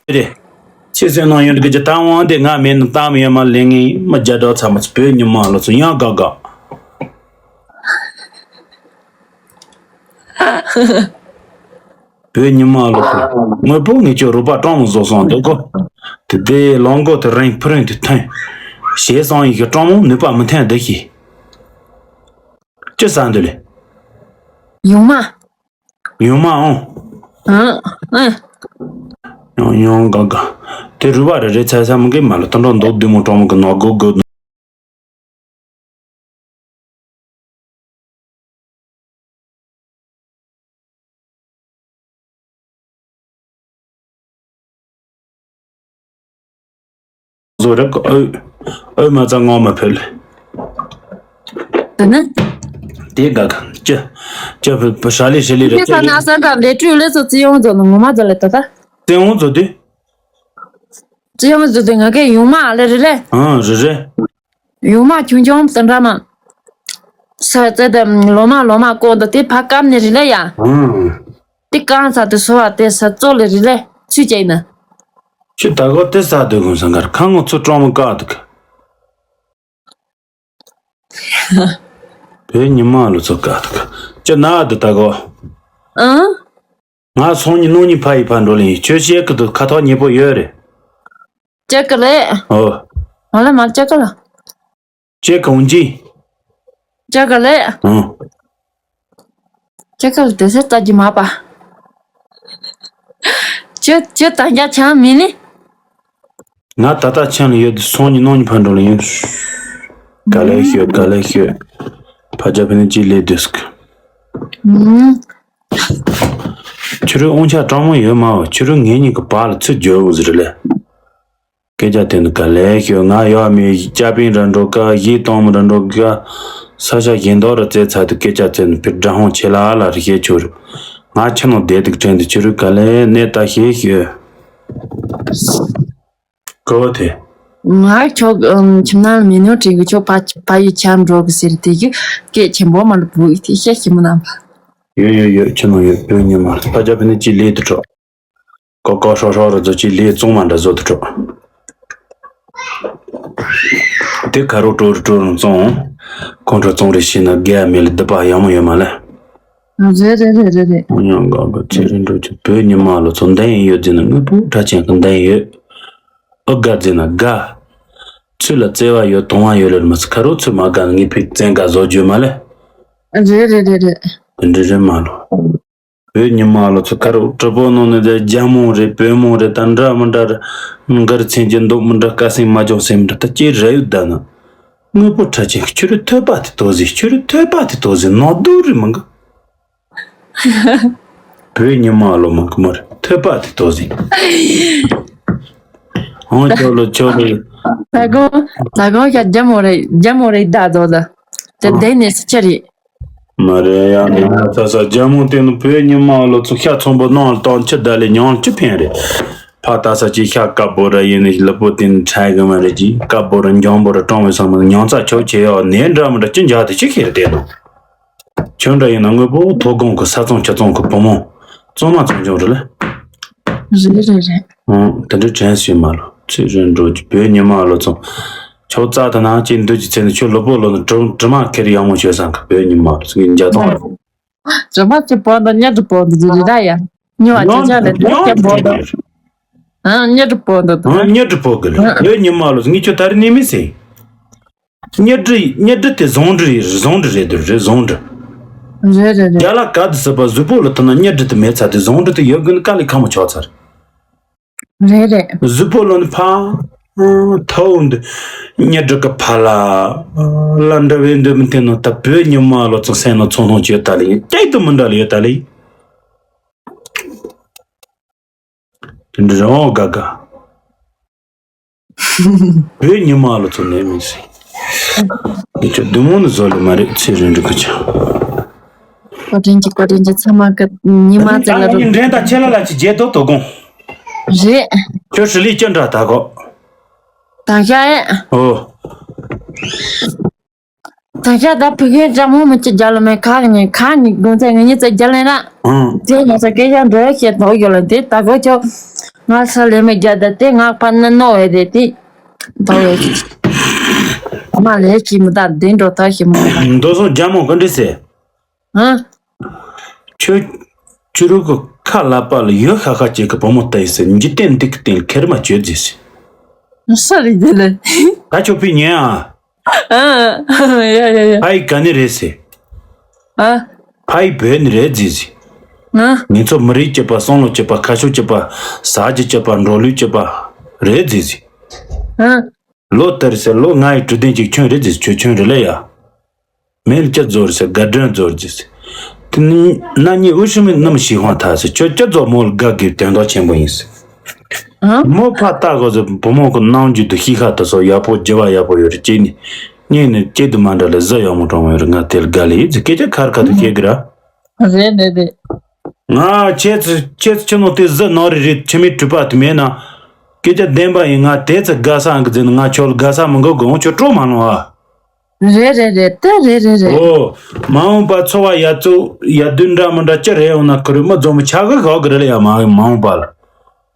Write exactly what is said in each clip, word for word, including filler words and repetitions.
རེད། ཁྱེད་སེམས་ནང་ཡོད་འདུག་གི་ད་དབང་དེ་ང་མེད་ན་གཏམ་ཡོད་མ་ལེན་ངེས་མ་རྒྱ་སྒྲོག་ཚ་མ་ཚོ་བོད་ཉི་མ་ལོ་ཚོ་ཡང་དགའ་དགའ། བོད་ཉི་མ་ལོ་ཚོ་དངོས་པོ་ངེད་ཚོ་རོགས་པ་སྤྲང་མོ་བཟོ་སོང་འདུག་གོ། དེ་དེ་ལོང་གོ་དེ་རིང་ཕུ་རིང་དེ་ཐོན། ཞེས་སང་ཡི་གི་སྤྲང་མོ་ནུས་པ་མི་འཐེན་འདུག་གི། ཅི་ཟ་འདི་ལས། ཡོང་མ། ཡོང་མ་འོང་། ཨང་། ཨང་། ཡོང་ཡོང་ག་ག་དེ་རུ་བ་རེ་རེ་ཚ་ས་མི་གི་མ་ལ་ཏོན་ཏོན་མདོག་བདེ་མོ་སྤྲང་མོ་གི་ནོ་གོ་གོ། བཟོ་རེ་ག་ཨོ། ཨོ་མ་ཚ་ངོ་མ་ཕེ་ལེ། དེ་ནི། དེ་ག་ག་ཅི། ཅི་ཕེ་ཕེ་ཧྲ་ལི་ཧྲི་ལི་རེ་ཅི་ལི། ས་ན་ས་ག་ལེ་ཀྲུ་ལེ་སོ་ཙི་ཡོང་ཛོ་ནི་ངོ་མ་ཛོ་ལེ་ཏོ་ད། ཙི་ཡོང་ཛོ་དེ། ཙི་ཡོང་ཛོ་དེ་ང་གེ་ཡོང་མ་ཨ་ལེ་རེ་ལེ། ཨང་རེ་རེ། ཡོང་མ་ཆུང་ཆུང་དེ་འདྲ་མ། ས་ཙེ་དེ་ལོ་མ་ལོ་མ་ཀོ་འདི་དེ་ཕ་ཀམ་ནི་རེ་ལེ་ཡ། ཨང་། དེ་གང་ས་དེ་སོ་བ་དེ་ས་ཙོ་ལེ་རེ་ལེ་ཚུལ་ཅེ་ན། ཁྱི་ད་གོ་དེ་ས་དེ་གོང་ས་འགར་ཁ་ངོ་ཚོ་སྤྲང་མོ་བཀག་འདུག་བོད་ཉི་མ་ལོ་ཚོ་བཀག་འདུག་ཅི་ན་དེ་ད་གོ། ཨང་། ང་སོང་ཉི་ནོ་ཉི་ཕ་ཡི་ཕ་འགྲོ་ལེ་ཡིན་ཁྱོད་བཤད་གི་དུ་ཁ་ཐོག་ཉེ་པོ་ཡོད་རེད། ཅག་གི་ལེ། ཨོ། ང་ལ་མ་ཅག་གི་ལ། ཅེ་གང་ཅི། ཅག་གི་ལེ། ཨང་། ཅག་གི་ལ་དེ་སེ་ལྟ་རྒྱུ་མ་པ། ཅི་ཅི་ད་རྒྱ་ཆང་མི་ནི། ང་ད་ལྟ་ཆང་ལ་ཡོད་དུ་སོང་ཉི་ནོ་ཉི་ཕ་འགྲོ་ལེ་ཡིན། ག་ལེ་ཤོད་ག་ལེ་ཤོད། ཕ་ཇ་ཕི་ནི་ཅི་ལེ་དུས་སྐ། ཨང་། ཁྱོད་རང་དབང་ཆ་སྤྲང་མོ་ཡོད་མ་བ། ཁྱོད་རང་ངེད་གཉིས་ཀྱི་བར་ལ་ཚུར་འགྱོ་འོང་ཟེར་ལེ། སྐད་ཆ་དེ་ནི་ག་ལེ་ཤོད། ང་ཡོད་མེད་ཅ་པིན་ར་འགྲོ་ག་གཞིས་གཏོང་མི་ར་འགྲོ་ག་ས་ཆ་གཞན་དག་ར་བཙལ་ཚར་དུས་སྐད་ཆ་དེ་ནི་ཕི་དྲ་ཧོང་ཆེ་ལ་ལ་རེ་བཤད་ཆོག་རེད། ང་ཁྱི་ནང་བསྡད་དུས་དྲན་དུ་ཁྱོད་རང་ག་ལེ་གནས་ལྟ་ཤེས་ཤོད། གོ་དེ། ང་ཁྱོད་ཁྱིམ་ནང་ལ་མེད་ནོ་དྲན་གི་ཁྱོད་ཕ་ཕ་ཡུལ་ཆ་འགྲོ་གི་ཟེར་དེ་གི་སྐད་ཆེན་པོ་མ་ལ་བུ་ཡི་དེ་བཤད་ཤི་མི་ནམ་པ། ཡོད་ཡོད་ཡོད་ཁྱི་ནང་ཡོད་བོད་ཉི་མ་ཕ་ཇ་ཕི་ནི་ཅི་ལེ་དུ་གྲོགས། ཀོ་ཀོ་ཧྲོ་ཧྲོ་ར་ཛོ་ཅི་ལེ་བཙོང་མ་འདྲ་བཟོ་དུ་གྲོགས། དེ་ཁ་རོ་ཀྲོ་རུ་ཀྲོ་རུ་བཙོང་། ཁོང་ཁྲོ་བཙོང་རེ་ཤི་ན་དགེ་ཡ་མེ་ལ་སྡུད་པ་ཡག་མོ་ཡོད་མ་ལེ། རེད་རེད་རེད་རེད་རེད། ཡང་ག་ག་ཚེ་རིང་འགྲོ་ཆུ་བོད་ཉི་མ་ལོ་ཚོ་འདན་ཡོད་ཟེར་ན་དངོས་པོ་གྲྭ་ཆེན་གི་འདན་ཡོད། ཨོ་དགའ་ཟེར་ན་དགའ། ཚུལ་ལ་བརྩེ་བ་ཡོད་དང་བ་ཡོད་ལེར་མི་སི་ཁ་རོ་ཚུལ་མ་དགའ་ན་ངའི་ཕིག་བཙན་དགའ་བཟོ་རྒྱུ་མ་ལེ། རེད་རེད་རེད་རེད། དེ་འདྲ་རེད་མ་ལོ། བོད་ཉི་མ་ལོ་ཚོ་ཁ་རོ་གྲི་པོ་ནང་ནས་དེ་རྒྱ་མོ་རེད་བོད་མོ་རེད་ད་འདྲ་མི་འདྲ་རེད། མགར་ཚན་གྱི་མདོག་མི་འདྲ་ཀ་སེང་མ་ཅོང་སེང་མི་འདྲ་ད་ཅེ་ར་ཡུ་ད་ན། དངོས་པོ་ཁྲ་ཆེན་ཁྱོད་རི་ཐོད་པ་དེ་ཏོ་ཟིག་ཁྱོད་རི་ཐོད་པ་དེ་ཏོ་ཟིག་ནོ་དུ་རི་མི་འགའ། བོད་ཉི་མ་ལོ་མང་གི་མོ་རེད་ཐོད་པ་དེ་ཏོ་ཟིག་ཨང་ཁྱོད་ལོ་ཁྱོད་ལོ། ད་གོང་ད་གོང་ཤ་རྒྱ་མོ་རེད་རྒྱ་མོ་རེད་ད་དོ་ད། དེ་ཨང་། དེ་ནས་སུ་ཆ་རེད། མ་རེད་ཡང་ནས་ས་ས་རྒྱ་མོ་དེ་ནི་བོད་ཉི་མ་ལོ་ཚོ་ཤ་ཚོང་པོ་ནང་ལ་བཏང་ཆུ་ད་ལས་ཉང་ཆུ་ཕན་རེད། ཕ་ད་ས་ཅི་ཤ་དཀར་པོ་ར་ཡིན་ནི་ལུ་པོ་དེ་ནི་ཁྲ་གི་མ་རེད་ཀྱི་དཀར་པོ་ར་འཇམ་པོ་ར་སྤྲང་བའི་ས་མ་ཉང་ཚ་ཆོག་ཆེ་ཡོད་ནས་འདྲ་མི་འདྲ་ཅི་འཇག་དེ་ཅི་ཁེ་རེད་དེ་ནོ། ཁྱོད་འདྲ་ཡིན་ན་དངོས་པོ་མཐོ་སྒང་གི་ས་ཚོང་ཆུ་ཚོང་གི་བུ་མོ་གཙང་མ་ཚོང་ཆུང་རེད་ལ། རེད་རེད་རེད། ཨང་དེ་འདྲ་དྲན་སྲིད་མ་ལོ་ཚེ་རིང་འགྲོ་རྒྱུ་བོད་ཉི་མ་ལོ་ཚོང་། ཆོག་རྩ་དང་ནང་གཅིག་འདུས་ཀྱི་ཚེ་ནི་ཁྱོད་ལོ་པོ་ལོ་ནི་གྲིབ་གྲིབ་མ་ཁེར་ཡག་མོ་བྱོས་སང་གི་བོད་ཉི་མ་ལོ་ཚོང་གི་འཇའ་ཐོང་རེད། གྲིབ་མ་ཚེ་པོ་འདི་གཉེར་དུ་པོ་འདི་རེད་ད་ཡ། ཉོ་བ་ཅོ་ཅོ་ལས་དེ་ཁྱེད་པོ་འདི། ཨང་གཉེར་དུ་པོ་འདི་དང་། ཨང་གཉེར་དུ་པོ་གི་ལ་བོད་ཉི་མ་ལོ་ཚོང་ངས་ཁྱོད་ད་རེ་ནི་མི་ཟེར། གཉེར་སྒྲིག་གཉེར་སྒྲིག་དེ་ཟུང་འབྲེལ་ཡིན་ཟུང་འབྲེལ་རེད་འདུག་རེད་ཟུང་འབྲེལ། རེད་རེད་རེད། རྒྱ་ལ་ག་དུ་སྲིད་པ་གཟུགས་པོ་ལ་ཐུག་ན་གཉེར་སྒྲིག་དེ་མེད་ཚར་དེ་ཟུང་འབྲེལ་དེ་ཡོད་དགོས་ན་དཀའ་ལས་ཁག་མོ་ཆགས་ཚར། རེད་རེད། གཟུགས་པོ་ལ་ནི་ཕ། ཐའོ་འདི། གཉེར་སྒྲིག་གི་ཕ་ལ། ལ་འདྲ་བའི་འདོད་མི་དེ་ནི་ད་བོད་ཉི་མ་ལོ་ཚོང་སེམས་ནང་ཚོང་ལྷུང་བྱེད་ད་ལེ་ཡིན་སྐྱིད་དུ་མི་འདྲ་ལེ་ཡོད་ད་ལེ་ཡིན། དེ་འདྲ་རེད་འོ་དགའ་དགའ། བོད་ཉི་མ་ལོ་ཚོ་ནས་མིན་སྲིད། འདི་ཚོ་བདུད་མོ་ནི་བཟོ་ལེ་མ་རེད་ཚེ་རིང་འགྲིག་གི་ཆ། བཀའ་དྲིན་གྱི་བཀའ་དྲིན་གྱི་ཚང་མ་གི་ཉི་མ་ཙེ་ལ་རུ། འདྲེན་དང་ཆེ་ལ་ལ་ཅི་རྗེས་ཐོག་དོ་དགོང་། རེད། ཁྱོད་ཧྲི་ལི་ཅི་འདྲ་ད་གོ། ད་ཤ་ཨེ། ཨོ། ད་ཤ་ད་ཕི་གེ་ཅ་མོ་མི་ཅི་རྒྱ་ལ་མེ་ཁ་ནི་ཁ་ནི་དགོང་ཚེ་ངེད་གཉིས་ཚེ་རྒྱ་ལ་ན། ཨང་། དེ་ང་ཚོ་སྐད་ཆ་འགྲོ་ཡ་ཤེས་ཐོག་ཡོད་ལ་དེ་ད་གོ་ཁྱོད། ང་ས་ལས་མི་རྒྱ་ད་དེ་ང་ཕ་ན་ནོ་བས་དེ་དེ། ད་བས་ཀྱི། ང་ལས་ཀྱི་མི་ད་དེ་འགྲོ་ད་ཞི་མོ་ད། མདོ་སོང་རྒྱ་མོ་ག་འདྲི་ཟེར། ཨ། ཁྱོད། ཁྱོད་རུ་གི་ཁ་ལ་པ་ལ་ཡོད་ཤ་ཤ་ཅིག་གི་བུ་མོ་ལྟ་ཡི་ཟེར། འཇིག་རྟེན་འདི་གི་སྟེང་ལ་ཁེར་མ་བྱོས་ཟེར། ས་རི་དེ་ལ། ད་ཁྱོད་ཕི་ཉན་ཨ། ཨ། ཡ་ཡ་ཡ། ཕ་ཡི་ག་ནི་རེད་ཟེར། ཨ། ཕ་ཡི་བོད་ནི་རེད་ཟེར་ཟེར། ཨ། ངེད་ཚོ་མི་རིགས་གཅིག་པ་བསམ་བློ་གཅིག་པ་ཁ་ཕྱོགས་གཅིག་པ་ཟ་རྒྱུ་གཅིག་པ་འགྲོ་ལུགས་གཅིག་པ་རེད་ཟེར་ཟེར། ཨ། ལོ་དེར་ཟེར་ལོ་ལྔ་ཡི་དྲུག་བདུན་གཅིག་ཁྱོད་རེད་ཟེར། ཁྱོད་ཁྱོད་རེད་ལ་ཡ། མེད་ལ་ཅི་རྫོར་ཟེར་དགའ་སྒྲོན་རྫོར་ཟེར། དེ་ནི་ན་ནི་འུ་ཤི་མི་རྣམས་ཤི་ཧོང་ཐ་ཟེར། ཁྱོད་ཅི་རྫོ་མོ་ལ་དགའ་དགོས་དོན་དག་ཆེན་པོ་ཡིན་ཟེར། ཨ། མོ་ཕ་ལྟ་གོ་ཟེར། བུ་མོ་གི་རྣམ་འགྱུར་དུ་ཤི་ཁ་དུ་སོ་ཡག་པོ་རྒྱུ་བ་ཡག་པོ་ཡོད་རེད། ཅེ་ནི་གཉེན་ནི་སྐྱེ་དུ་མ་འདྲ་ལ་གཟི་ཡག་མོ་གྲོང་ཡོད་རེད། ང་དེ་ལ་དགའ་ལེ་ཡིན་ཟེར། སྐད་ཆ་ཁར་ཁ་དུ་སྐྱེ་གི་ར། རེད་རེད་རེད། ང་ཁྱེད་ཚོ་ཁྱེད་ཚོ་ཁྱོད་ནང་དེ་གཟི་ནོར་རེ་རེད། ཁྱིམ་མི་གྲུབ་པ་དེ་མེད་ན། སྐད་ཆ་བདེན་པ་ཡིན། ང་དེ་ཚོ་དགའ་ས་འགི་ཟེར་ན་ང་ཁྱོད་ལ་དགའ་ས་མི་འགོ་དགོངས་ཁྱོད་སྤྲོ་མ་ལོང་ཨ། རེད་རེད་རེད། ད་རེད་རེད་རེད། ཨོ། མ་འོངས་པ་འཚོ་བ་ཡ་ཚོ་ཡ་དུས་འདྲ་མི་འདྲ་ཅི་རེད་འོང་ན་ཁུ་རུ་མི་འཛོམས་ཆ་གི་ཧོག་གི་རེད་ལ་ཡ། མ་མ་འོངས་པ་ལ།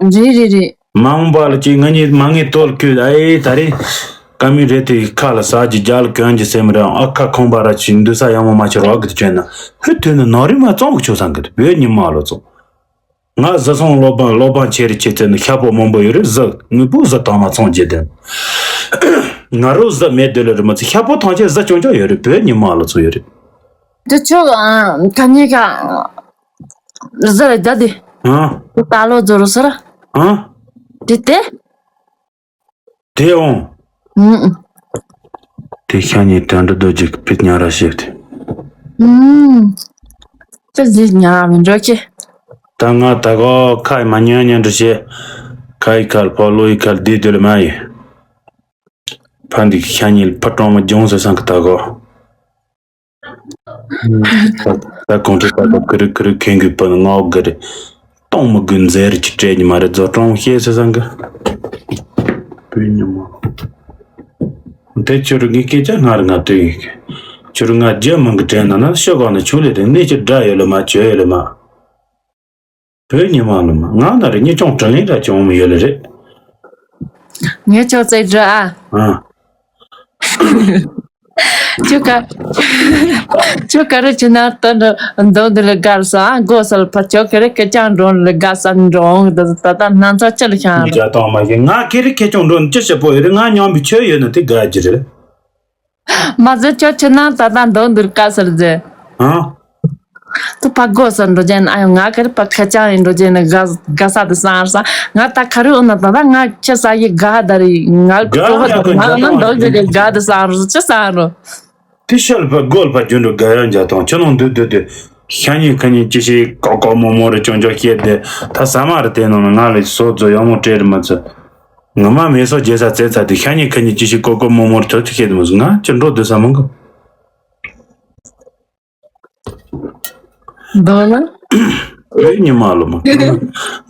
རེད་རེད་རེད། མ་འོངས་པ་ལ་ཅིག་ང་གཉིས་མ་ངའི་དོལ་ཁུལ་ཨེ་ད་རེས་ཀ་མི་རེད་དེ་ཁ་ལ་ཟ་གི་རྒྱ་ལ་གོན་གི་སེམས་རེད་ཨ། ཁ་ཁོང་པ་ར་ཅིག་འདུག་ས་ཡང་མོ་མ་ཆེ་རོག་གི་དུ་བྱོན་ན་ཧུ་དུས་ནི་ནོ་རི་མ་བཙོང་གི་ཆོག་སང་གི་དུ་བོད་ཉི་མ་ལོ་ཚོ། ང་བཟའ་ཚང་སློབ་འབངས་སློབ་འབངས་ཆེ་རེ་ཆེ་ཚེ་ནི་ཤ་པོ་མང་པོ་ཡོད་རེད། བཟའ་དངོས་པོ་བཟའ་དང་མ་ཚང་རྒྱུ་དེ། ང་རོ་བཟའ་མེད་དེ་ལ་རི་མ་ཚེ་ཤ་པོ་ཐང་ཆེ་བཟའ་ཅུང་ཅུང་ཡོད་རེད། བོད་ཉི་མ་ལོ་ཚོ་ཡོད་རེད། དེ་ཆོག་ཨ་ཁ་ཉེ་ཁ་བཟའ་རེ་ད་དེ། ཨ། དེ་ད་ལོ་རྫོ་རོ་སོ་ར། ཨ། དེ་དེ། དེ་འོང་། ཨུམ། དེ་ཤ་ཉེ་དོན་འགྲུབ་རྡོ་རྗེ་གི་ཕིད་ཉ་ར་བཤད་དེ། ཨུམ། ཅི་ཟིག་ཉ་ར་མི་འགྲོ་ཁྱེད། ད་ང་ད་གོ་ཁ་མ་ཉན་ཉན་འདྲ་བྱེད། ཁ་ཡི་ཁལ་ཕོ་ལོ་ཡི་ཁལ་དེ་དུ་ལ་མ་ཡི། ཕ་འདི་ཤ་ཉེ་ཕ་གྲོང་མ་ལྗོངས་ཟེར་སང་གི་ད་གོ། ད་གོང་ཁྲོ་ད་གོ་ཀི་རི་ཀི་རི་ཁེང་གི་པ་ནི་ངའོ་གི་རི། གཏོང་མི་དགོས་མཛེས་རི་ཅི་སྤྲད་ཉི་མ་རེད། རྫོ་གྲོང་ཤེས་ཟེར་སང་གི། བོད་ཉི་མ། དེ་ཁྱོད་རང་གི་སྐད་ཆ་སྔར་ང་ལྟོས་ཡིན་གི། ཁྱོད་རང་ང་རྒྱ་མང་གི་དྲན་ན་ན་ཤོ་གང་ན་ཆུ་ལས་རེད། གནས་ཀྱི་དགྲ་ཡོད་ལ་མ་བྱོས་ཡོད་ལ་མ། བོད་ཉི་མ་ལ་མ་ང་ན་རེ་ཉེ་ཆུང་དྲིན་ལན་ར་ཅུང་མི་ཡོད་ལ་རེད། ངས་ཆོག་ཙེ་འདྲ་ཨ། ཨ། ཁྱོད་ཀ་ཁྱོད་ཀ་རེ་ཆུ་ན་ལྟ་འདྲ་འདོན་འདི་ལ་དགའ་ས་ཨ་མགོ་སལ་ཕ་ཁྱོད་ཀ་རེ་ཁེ་ཅང་འགྲོ་ལ་དགའ་ས་འགྲོ་འོང་ད་ད་ད་སྣང་ཚ་ཅི་ལ་ཤང་རེད། རྒྱ་དང་མ་ཤེས་ང་ཁེ་རེ་ཁེ་ཅང་འགྲོ་ཅི་ཞེ་པོ་ཡོད་རེད། ང་སྙོམས་པའི་ཆོས་ཡོད་ན་དེ་དགའ་རྒྱུ་རེད། མ་ཟད་ཁྱོད་ཆུ་ནང་ད་ལྟ་འདོན་འདིར་དཀའ་ཟེར་ཟེར། ཨ། དུ་ཕ་སྒོ་སར་འགྲོ་རྒྱུ་ན་ཨ་ཡོང་ང་གར་ཕ་ཁ་ཅང་ཡིན་འགྲོ་རྒྱུ་ན་དགའ་དགའ་ས་དུ་སང་ས། ང་ད་ཁ་རུ་འོ་ན་ད་ད་ང་ཁྱེད་ས་ཡི་དགའ་ད་རི་ང་གི་གྲོ་བ་ད་ང་ང་འདོན་རྒྱུ་གི་དགའ་དུ་སང་རུ་ཅི་སང་རུ། དེ་ཤལ་ཕ་སྒོལ་ཕ་རྒྱུན་དུ་དགའ་ཡང་རྒྱ་དང་ཁྱོད་ནང་འདུས་འདུས་དུ་ཤ་ཉེ་ཁ་ཉེ་ཅི་ཞིག་ཀོ་ཀོ་མོ་མོ་རེ་ཅོང་ཅོ་བཤད་དེ་ད་ས་མ་རེ་དེ་ནང་ང་ལ་སོ་ཛོ་ཡང་མོ་སྤྲད་རེ་མ་ཚོད། ངོ་མ་མེ་སོ་རྒྱལ་ས་བཙལ་ཚར་དུས་ཤ་ཉེ་ཁ་ཉེ་ཅི་ཞིག་ཀོ་ཀོ་མོ་མོར་ཐོད་ཐུ་ཤེས་དུ་མོ་ང་ཅི་འགྲོ་སྡོད་ས་མང་གི། འདོད་ན། བོད་ཉི་མ་ལོ་མ།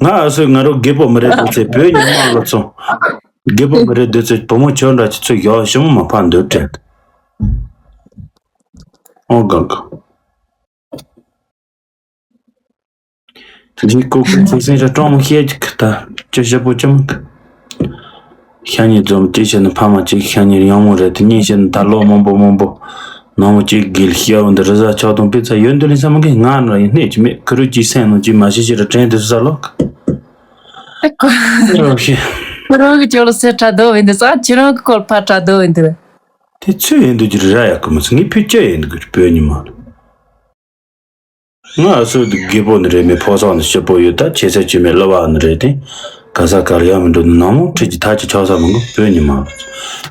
ང་ཨ་སོས་ང་རོ་རྒད་པོ་མི་རེད་འདོད་ཚེ་བོད་ཉི་མ་ལོ་ཚོ། རྒད་པོ་མི་རེད་འདོད་ཚེ་བུ་མོ་ཁྱོད་འདྲ་ཅི་ཚོད་ཡོག་ཞི་མོ་མ་ཕ་འདོད་དྲན། ཨོ་གང་གང་། འདི་ཀོ་ཀོ་ཚིག་སེང་ར་ཀྲོང་མོ་ཤེས་ཀྱི་ཁ་ད་ཅི་ཞེ་པོ་ཅི་མ་གི། ཤ་ཉེ་འཛོམས་ཅི་བྱས་ན་ཕ་མ་གཅིག་ཤ་ཉེ་ཡང་མོ་རེད་དེ་གཉིས་བྱས་ན་ད་ལོ་མང་པོ་མང་པོ་ནང་མོ་གཅིག་གིལ་ཤེའུ་འདི་རི་ཟ་ཆོག་དང་པི་ཚ་ཡོད་འདི་ལི་ས་མ་གི་ང་ནོ་ཡིན་གནས་ཀྱི་མེད་ཁུ་རུ་གཅིག་སེང་ནང་གཅིག་མ་ཤི་ཤི་ར་དྲན་དེ་སུ་ས་ལོག་རོགས་ཤི། ཁོ་རང་གི་ཅོ་ལོ་སེ་ཁྲ་རྡོ་ཡིན་འདི་ས་ཁྱེད་རང་གི་སྐོར་ཕ་ཁྲ་རྡོ་ཡིན་འདི་རེད། དེ་ཚོས་ཡིན་འདུག་ཅི་ར་ཡག་གི་མི་ཚོ་ངའི་ཕུད་ཅི་ཡིན་འདུག་གི་བོད་ཉི་མ་ལ། ང་ཨ་སོ་དུ་རྒད་པོ་ནི་རེད་མེད་ཕོ་སོག་ནི་སྐྱིད་པོ་ཡོད་ད་ཁྱེད་ཚ་ཆུ་མེད་ལོ་བ་ནི་རེད་དེ། ག་ས་ག་ལ་ཡང་མི་འགྲོ་ནི་ནང་མོ་ཁྲིད་ཀྱི་ཐག་ཅི་ཆོག་ས་མི་འགོ་བོད་ཉི་མ་ལ།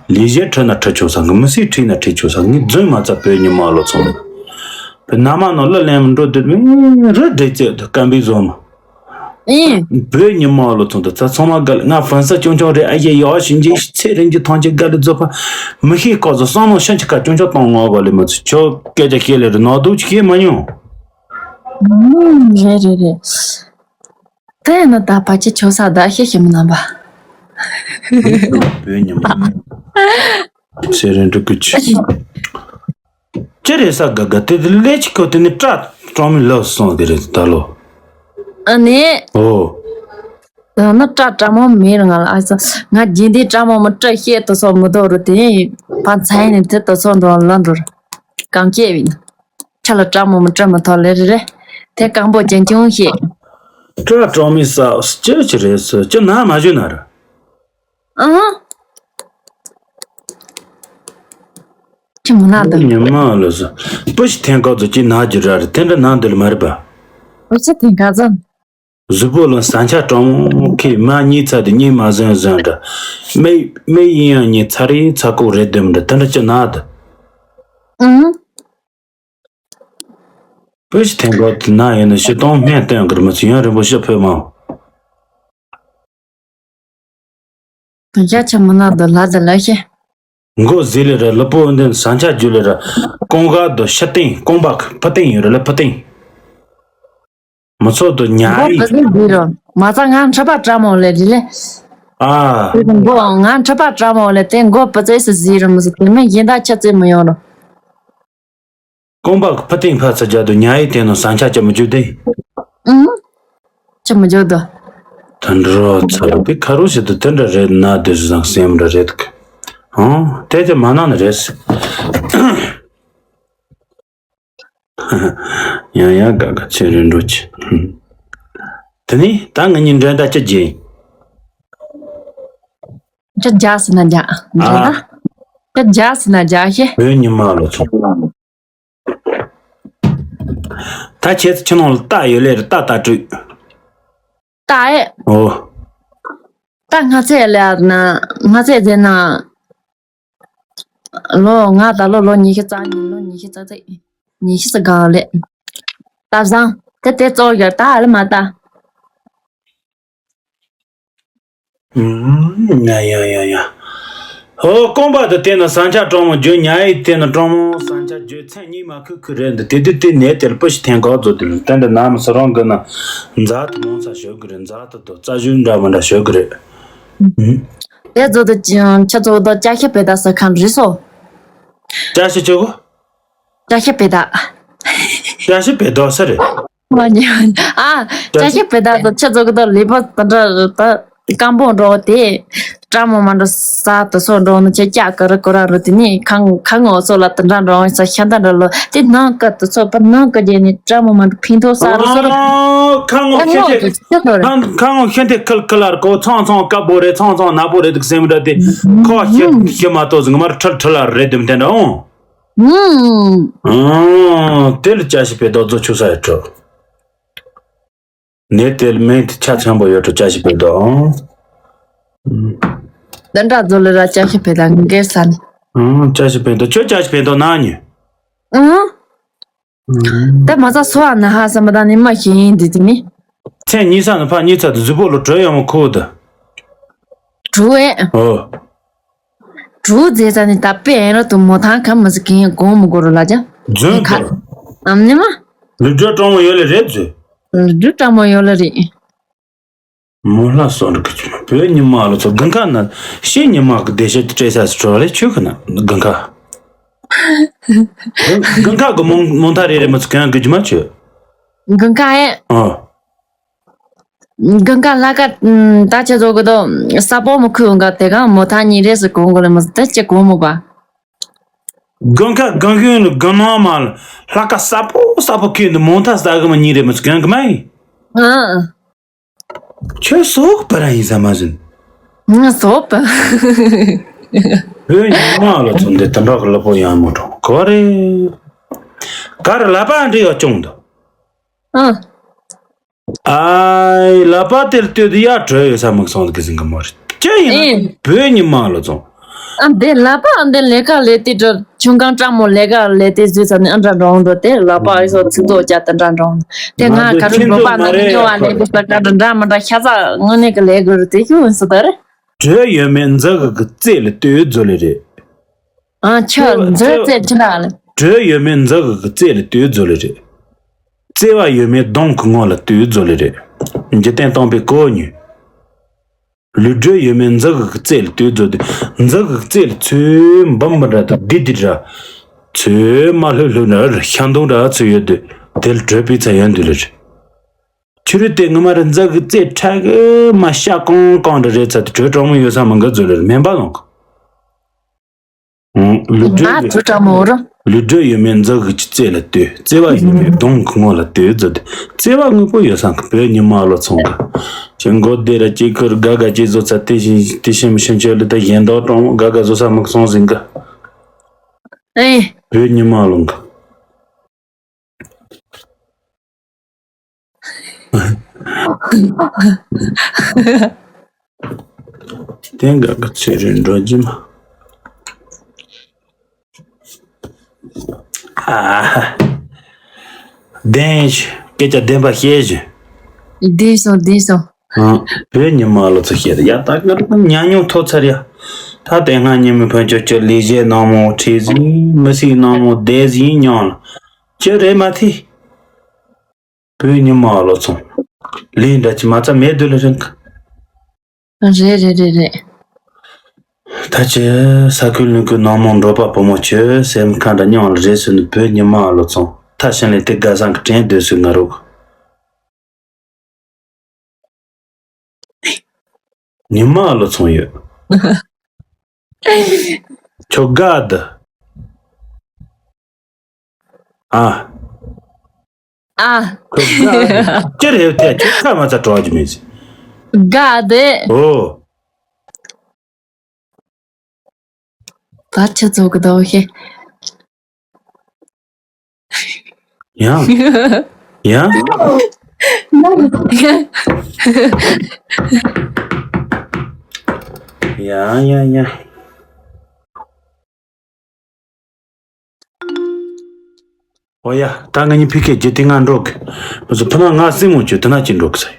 ལས་གཞན་ཁྲིད་ན་ཁྲིད་ཆོག་ས་གི་མི་སྲིད་ཁྲིད་ན་ཁྲིད་ཆོག་ས་ངས་རྫུན་མ་རྩ་བོད་ཉི་མ་ལོ་ཚོང་། བོད་ན་མ་ནོ་ལ་ལན་མི་འགྲོ་དེ་རི་འདྲེ་རྩེ་དུ་སྐམ་པའི་བཟོ་མ། ཨིན། བོད་ཉི་མ་ལོ་ཚོང་དུ་ཚ་ཚང་མ་དགའ་ལ་ང་ཧྥན་ས་ཅུང་ཅུང་རེད་ཨ་ཡེ་ཡོ་ཞིན་ཇི་ཚེ་རིང་གི་ཐང་ཆེ་དགའ་ལ་རྫོགས་པ་མི་ཤེས་ཀོ་ཟོ་སང་ནོ་ཤན་ཆི་ཀ་ཅུང་ཅུང་གཏོང་ངོ་གོ་ལེ་མ་ཚུ་ཆོ་སྐད་ཆ་བཤད་ལེ་རི་ནོ་དུ་ཆི་ཤེས་མ་མྱོང་། ཨུམ། རེད་རེད་རེད། དེ་ནི་ད་པ་ཅི་ཆོ་ས་ད་ཤེས་ཤེས་མི་ནམ་པ། བོད་ཉི་མ་ཚེ་རིང་འབྲུག་གི་ཆུ། ཅི་རེད་ས་དགའ་དགའ་དེ་དེ་ལས་ཅི་ཁོ་དེ་ནི་སྐྲ་གྲོང་མི་ལོ་སོང་དེ་རེད་ད་ལོ། ཨ་ནི། ཨོ། ད་ནི་སྐྲ་སྐྲ་མོ་མེད་རུང་ང་ལ་ཨ་ཙི། ང་རྒྱུན་ལྡན་སྐྲ་མོ་མི་སྐྲ་ཤེས་དུ་སོགས་མི་འདུག་རུ་དེ་ཕན་ཚན་ནས་དེ་དུ་སོགས་འགྲོ་ལ་འགྲོ་རུ་གང་སྐྱེས་བིན། ཁྱེད་ལ་སྐྲ་མོ་མི་སྐྲ་མི་ཐོག་ལེ་རེ་རེ། དེ་སྐམ་པོ་ཅན་ཅུང་ཤེས། སྐྲ་སྐྲ་མོའི་ས་སྐྱེ་ཆི་རེད་སུ་ཅི་ན་མ་བྱུང་ན་རུ། ཨང་། ཁྱི་མོ་ན་དང་། ཉི་མ་ལོ་སུ། པུ་ཤི་ཐེན་ཀ་ཙོ་ཅི་ན་རྒྱུ་ར་རེད་དེ་འདྲ་ན་འདི་ལ་མ་རེད་པ། པུ་ཤི་ཐེན་ཀ་ཙོ། གཟུགས་པོ་ལ་ཟ་ཆ་གྲང་མོ་ཁེ་མ་གཉིད་ཚ་དེ་གཉིད་མ་ཟིན་ཟིན་འདྲ། མི་མི་ཡིན་ཡང་གཉིད་ཚ་རེ་ཚ་ཁོག་རེད་དེ་མི་འདྲ་དེ་འདྲ་ཅི་ན་དེ། ཨང་། པུ་ཤི་ཐེན་ཀ་དེ་ན་ཡིན་ན་ཤི་སྟོང་སྨན་བསྟེན་གི་རེད་མི་ཚེ་ཡུན་རིང་པོ་ཤི་ཕོད་མང་། དོན་རྐྱང་ཆ་མི་ན་དུ་ལ་དུ་ལ་ཤེ། མགོ་ཟི་ལེ་ར་ལུ་པོ་འདི་ཟ་ཆ་རྒྱུ་ལེ་ར། ཀོང་ག་དུ་ཤི་སྟེང་ཀོང་པ་ཕུ་སྟེང་ཡོད་ར་ལེ་ཕུ་སྟེང་། མི་ཚོགས་དུ་ཉ་མགོ་ཡིན། བུ་ཟི་ཟི་རོ། མ་ཚ་ང་འཁྲབ་པ་བཀྲ་མོ་ལེ་རི་ལེ། ཨ། མགོ་ང་འཁྲབ་པ་བཀྲ་མོ་ལེ་དེ་མགོ་བུ་ཙེ་སི་ཟི་རོ་མི་ཟི་དེ་མི་ཡིན་ད་ཆ་ཙེ་མི་ཡོང་རོ། ཀོང་པ་ཕུ་སྟེང་ཕ་ཚ་རྒྱ་དུ་ཉ་ཡི་དེ་ནོ་ཟ་ཆ་ཅི་མི་རྒྱུ་དེ། ཨང་། ཅི་མི་རྒྱུ་དུ། དུད་འགྲོ་ཚ་བའི་ཁ་རུ་ཞིག་ཏུ་དེ་འདྲ་རེད་ན་དེ་སུ་དང་སེམས་འདྲ་རེད་གི། ཨང་། དེ་ཅི་མ་ན་ནི་རེད། ཡང་ཡང་དགའ་དགའ་ཚེ་རིང་འགྲོ་ཆེ། དེ་ནི་ད་ང་གཉིས་འགྲན་ཟླ་ཅི་རྒྱས། ཅི་རྒྱས་སི་ན་རྒྱ། འགྲན་ཟླ། ཅི་རྒྱས་སི་ན་རྒྱ་ཤེ། བོད་ཉི་མ་ལོ་ཚོ། ད་ཁྱེད་ཚོ་ཁྱིམ་ནང་ལ་རྟ་ཡོད་ལེ་རེད་རྟ་རྟ་སྤྲུག་རྟ་ཨེ། ཨོ། རྟ་སྔ་ཚེ་ལ་ན་སྔ་ཚེ་ཟེར་ན། ལོ་ང་ད་ལོ་ལོ་ཉི་ཤུ་རྩ་གཉིས་ལོ་ཉི་ཤུ་རྩ་གཅིག་ཉི་ཤུ་རྩ་གང་ལེ། རྟ་བཟང་དེ་དེ་གཙོ་ཡོད་རྟ་ཨ་ལེ་མ་རྟ། ཡ་ཡ་ཡ་ཡ། ཧོ་རྐང་པ་དུ་བལྟས་ན་ཟ་ཆ་གྲང་མོ་རྒྱུ་ཉ་ཡིས་བལྟས་ན་གྲང་མོ་ཟ་ཆ་རྒྱུ་མཚན་གཉིས་མ་ཁུག་ཁུག་རེད་འདི་དེ་དུས་དེ་ནས་དེར་པུ་ཤི་ཐེན་གོག་ཛོ་དེ་ལ་བསྟན་འདི་ནམ་སུ་རང་གི་ན་མཛའ་དུ་མང་ས་ཞོག་གི་རེད་མཛའ་དུ་དུ་རྩ་ཞུན་འདྲ་མི་འདྲ་ཞོག་གི་རེད། དེ་ཛོ་དུ་ཁྱི་ཚོ་དུ་ཅ་ཤི་བེ་ད་ས་ཁམས་རི་སོ། ཅ་ཤི་ཆོ་གོ་ཅ་ཤི་བེ་ད། ཅ་ཤི་བེ་ད་ས་རེད། མ་ཉན། ཨ། ཅ་ཅ་ཤི་བེ་ད་དུ་ཁྱི་ཚོ་གི་དུ་ལི་པ་དུ་འདྲ་དུ་སྐམ་པོ་འགྲོ་དེ། སྐྲ་མོ་མ་འགྲོ་ས་དུ་སོ་འགྲོ་ནི་ཁྱི་ཀྱ་ཀ་རི་ཀོ་ར་རུ་དེ་ནི་ཁང་ཁང་ངོ་སོ་ལ་དུ་འདྲ་འགྲོ་ས་ཤ་འདྲ་འདྲ་ལོ་དེ་ནང་ཀ་དུ་ཚོ་པ་ནང་ཀ་རྒྱལ་ནི་སྐྲ་མོ་མ་འགྲོ་ཕིང་ཐོ་ས་རུ་སོ་རུ། ཁང་ངོ་ཁྱི་ཁྱི་ཁང་ཁང་ངོ་ཁྱི་དེ་ཁལ་ཁལ་ལར་གོ་ཚང་ཚང་དཀར་པོ་རེད་ཚང་ཚང་ནག་པོ་རེད་དུ་སེམས་འདྲ་དེ་ཁོ་ཁྱི་ཁྱི་མ་གཏོགས་ཟིག་མར་ཁྲལ་ཁྲལ་ལར་རེད་དུ་དེ་འདྲ་འོང་། ཨང་། དེ་ལ་ཅ་ཤི་བེ་ད་ཛོ་ཆུ་ས་ཡ་གྲོ། ནས་དེ་ལ་མིང་དེ་ཆ་ཚང་པོ་ཡོད་འགྲོ་ཅ་ཤི་བེ་ད་ཨང་། དེ་འདྲ་ཛོ་ལ་ར་ཅ་ཤི་བེ་ད་འགེར་ས་ནི། ཨང་ཅ་ཤི་བེ་ད་ཁྱོད་ཅ་ཤི་བེ་ད་ན་ཉོ། ཨང་། ད་མ་ཚ་སོ་ཨ་ན་ཧ་ས་མ་ད་ནི་མ་ཤེས་ཡིན་འདི་དེ་ནི། མཚན་ཉིས་ས་ནི་ཕ་ཉིས་ཚ་དུ་གཟུགས་པོ་ལ་གྲོད་ཡོང་མ་ཁུག་ད། གྲུ་ཨེ། ཨོ། གྲུ་རྫས་ས་ནི་ད་པེ་ཨེ་ར་དུ་མོ་ཐང་ཁམ་མ་ཟི་གིན་གོང་མོ་གོ་རུ་ལ་ཅ། རྫུན་ཁ། ཨམ་ནི་མ། ལུས་སྒྲོལ་སྤྲང་མོ་ཡོད་ལེ་རེད་རྫུན། ལུས་སྒྲོལ་སྤྲང་མོ་ཡོད་ལེ་རེད། མོ་ལྷ་སོ་འདྲ་གི་ཆུ་བོད་ཉི་མ་ལོ་ཚོ་དགུན་ཁ་ན་ཤེས་ཉི་མ་གི་བདེ་ཤེད་ཀྱི་སྤྲད་ས་སུ་གྲོ་རེ་ཆུ་ཁ་ན་དགུན་ཁ། དགུན་ཁ་གི་མོང་མོང་ཐ་རེ་རེ་མ་ཚུ་གང་གི་ཇི་མ་ཆུ། དགུན་ཁ་ཨེ། ཨོ། དགུན་ཁ་ལྷ་ཁ་ད་ཆ་ཚོ་གི་དོ་ས་པོ་མོ་ཁུ་འོང་ག་དེ་གང་མོ་ཐ་ཉི་རེ་སུ་གོང་གོ་ལེ་མ་ཚུ་ད་ཅི་གོང་མོ་ག། དགུན་ཁ་དགུན་ཤུན་ལ་དགུན་ནང་མ་ལ་ལྷ་ཁ་ས་པོ་ས་པོ་ཁུ་འདི་མོང་ཐ་ས་གི་མ་ཉི་རེ་མ་ཚུ་གང་གི་མ་ཡིན། ཨ། ཁྱོད་སོག་པ་ར་ཡིན་ས་མ་ཟིན། ང་སོག་པ། བོད་ཉི་མ་ལ་ཚོ་འདི་དམ་པ་གི་ལ་པོ་ཡང་མོ་གྲོང་གོ་རེ། ག་རེ་ལ་པ་འདྲི་ཡ་ཅུང་འདུག་ཨ། ཨའི་ལ་པ་དེར་ལྟོས་དུ་ཡ་བྲོས་ཡོད་ས་མིག་སོང་གི་ཟིན་གི་མོ་རེད། ཅི་ཡིན་ན་ཨེ། བོད་ཉི་མ་ལ་ཚོ། ཨ་འདི་ལ་པ་ཨ་འདི་ལས་ཀ་ལས་དེ་འདྲ་ཆུང་ཁང་སྤྲང་མོ་ལས་ཀ་ལས་དེ་བཟོས་ཚར་ནས་ཨ་འདྲ་འགྲོ་འགྲོ་དེ་ལ་པ་ཨི་སོ་ཚིག་ཐོ་བཅད་དེ་འདྲ་འགྲོ་དེ་ང་ང་ཚོ་ག་རུ་ཁྱིམ་འགྲོ་ཚོ་པ་མ་ན་རེད་ནི་ཡ་ཉོ་བ་ཁོ། ལས་དེ་ལ་འདྲ་འདྲ་མི་འདྲ་ཤ་ཚ་དངོས་གནས་ཀྱི་ལས་དགོས་རུ་དེ་ཤུ་ཨིན་སི་ད་རེད། བྲོས་ཡོད་མེད་འཛི་གི་གི་རྩེ་ལ་ལྟོས་རྫོ་ལེ་རེད། ཨ་ཆ་འཛི་རྩེ་ཆི་ན་ལ། བྲོས་ཡོད་མེད་འཛི་གི་གི་རྩེ་ལ་ལྟོས་རྫོ་ལེ་རེད། བརྩེ་བ་ཡོད་མེད་གདོང་གི་ངོ་ལ་ལྟོས་རྫོ་ལེ་རེད། འཇིག་རྟེན་སྟོང་པའི་གོ་ཉོན། ལུས་སྒྲོལ་ཡོད་མེད་འཛི་གི་གི་རྩེ་ལ་ལྟོས་རྫོ་དེ། འཛི་གི་གི་རྩེ་ལ་ཚོས་འབུམ་པ་འདྲ་དང་ལྡི་ལྡི་འདྲ། ཚོས་མ་ལྷོད་ལྷོད་འདྲ་ཤ་མདོག་འདྲ་ཚོས་ཡོད་དུས་དེ་ལ་བྲོས་པའི་ཚ་ཡོན་དུ་ལེ་རེད། ཕྱི་རོལ་དེ་ངོ་མ་རེད། འཛག་གི་རྩེ་ཁྲ་གི་མ་ཤ་གང་གང་རེ་རེད་ཚ་དེ་དྲོད་གྲང་མོ་ཡོད་ས་མི་འགའ་ཚོ་ལ་སྨན་པ་ལོང་གི། ལུས་ང་དྲོད་ཚོ་ཡོད། གྲང་མོ་རོ། ལུས་དྲོད་ཡོད་མེད་འཛག་གི་ཅི་རྩེ་ལ་ལྟོས། བརྩེ་བ་ཡོད་མེད་གདོང་གི་ངོ་ལ་ལྟོས་ཟེར་ཏེ། བརྩེ་བ་དངོས་པོ་ཡོད་ས་གི་བོད་ཉི་མ་ལོ་ཚོང་གི། ཅི་མགོ་བདེ་ར་ཅི་ཁུར་དགའ་དགའ་ཅི་བཟོ་ཚ་དེ་བཞིན་དེ་བཞིན་ཕྱིན་ཆད་ལུས་ད་གཞན་དག་གྲང་མོ་དགའ་དགའ་བཟོ་ས་མི་གི་སོང་ཟིན་གི། ཨེ། བོད་ཉི་མ་ལོང་གི། དེ་འགའ་གི་ཚེ་རིང་འགྲོ་རྒྱུ་མ། ཨ། བདེན་ཞུ། སྐད་ཆ་བདེན་པ་བཤད་ཞུ། བདེན་སོང་བདེན་སོང་། ཨ། བོད་ཉི་མ་ལོ་ཚོ་བཤད་ཡ་ད་ག་ཉ་ཉུང་ཐོ་ཚར་ཡ། ད་དེ་སྔ་ཉི་མའི་ཕན་ཆོད་ཀྱི་ལས་བྱེད་ནང་མོ་ཁྲིད་ཟིན་མི་སྲིད་ནང་མོ་བསྡད་ཟིན་མྱོང་ལ། ཅི་རེད་མ་ཐི། བོད་ཉི་མ་ལོ་ཚོང་། ལས་འདྲ་ཅི་མ་ཚ་མེད་དུ་ལ་རིང་། རེད་རེད་རེད་རེད། ད་ཅི་ས་ཁུལ་ལུང་ཁུལ་ནང་མོ་འགྲོ་པ་བུ་མོ་ཁྱོད་སེམས་ཁ་འདྲ་མྱོང་ལ་རེད་ཟེར་ནས་བོད་ཉི་མ་ལོ་ཚོང་ད་ཕྱིན་ལས་དེ་དགའ་སང་གི་དྲན་སྡོད་སུས་ང་རུ། ཉི་མ་ལོ་ཚོང་ཡོད། ཁྱོད་དགའ་འདི། ཨ། ཨ། ཁྱོད་དགའ་འདི། ཅི་རེད་དེ་ཁྱོད་ཁ་མ་ཚ་གྲོགས་ཀྱི་མེད་ཟེར། དགའ་འདི། ཨོ། བར་ཆད་ཚོགས་ཀྱི་ཟླ་བ་ཤེས། ཡང་། ཡང་། ཡང་ཡང་ཡང་། ཨོ་ཡ། ད་ང་གཉིས་ཕི་ཁེ་རྒྱུ་དེ་ང་འགྲོ་གི། མི་ཚོ་ཕུ་ན་ང་སྲིང་མོ་ཁྱོད་དེ་ན་ཅི་འགྲོ་གི་ས་ཡིན།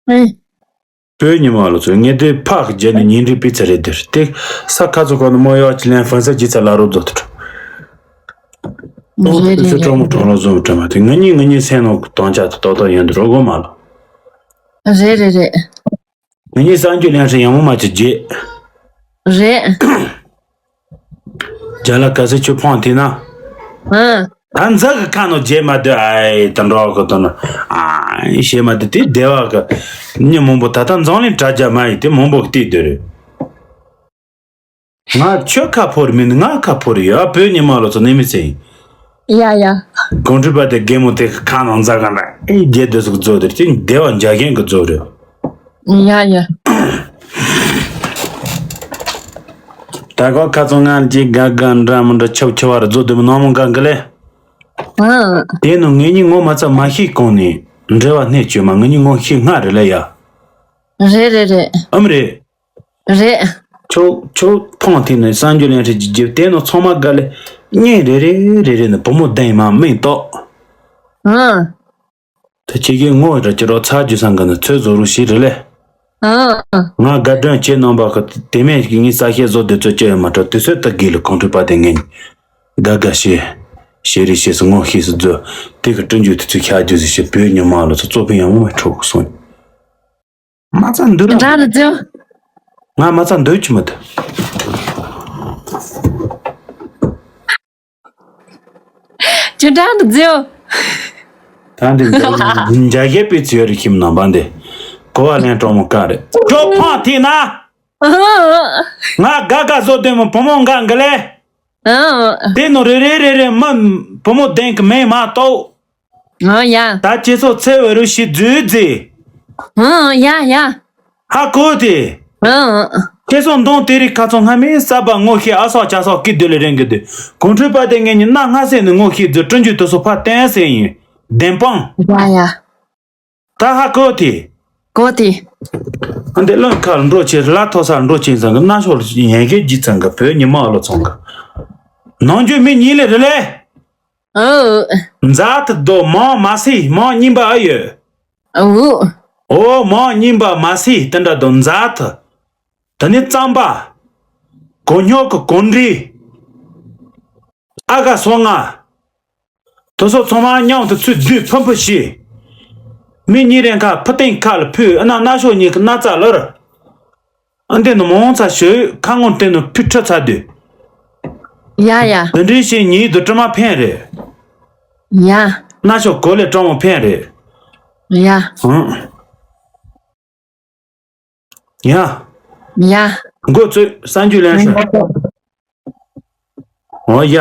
ཨེ། བོད་ཉི་མ་ལོ་ཚོ་ངས་དེ་ཕག་རྒྱལ་ནས་ཉིན་རེ་པི་ཚ་རེད་དེར་དེ་ས་ཁ་ཚོ་གོ་ནི་མོ་ཡོ་ཅི་ལན་ཧྥན་ས་ཇི་ཚ་ལ་རོ་རྫོ་ཐུ། རེད་རེད་ཚོ་ཀྲོང་མོ་ཀྲོང་ལོ་བཟོ་མི་ཀྲ་མ་དེ་ང་གཉིས་ང་གཉིས་སེམས་ནོ་གཏོང་ཆ་དུ་ཏོག་ཏོག་ཡོན་དུ་རོ་གོ་མ་ལོ། རེད་རེད་རེད། ང་གཉིས་གསར་འགྱུར་ལན་ཧྲི་ཡང་མོ་མ་ཅི་རྗེ། རེད། རྒྱ་ལ་ག་སེ་ཆུ་ཕོང་དེ་ན། ཨ། ད་འཛག་གི་ཁ་ནོ་རྗེས་མ་སྡོད་ཨའི་ད་འགྲོ་གི་དོ་ན། ཨའི་ཞེས་མ་དེ་དེ་བདེ་བ་གི། མི་མང་པོ་ད་ལྟ་འཛམ་གླིང་དྲ་རྒྱ་མ་ཡི་དེ་མང་པོ་གི་བལྟས་སྡོད་རེད། ང་ཁྱོད་ཁ་ཕོར་མིན་ང་ཁ་ཕོར་ཡོད་ཨ་བོད་ཉི་མ་ལོ་ཚོ་ནི་མི་ཚེ་ཡིན། ཡ་ཡ། གོང་ཁྲི་པ་དེ་རྒན་མོ་དེ་ཁ་ནང་འཛག་ག་འདྲ་ཨེ་རྒྱལ་དུ་ཟུག་རྫོ་དེར་དེ་བདེ་བ་འཇའ་རྒན་གི་རྫོ་རེད། ཡ་ཡ། ད་གོ་ཁ་ཚོ་ང་ལ་ཅིག་དགའ་དགའ་འདྲ་མི་འདྲ་ཆབ་ཆབ་བར་རྫོ་དེ་མི་ནོར་མོ་འགའ་འགི་ལེ། ཨང་། དེ་ནི་ངེད་གཉིས་ངོ་མ་ཚ་མ་ཤེས་གོང་ནས་འབྲེལ་བ་སྣེ་གཅོད་མ་ངེད་གཉིས་ངོ་ཤེས་སྔ་རེད་ལེ་ཡ། རེད་རེད་རེད། ཨམ་རེད། རེད། ཁྱོད་ཁྱོད་ཕོང་ཐིག་ནས་གསར་འགྱུར་ལེན་ཧྲི་ཅིག་རྒྱབ་དེ་ནི་ཚང་མ་དགའ་ལེ། གཉེན་རེ་རེ་རེ་རེ་ནི་བུ་མོ་ལྡན་མ་མིང་ཏོག་ཨང་། ད་ཁྱེད་ཀྱིས་ངོ་ར་ཅི་རོ་ཚ་རྒྱུ་སང་གི་ནི་ཚོད་བཟོ་རུ་ཞིག་རེད་ལེ། ཨང་། ང་དགའ་སྒྲོན་ཁྱེད་རྣམ་པ་གི་དེ་མེད་ཀྱི་ངའི་ས་ཤེད་བཟོ་དེ་ཚོད་ཅི་ཡོད་མ་གྲོ་དེ་ཚོད་ད་དགེ་ལ་གོང་ཁྲི་པ་དེ་ངན། དགའ་དགའ་ཤེས། ཤེས་རེ་ཤེས་སུ་ངོ་ཤེས་སུ་རྫོ། དེ་གི་སྤྲིན་རྒྱུ་དེ་ཚོད་ཤ་རྒྱུ་ཟི་ཤེས་བོད་ཉི་མ་ལོ་ཚོ་གཙོ་ཕན་ཡང་མོ་མ་འཕྲོག་སོང་། མ་ཚ་འདུལ་ར། འདྲ་རུ་རྫོ། ང་མ་ཚ་འདོད་ཀྱི་མི་འདུག་ཅི་འདྲ་རུ་རྫོ། ད་འདི་འཇའ་ཤེས་པའི་ཚེ་ཡོད་རེ་ཁྱིམ་ནང་པ་འདི། གོ་བ་ལེན་གྲོགས་མོ་ཀ་རེད། ཅོ་ཕང་ཐི་ན། ང་དགའ་དགའ་བཟོ་དོན་མོ་བུ་མོ་འགའ་འགི་ལེ། དེ་ནོ་རེ་རེ་རེ་རེ་མི་བུ་མོ་ལྡན་གི་མེད་མ་གཏོགས། ཨོ་ཡ། ད་ཁྱེད་ཚོ་ཚེ་འོད་རུ་ཞིག་འཛུལ་རྫི། ཨོ་ཡ་ཡ། ཧ་གོ་དེ། ཨོ། ཁྱེད་ཚོ་མདོང་དེ་རིགས་ཁ་ཚོ་སྔ་མའི་ས་པ་ངོ་ཤེས་ཨ་སོག་ཅ་སོག་སྐྱིད་སྡུག་ལས་རན་གི་དུས་གོང་ཁྲོས་པ་དེ་ངེད་གཉིས་གནའ་སྔ་སེ་ནས་ངོ་ཤེས་རྫི་སྤྲིན་རྒྱུད་དུ་སོ་ཕ་བསྟན་སེ་ཡིན། བདེན་དཔང་། ཡ་ཡ། ད་ཧ་གོ་དེ། གོ་དེ། ཨ་འདི་བློན་ཁ་ལ་འགྲོ་ཆེ་ལ་ཐོ་ས་འགྲོ་ཆེ་ཚང་གི་གནའ་ཤོག་ལ་ཡན་གེ་ཇི་ཚང་གི་བོད་ཉི་མ་ཨ་ལོ་ཚང་གི་ནང་རྒྱུ་མི་གཉིས་ལས་རེ་ལས། ཨོ། མཛའ་ཐུ་རྡོ་མང་མ་སི་མང་གཉིས་པ་ཨ་ཡོད། ཨོ། ཨོ་མང་གཉིས་པ་མ་སི་དེ་འདྲ་རྡོ་མཛའ་ཐུ། དེ་ནི་གཙང་པ། གོ་སྙོག་གི་གོ་འདྲི། ཨ་ག་སོ་ང་། དེ་ཚོ་ཚང་མ་མཉམ་དུ་ཚུར་བསྡུས་ཕུ་ཕུ་བྱས། མི་གཉིས་རེ་ཁ་ཕུ་སྟེང་ཁ་ལ་ཕུ་ཨ་ན་གནའ་ཤོག་གཉིས་ཀྱི་སྣ་རྩ་ལར། ཨ་འདི་ནི་མང་ཚ་ཞོལ་ཁ་ངོ་སྟེང་ནས་ཕུ་ཁྲི་ཚ་དུས། ཡ་ཡ། དེ་འདྲའི་ཞིག་ཉིད་དུ་དྲི་མ་འཕེན་རེད། ཡ། གནའ་ཤོག་གོ་ལས་སྤྲང་བོ་འཕེན་རེད། ཡ། ཨང་། ཡ། ཡ། མགོ་ཚོས་གསར་འགྱུར་ལེན་ཤོག་འོ་ཡ།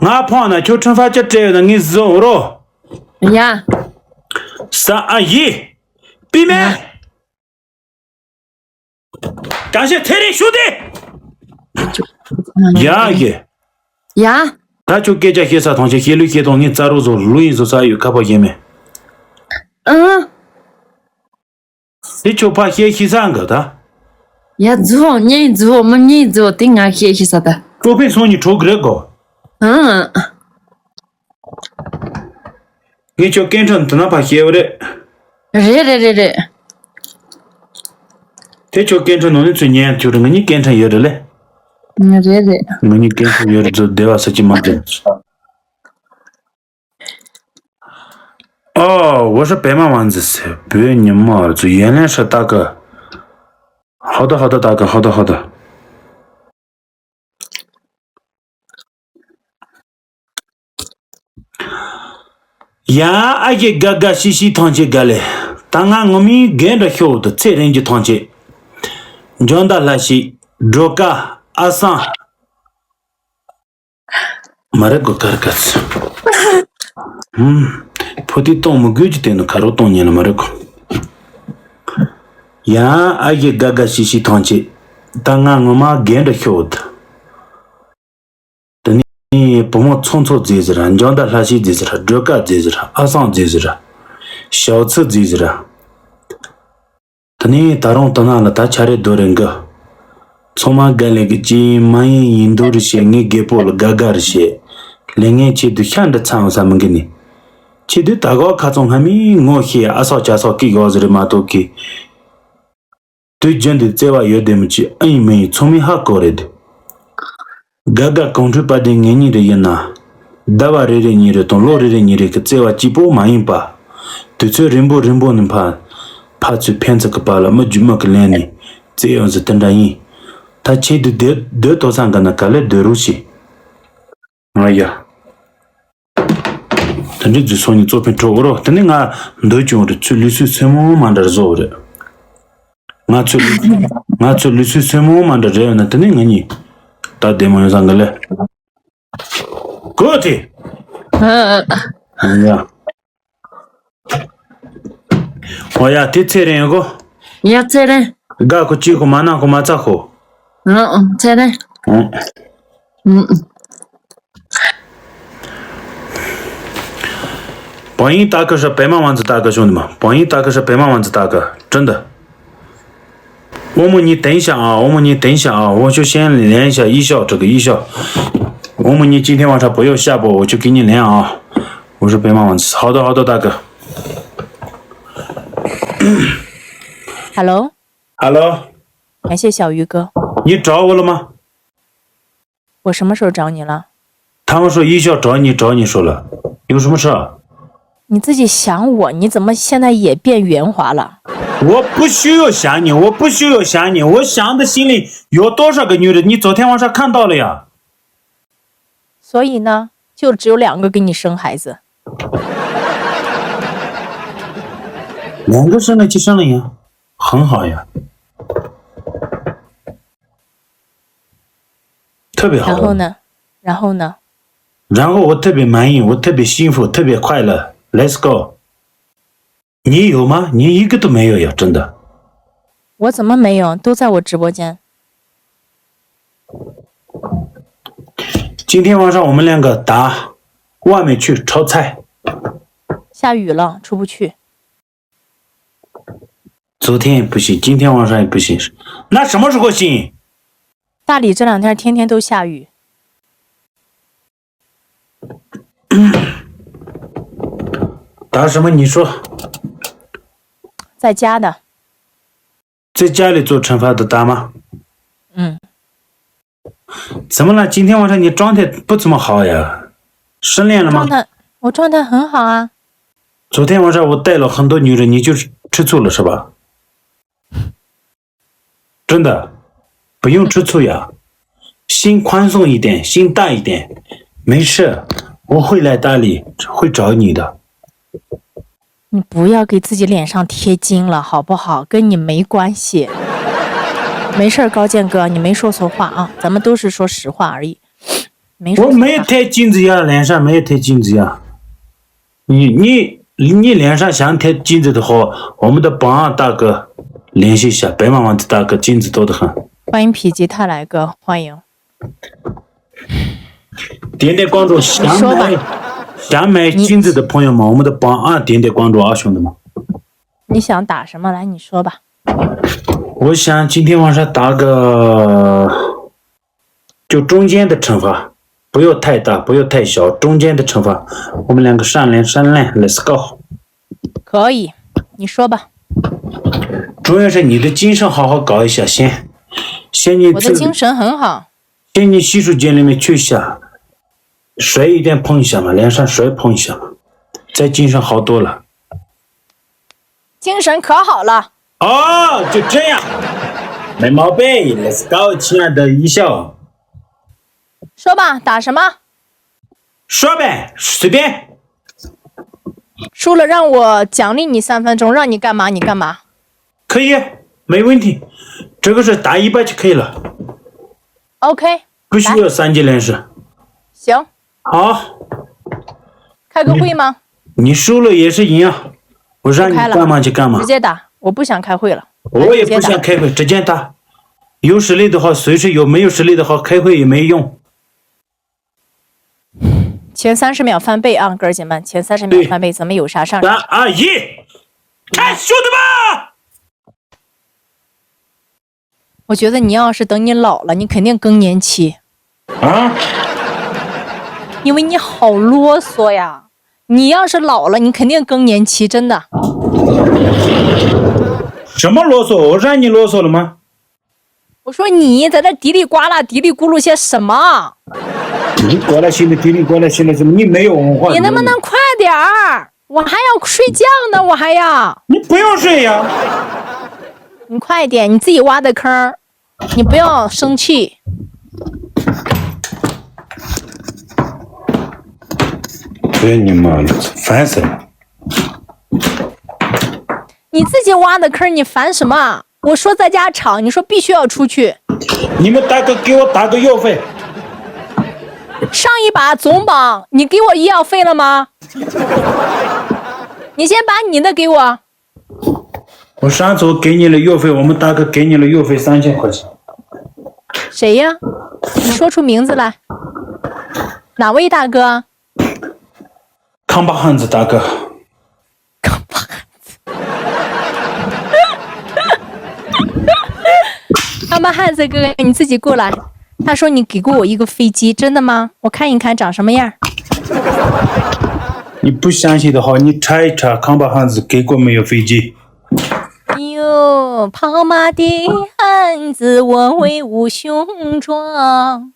ང་ཕོང་ན་ཁྱོད་ཁྲིམས་ཕ་ཅི་སྤྲད་ཡོད་ན་ངས་བཟོ་རོ། ཡ། ས་ཨ་ཡི། པི་མེ། ཀྱང་ཤེས་ཚེ་རིང་ཞུ་དེ། ཡ་ཡེ། ཡ། ད་ཁྱོད་སྐད་ཆ་བཤད་ས་ཐང་ཆད་བཤད་ལུས་བཤད་ཐང་ངས་རྩ་རོགས་བཟོ་ལུས་ཡིན་བཟོ་ས་ཡོད་ཁ་པར་བཤད་མེད། ཨང་། དེ་ཁྱོད་ཕ་བཤད་ཤི་ས་འགའ་ད། ཡ་རྫུ་བོ་ཉེ་རྫུ་བོ་མི་ཉེ་རྫུ་བོ་དེ་ང་བཤད་ཤི་ས་ད། ཀྲོ་ཕན་སོང་ཉི་གྲོགས་རེད་གོ། ཨང་། ངས་ཁྱོད་སྐད་འཕྲིན་དུ་ན་ཕ་བཤད་བ་རེད། རེད་རེད་རེད་རེད། དེ་ཁྱོད་སྐད་འཕྲིན་ནང་ནས་ཚུར་ཉན་ཁྱོད་རེད། ང་གཉིས་སྐད་འཕྲིན་ཡོད་རེད་ལེ། རེད་རེད། ང་གཉིས་སྐད་འཕྲིན་ཡོད་རེད་ཚུར་བདེ་བ་ས་ཅི་མ་རེད། ཨོ། 我是白马王子 ཟེར་བོད་ཉི་མ་ཚོ་ཡན་ལན་ཧྲི་ཏ་ཀི། 好的好的大哥 好的好的。 ཡ། ཨ་ཞེ་དགའ་དགའ་ཤི་ཤི་ཐང་ཆད་དགའ་ལེ། ད་ང་ངོ་མའི་རྒན་འདྲ་ཤོག་ཏུ་ཚེ་རིང་གི་ཐང་ཆད། འཇོ་མདའ་ལྷ་ཤི། སྒྲོལ་དཀར། ཨ་སང་། མ་རེད་གོ་ཀར་ཀ་ཚི། ཧུམ། ཕོ་ཏི་གཏོང་མི་དགོས་ཀྱི་དེ་ནི་ཁ་རོག་གཏོང་ཉན་ལ་མ་རེད་གོ། ཡང་ཨ་ཞེ་དགའ་དགའ་ཤི་ཤི་ཐང་ཆད། ད་ང་ངོ་མ་རྒན་འདྲ་ཤོག་ད། དེ་ནས་བུ་མོ་ཚོང་ཚོ་རྫས་ཟེར་ར། འཇང་ད་ལྷ་ཤི་རྫས་ཟེར་ར། སྒྲོལ་དཀར་རྫས་ཟེར་ར། ཨ་སང་རྫས་ཟེར་ར། ཞའོ་ཚི་རྫས་ཟེར་ར། དེ་ནས་ད་རུང་དེ་ན་ལ་ད་ཆ་རེ་རྡོ་རེ་འགི། ཚང་མ་དགའ་ལས་གི་ཅི་མ་ཡིན་ཡིན་འདུག་རེ་བཤད། ངའི་རྒད་པོ་ལ་དགའ་དགའ་རེ་བཤད། ལས་ངན་ཆེད་དུ་ཤ་འདྲི་ཚང་ས་མི་འགི་ནི། ཆེད་དུ་ད་གོ་ཁ་ཚང་སྔ་མའི་ངོ་ཤེས་ཨ་སོག་ཅ་སོག་གི་གོ་ཟེར་རེ་མ་གཏོགས་གི། དུས་རྒྱུན་དུ་བརྩེ་བ་ཡོད་དེ་མི་ཅི་ཨ་ཡིན་མི་ཡིན་ཚང་མས་ཧ་གོ་རེད། དགའ་དགའ་གོང་འཕྲོས་པ་དེ་ངེད་གཉིས་རེ་ཡིན་ན། ཟླ་བ་རེ་རེ་གཉིས་རེ་དང་ལོ་རེ་རེ་གཉིས་རེ་གི་བརྩེ་བ་གཅིག་པོ་མ་ཡིན་པ། དུས་ཚོད་རིང་པོ་རིང་པོ་ནས་ཕ། ཕ་ཚོས་ཕན་ཚུན་གི་བར་ལ་མི་རྒྱུ་མི་གི་ལན་ནས་བརྩེ་ཡོང་ཟེར་དེ་འདྲ་ཡིན། ད་ཆེད་དུ་སྡོད་སྡོད་དོ་སང་གི་ན་ག་ལེར་སྡོད་རོགས་བྱེད། ང་ཡ། དེ་འདྲའི་རྫུན་སོང་ནས་གཙོ་ཕན་གྲོགས་རོ། དེ་ནི་ང་འདོད་ཀྱང་རེད། ཚུལ་ལུས་སུ་སེམས་མོ་མ་འདྲ་བཟོ་རེད། ང་ཚོ་ལུས་ང་ཚོ་ལུས་སུ་སེམས་མོ་མ་འདྲ་རེད་ཡོད་ན་དེ་ནི་ང་གཉིས་ད་བདེ་མོ་ཡོད་ས་འགའ་ལེ། གོ་དེ། ཡ། ཨོ་ཡ་དེ་ཚེ་རིང་གོ། ཡ་ཚེ་རིང་། དགའ་གོ་ཅི་གོ་མ་ན་གོ་མ་ཚ་གོ། ཨ་ཨ་ཚེ་རིང་། ཨ། ཨ་ཨ། 宝英大哥是白马王子大哥，兄弟们，宝英大哥是白马王子大哥，真的。我们你等一下啊，我们你等一下啊，我就先连一下一笑这个一笑。我们你今天晚上不要下播，我就给你连啊。我是白马王子，好的好的，大哥。 Hello， Hello， 感谢小鱼哥。 你找我了吗？ 我什么时候找你了？ 他们说一笑找你，找你说了，有什么事啊？ 你自己想我，你怎么现在也变圆滑了？ 我不需要想你，我不需要想你，我想的心里有多少个女人，你昨天晚上看到了呀。 所以呢，就只有两个给你生孩子。 两个生了就生了呀，很好呀。 特别好。 然后呢？然后呢？ 然后我特别满意，我特别幸福，特别快乐。Let's go。 你有吗？你一个都没有呀，真的。 我怎么没有？都在我直播间。 今天晚上我们两个打外面去炒菜。 下雨了，出不去。 昨天不行，今天晚上也不行，那什么时候行？ 大理这两天天天都下雨。 打什么？你说。 在家的。 在家里做惩罚的打吗？ 嗯。 怎么了？今天晚上你状态不怎么好呀，失恋了吗？ 状态，我状态很好啊。 昨天晚上我带了很多女人，你就吃醋了是吧？ 真的，不用吃醋呀，心宽松一点，心大一点，没事，我会来大理，会找你的。你不要给自己脸上贴金了，好不好？跟你没关系。没事儿，高健哥，你没说错话啊，咱们都是说实话而已，没说错话。我没有贴金子呀，脸上没有贴金子呀。你你你脸上想贴金子的话，我们的保安大哥联系一下，白马王子大哥金子多得很。欢迎否极泰来哥，欢迎。点点关注，想买想买金子的朋友们，我们的榜二点点关注啊，兄弟们。你想打什么？来，你说吧。我想今天晚上打个，就中间的惩罚，不要太大，不要太小，中间的惩罚，我们两个商量商量，Let's go。可以，你说吧。主要是你的精神好好搞一下先，先你我的精神很好。先你洗手间里面去一下，水一定碰一下嘛，脸上水碰一下嘛，再精神好多了。精神可好了。哦，就这样，没毛病，Let's go，亲爱的一笑。说吧，打什么？说呗，随便。输了让我奖励你三分钟，让你干嘛你干嘛。可以，没问题，这个是打一百就可以了。OK，不需要三级连试。行。好。开个会吗？你输了也是一样，我让你干嘛就干嘛。直接打，我不想开会了。我也不想开会，直接打。有实力的话随时有，没有实力的话开会也没用。前三十秒翻倍啊，哥儿姐们，前三十秒翻倍，咱们有啥上啥。三二一，开始，兄弟们！我觉得你要是等你老了，你肯定更年期。啊？因为你好啰嗦呀！你要是老了，你肯定更年期，真的。什么啰嗦？我让你啰嗦了吗？我说你在这叽里呱啦、嘀里咕噜些什么？叽里呱啦些的，叽里呱啦些的什么？你没有文化。你能不能快点儿？我还要睡觉呢，我还要。你不用睡呀。你快点，你自己挖的坑儿，你不要生气。真你妈的，烦死了！你自己挖的坑儿，你烦什么？我说在家吵，你说必须要出去。你们大哥给我打个药费。上一把总榜，你给我医药费了吗？你先把你的给我。我上次我给你了药费，我们大哥给你了药费三千块钱。谁呀？你说出名字来。哪位大哥？康巴汉子大哥。康巴汉子。康巴汉子哥哥，你自己过来。他说你给过我一个飞机，真的吗？我看一看长什么样儿。你不相信的话，你查一查康巴汉子给过没有飞机。哟，胖妈的汉子，我威武雄壮。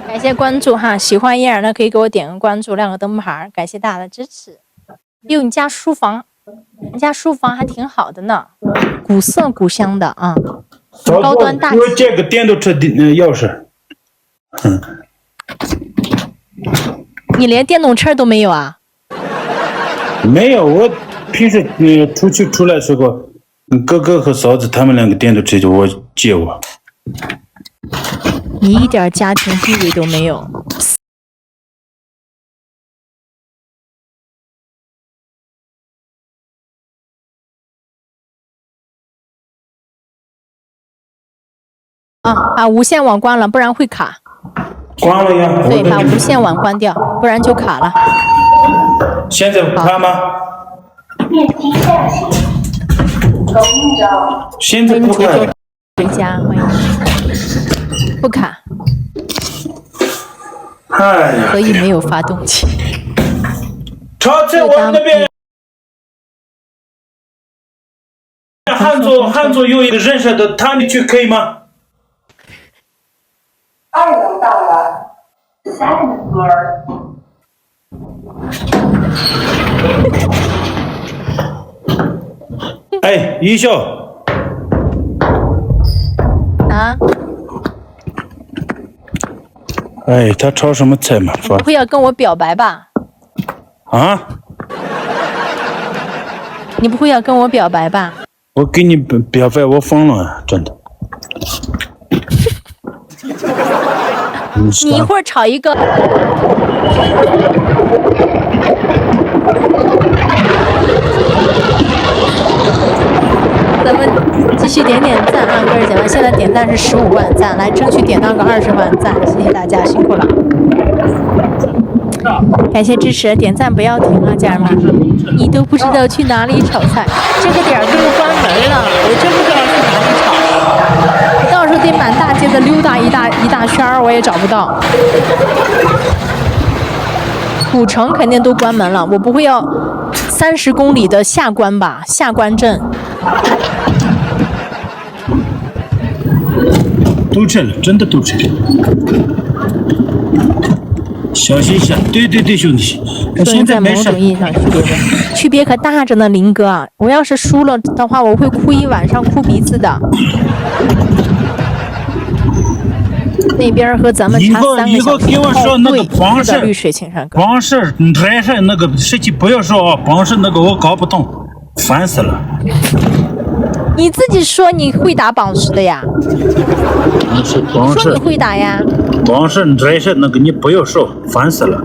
感谢关注哈，喜欢燕儿那可以给我点个关注，亮个灯牌儿，感谢大家的支持。哟，你家书房，你家书房还挺好的呢，古色古香的啊，高端大气。给我借个电动车的钥匙。你连电动车都没有啊？没有，我平时呃出去出来时候，哥哥和嫂子他们两个电动车就我借我。你一点家庭地位都没有。啊啊！无线网关了，不然会卡。关了呀。对，把无线网关掉，不然就卡了。现在不卡吗？现在不卡。回家，欢迎。不卡。哎呀，可以没有发动机。朝在我那边。汉族，汉族有一个认识的，他们去可以吗？二楼到了，三楼。哎，一笑。啊？哎，他炒什么菜嘛？你不会要跟我表白吧？啊？你不会要跟我表白吧？我给你表白，我疯了，真的。你一会儿炒一个。咱们继续点点赞啊，各位姐妹，现在点赞是十五万赞，来争取点到个二十万赞，谢谢大家，辛苦了。感谢支持，点赞不要停啊，家人们！你都不知道去哪里炒菜，这个点儿就关门了，我真不知道去哪里炒。我到时候得满大街的溜达一大一大圈儿，我也找不到。古城肯定都关门了，我不会要三十公里的下关吧？下关镇。堵车了，真的堵车了。小心一下，对对对，兄弟，我现在没事。区别可大着呢，林哥。我要是输了的话，我会哭一晚上，哭鼻子的。那边和咱们差三个小时。你给我说那个黄色绿水青山。黄色、白色那个事情不要说啊，黄色那个我搞不懂。烦死了！你自己说你会打榜石的呀？你是榜石，你会打呀？榜石你这是那个你不要说，烦死了！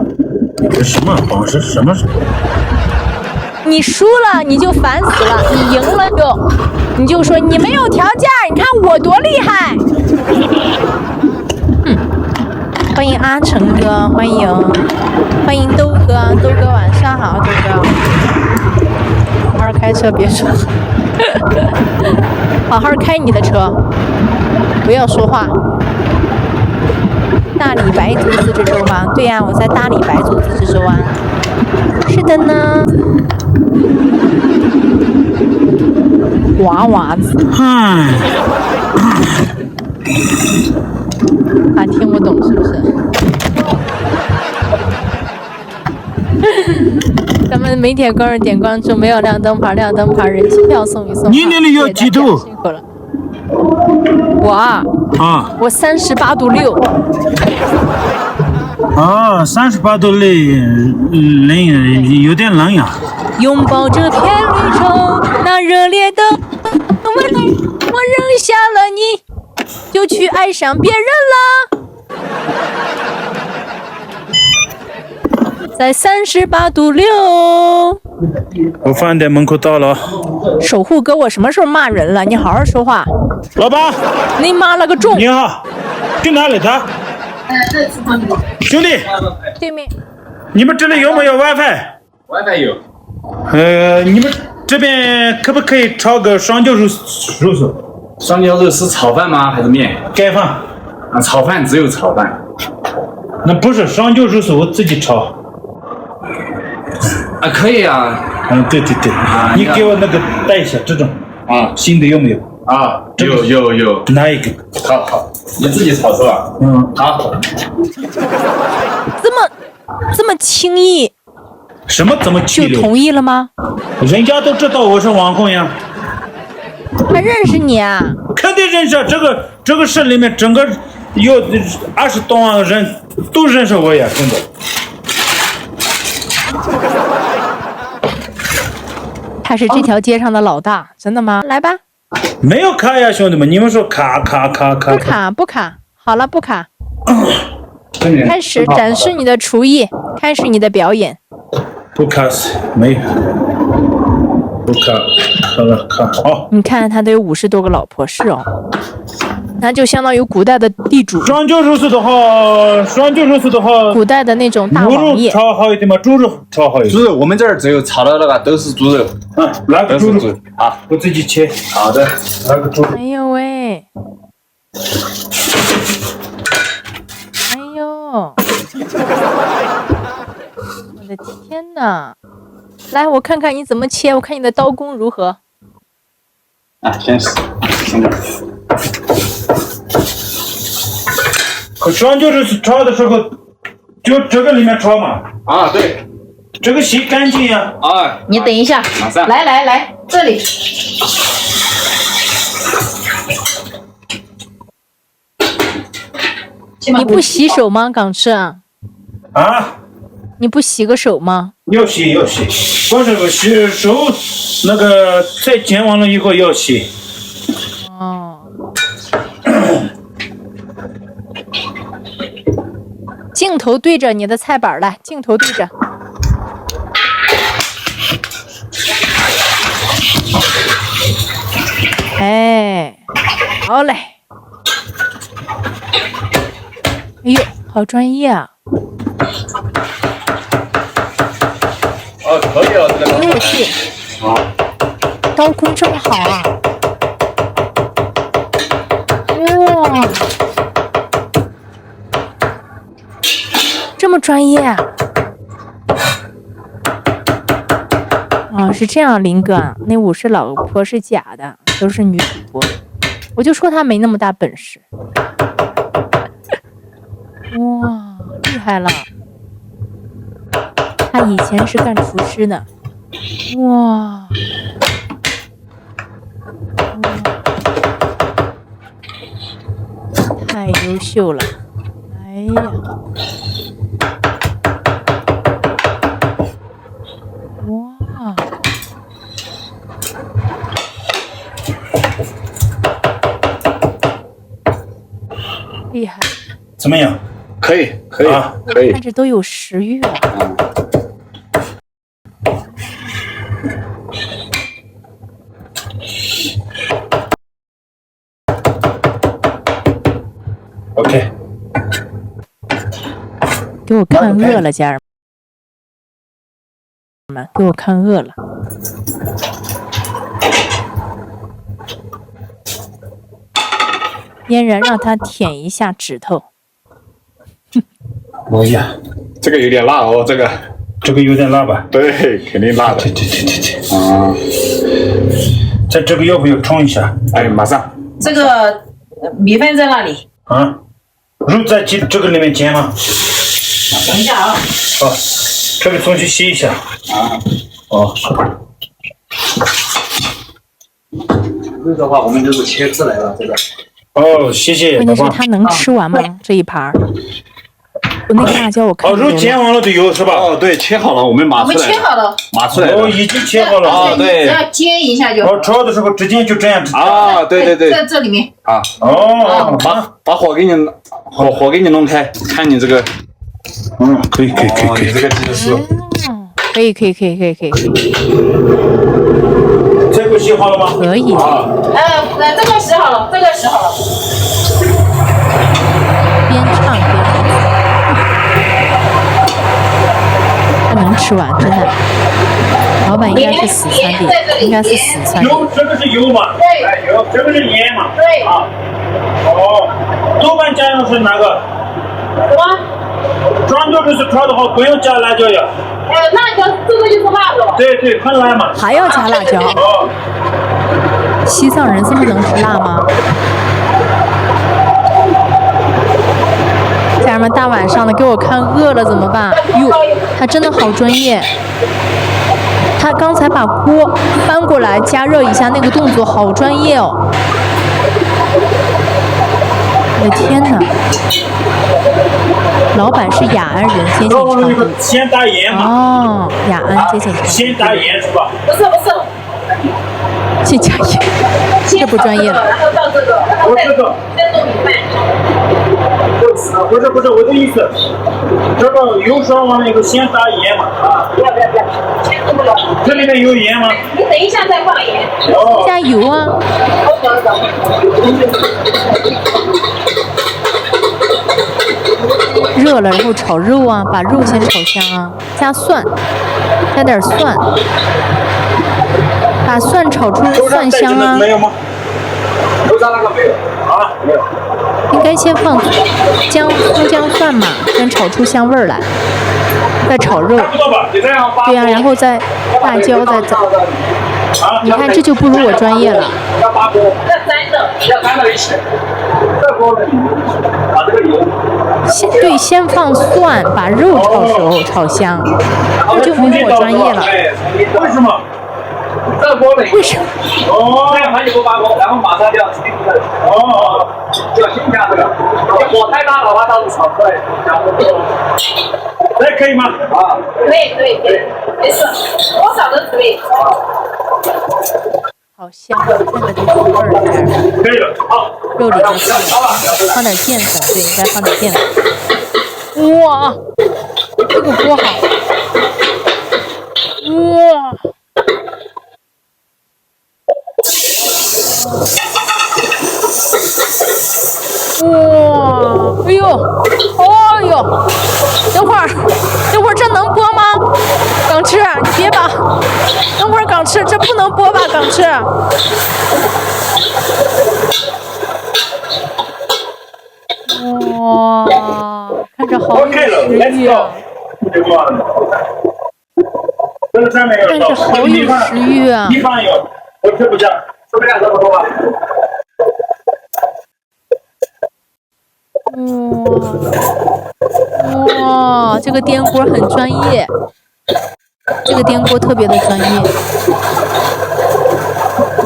什么榜石什么？你输了你就烦死了，你赢了就，你就说你没有条件，你看我多厉害。欢迎阿成哥，欢迎欢迎兜哥，兜哥晚上好，兜哥。好好开车，别说，好好开你的车，不要说话。大理白族自治州吗？对呀，我在大理白族自治州啊。是的呢。娃娃子。啊，听不懂是不是？咱们没点歌儿点关注，没有亮灯牌儿亮灯牌儿，人气票送一送。你那里有几度？辛苦了。我啊，啊，我三十八度六。啊，三十八度六，冷，有点冷呀。拥抱这片绿洲，那热烈的。我我扔下了你，就去爱上别人了。在三十八度六。我饭店门口到了。守护哥，我什么时候骂人了？你好好说话。老板，你妈了个重！你好，去哪里的？兄弟，对面。你们这里有没有 WiFi？ WiFi 有。呃，你们这边可不可以炒个双椒肉肉丝？双椒肉丝炒饭吗？还是面？盖饭。啊，炒饭只有炒饭。那不是双椒肉丝，我自己炒。啊，可以啊。嗯，对对对，啊你给我那个带一下这种啊新的有没有？啊，有有有。拿一个。好好，你自己炒是吧？嗯，好。这么这么轻易什么怎么去就同意了吗？人家都知道我是网红呀。他认识你啊？肯定认识啊，这个这个市里面整个有二十多万人都认识我呀，真的。他是这条街上的老大，真的吗？来吧。没有卡呀，兄弟们，你们说卡卡卡卡不卡不卡，好了不卡。开始展示你的厨艺，开始你的表演。不卡没有，不卡，卡了卡好。你看他都有五十多个老婆，是哦，那就相当于古代的地主。双椒肉丝的话，双椒肉丝的话，古代的那种大牛肉王爷。炒好一点嘛，猪肉炒好一点。猪肉，我们这儿只有炒的那个都是猪肉。啊，来个猪肉，啊，我自己切。好的。来个猪肉。哎呦喂！哎呦！我的天哪！来，我看看你怎么切，我看你的刀工如何。啊，先试，先这儿。可双椒肉丝炒的时候，就这个里面炒嘛，啊，对。这个洗干净呀。啊，你等一下，马上。来来来，这里。你不洗手吗，港吃啊？啊，你不洗个手吗？要洗，要洗，关键是洗手，那个菜剪完了以后要洗。哦。镜头对着你的菜板儿来，镜头对着。哎，好嘞。哎呦，好专业啊！哦，可以了，这个。哎呦我去，刀工这么好啊！哇，这么专业啊！哦，是这样，林哥，那五十老婆是假的，都是女主播。我就说她没那么大本事。哇，厉害了！她以前是干厨师的。哇，哇，太优秀了！哎呀，哇！ 厉害！怎么样？可以，可以，啊，可以。看着都有食欲了。OK。给我看饿了，家人们。 们，给我看饿了。嫣然让他舔一下指头。哎呀，这个有点辣哦，这个。这个有点辣吧？对，肯定辣的。这这这这这。啊。这这个要不要冲一下？哎，马上。这个米饭在那里。啊。 肉在这这个里面煎吗？等一下啊。好，这个东西洗一下。啊。哦。肉的话，我们就是切出来了，这个。哦，谢谢。关键是他能吃完吗？这一盘儿，我那个辣椒我看哦，肉煎完了就有是吧？哦，对，切好了，我们码出来了。我们切好了，码出来了。哦，已经切好了。哦，对。只要煎一下就好。哦，吃的时候直接就这样子。啊，对对对。在这里面。 啊，哦，把把火给你火火给你弄开，看你这个，嗯，可以可以可以可以，这个技术，可以可以可以可以可以，这个洗好了吗？可以，啊，呃，这个洗好了，这个洗好了，边唱边，他能吃完，真的，老板应该是死三弟，应该是死三弟，油这个是油嘛，对，油这个是盐嘛，对，啊。 哦，豆瓣酱油是哪个？什么？专注就是调的话，不用加辣椒呀。哎，辣椒这个就是辣的。对对，很辣嘛。还要加辣椒？哦，西藏人这么能吃辣吗？家人们，大晚上的给我看饿了怎么办？哟，他真的好专业。 他刚才把锅翻过来加热一下，那个动作好专业哦！我的天哪！老板是雅安人，接近成都。先打盐嘛。哦，雅安接近成都。先打盐是吧？不是不是，先加盐，这不专业了。然后到这个，然后再我这个再弄米饭。不是不是我的意思，这个油烧完了以后先打盐嘛啊，不要不要不要，先这么了。这里面有盐吗？你等一下再放盐。哦，加油啊！我讲讲。热了，然后炒肉啊，把肉先炒香啊，加蒜，加点蒜，把蒜炒出蒜香啊。没有吗？油炸那个没有啊，没有。应该先放姜、葱、姜、蒜嘛，先炒出香味儿来，再炒肉。差不多吧，你这样发。对呀、然后再辣椒再走。啊，你看，这就不如我专业了。要发锅，要三个，要三个一起。这锅里把这个油，先对，先放蒜，把肉炒熟、炒香，这就没有我专业了。哎，为什么？为什么？哦，这样他就不发功，然后马上就要吃进去了。哦，小心夹这个，火太大的话，到时候炒出来。这可以吗？啊，可以可以可以，没事，多少都可以。好香啊！看着这个味儿在这儿，可以了，好，肉里边是有，放点淀粉，对，应该放点淀粉。哇，这个锅好，哇。哇，哎呦，哦呦，等会儿，等会儿这能播吗？港吃，你别把，等会儿港吃，这不能播吧，港吃。哇，看着好有食欲啊！看着好有食欲啊！哇，哇，这个颠锅很专业，这个颠锅特别的专业，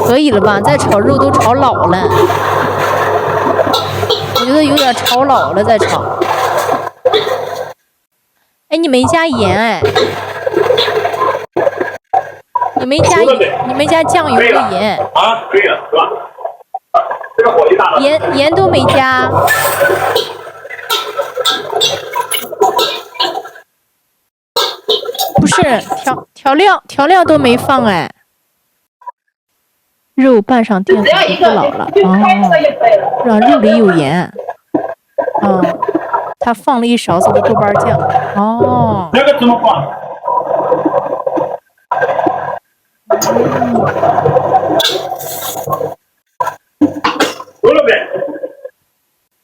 可以了吧？再炒肉都炒老了，我觉得有点炒老了，再炒。 哎，你没加盐哎？你没加盐，你没加酱油和盐。啊，可以了，是吧？这个火力大了。盐，盐都没加。不是，调，调料，调料都没放哎。 肉拌上淀粉就不老了。哦，让肉里有盐。哦，他放了一勺子的豆瓣酱。哦。那个怎么放？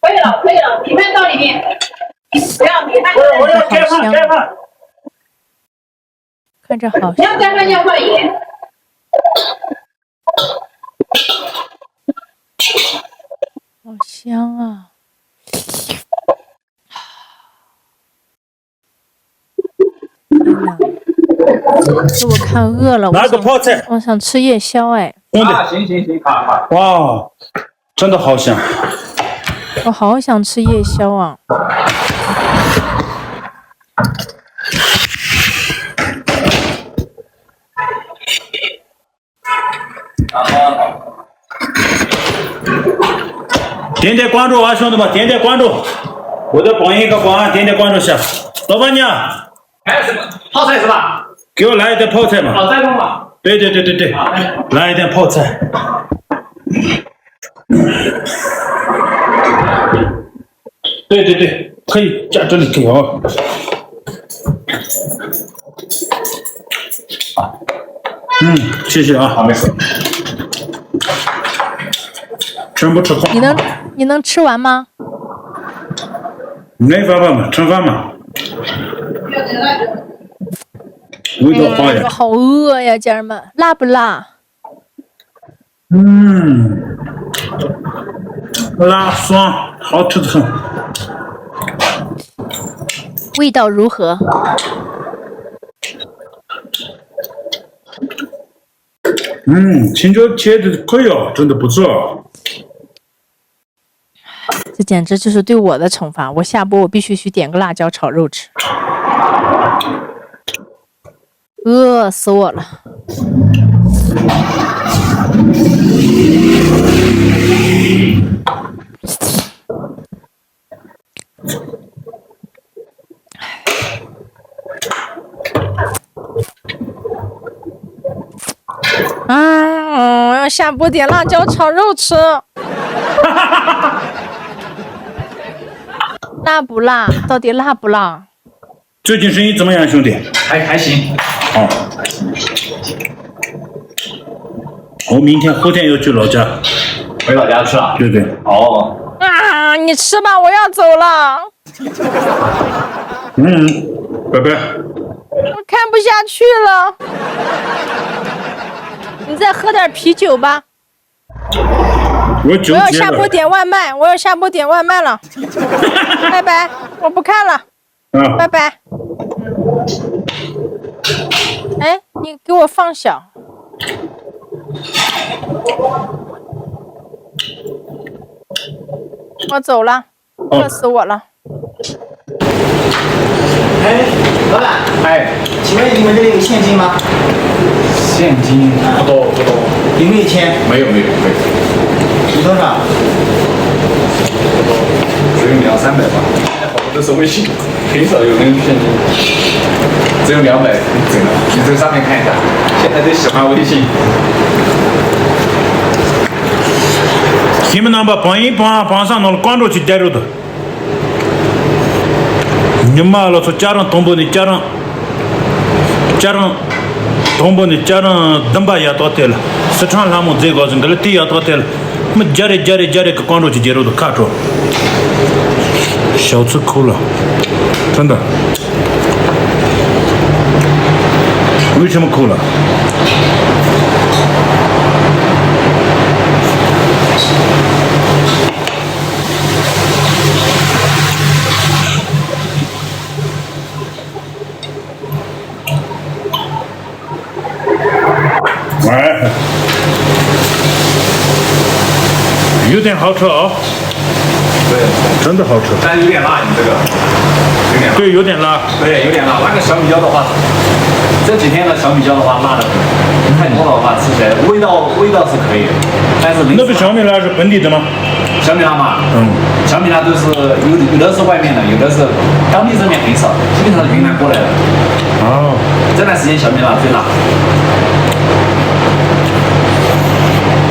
可以了，可以了，米饭到里面，不要米饭。我要盖饭，盖饭。 看着好香啊，好香啊！天哪，给我看饿了，我想，拿个泡菜，我想吃夜宵哎。兄弟，啊，行行行，看看。哇， 真的好香。我好想吃夜宵啊。点点关注啊，兄弟们，点点关注。我的榜一个榜啊，点点关注下。老板娘，还有什么？泡菜是吧？给我来一点泡菜嘛。哦，再弄吧。对对对对对，啊，再弄。来一点泡菜。 对对对，可以，加这里给哦。嗯，谢谢啊。好，没事。全部吃光。你能，你能吃完吗？没法办嘛，吃饭嘛。味道好呀。哎呀，好饿呀，家人们，辣不辣？ 嗯，辣酸，好吃的很。味道如何？嗯，青椒切的可以哦，真的不错。 这简直就是对我的惩罚。我下播我必须去点个辣椒炒肉吃，饿死我了。啊，我要下播点辣椒炒肉吃。辣不辣？到底辣不辣？最近生意怎么样，兄弟？还，还行。哦。我明天、后天要去老家。回老家吃啊？对对。哦。啊，你吃吧，我要走了。 嗯，拜拜。我看不下去了。你再喝点啤酒吧。我酒我要下播点外卖，我要下播点外卖了。拜拜，我不看了。啊，拜拜。哎，你给我放小。我走了，饿死我了。哎，老板，哎，请问你们这里有现金吗？现金不多不多。有没有一千？没有没有没有。有多少？不多，只有两三百吧。好多都是微信，很少有人用现金。只有两百整了，你这上面看一下，现在都喜欢微信。ཁྱིམ་རྣམ་པ་བང་ཡིན་བང་བང་སང་ནང་ལ་ཀོང་ཀྲོ་ཅིག་རྒྱག་རོགས་དང་། ཉི་མ་ལོ་ཚོ་ལྕགས་རམ་དང་པོ་ནས་ལྕགས་རམ། ལྕགས་རམ། དང་པོ་ནས་ལྕགས་རམ་བདུན་པ་ཡག་ཐོག་དེ་ལ། སི་ཁྲོན་ལྷ་མོ་མཛེས་གོ་ཟིན་གི་ལ་དེ་ཡག་ཐོག་དེ་ལ། མི་རྒྱ་རེ་རྒྱ་རེ་རྒྱ་རེ་གི་ཀོང་ཀྲོ་ཅིག་རྒྱག་རོགས་དང་ཁ་དྲོ། ཞའོ་ཚུ་ཁུ་ལ། ཁྲོན་ད། ཝི་ཆི་མ་ཁུ་ལ།哎，有点好吃哦。对，真的好吃。但是有点辣，你这个有点辣。对，有点辣。对，有点辣。那个小米椒的话，这几天的小米椒的话，辣的很，太多的话吃起来味道味道是可以的，但是零食那个小米辣是本地的吗？小米辣嘛，嗯，小米辣都是有有的是外面的，有的是当地这边很少，基本上是云南过来的。哦，这段时间小米辣最辣。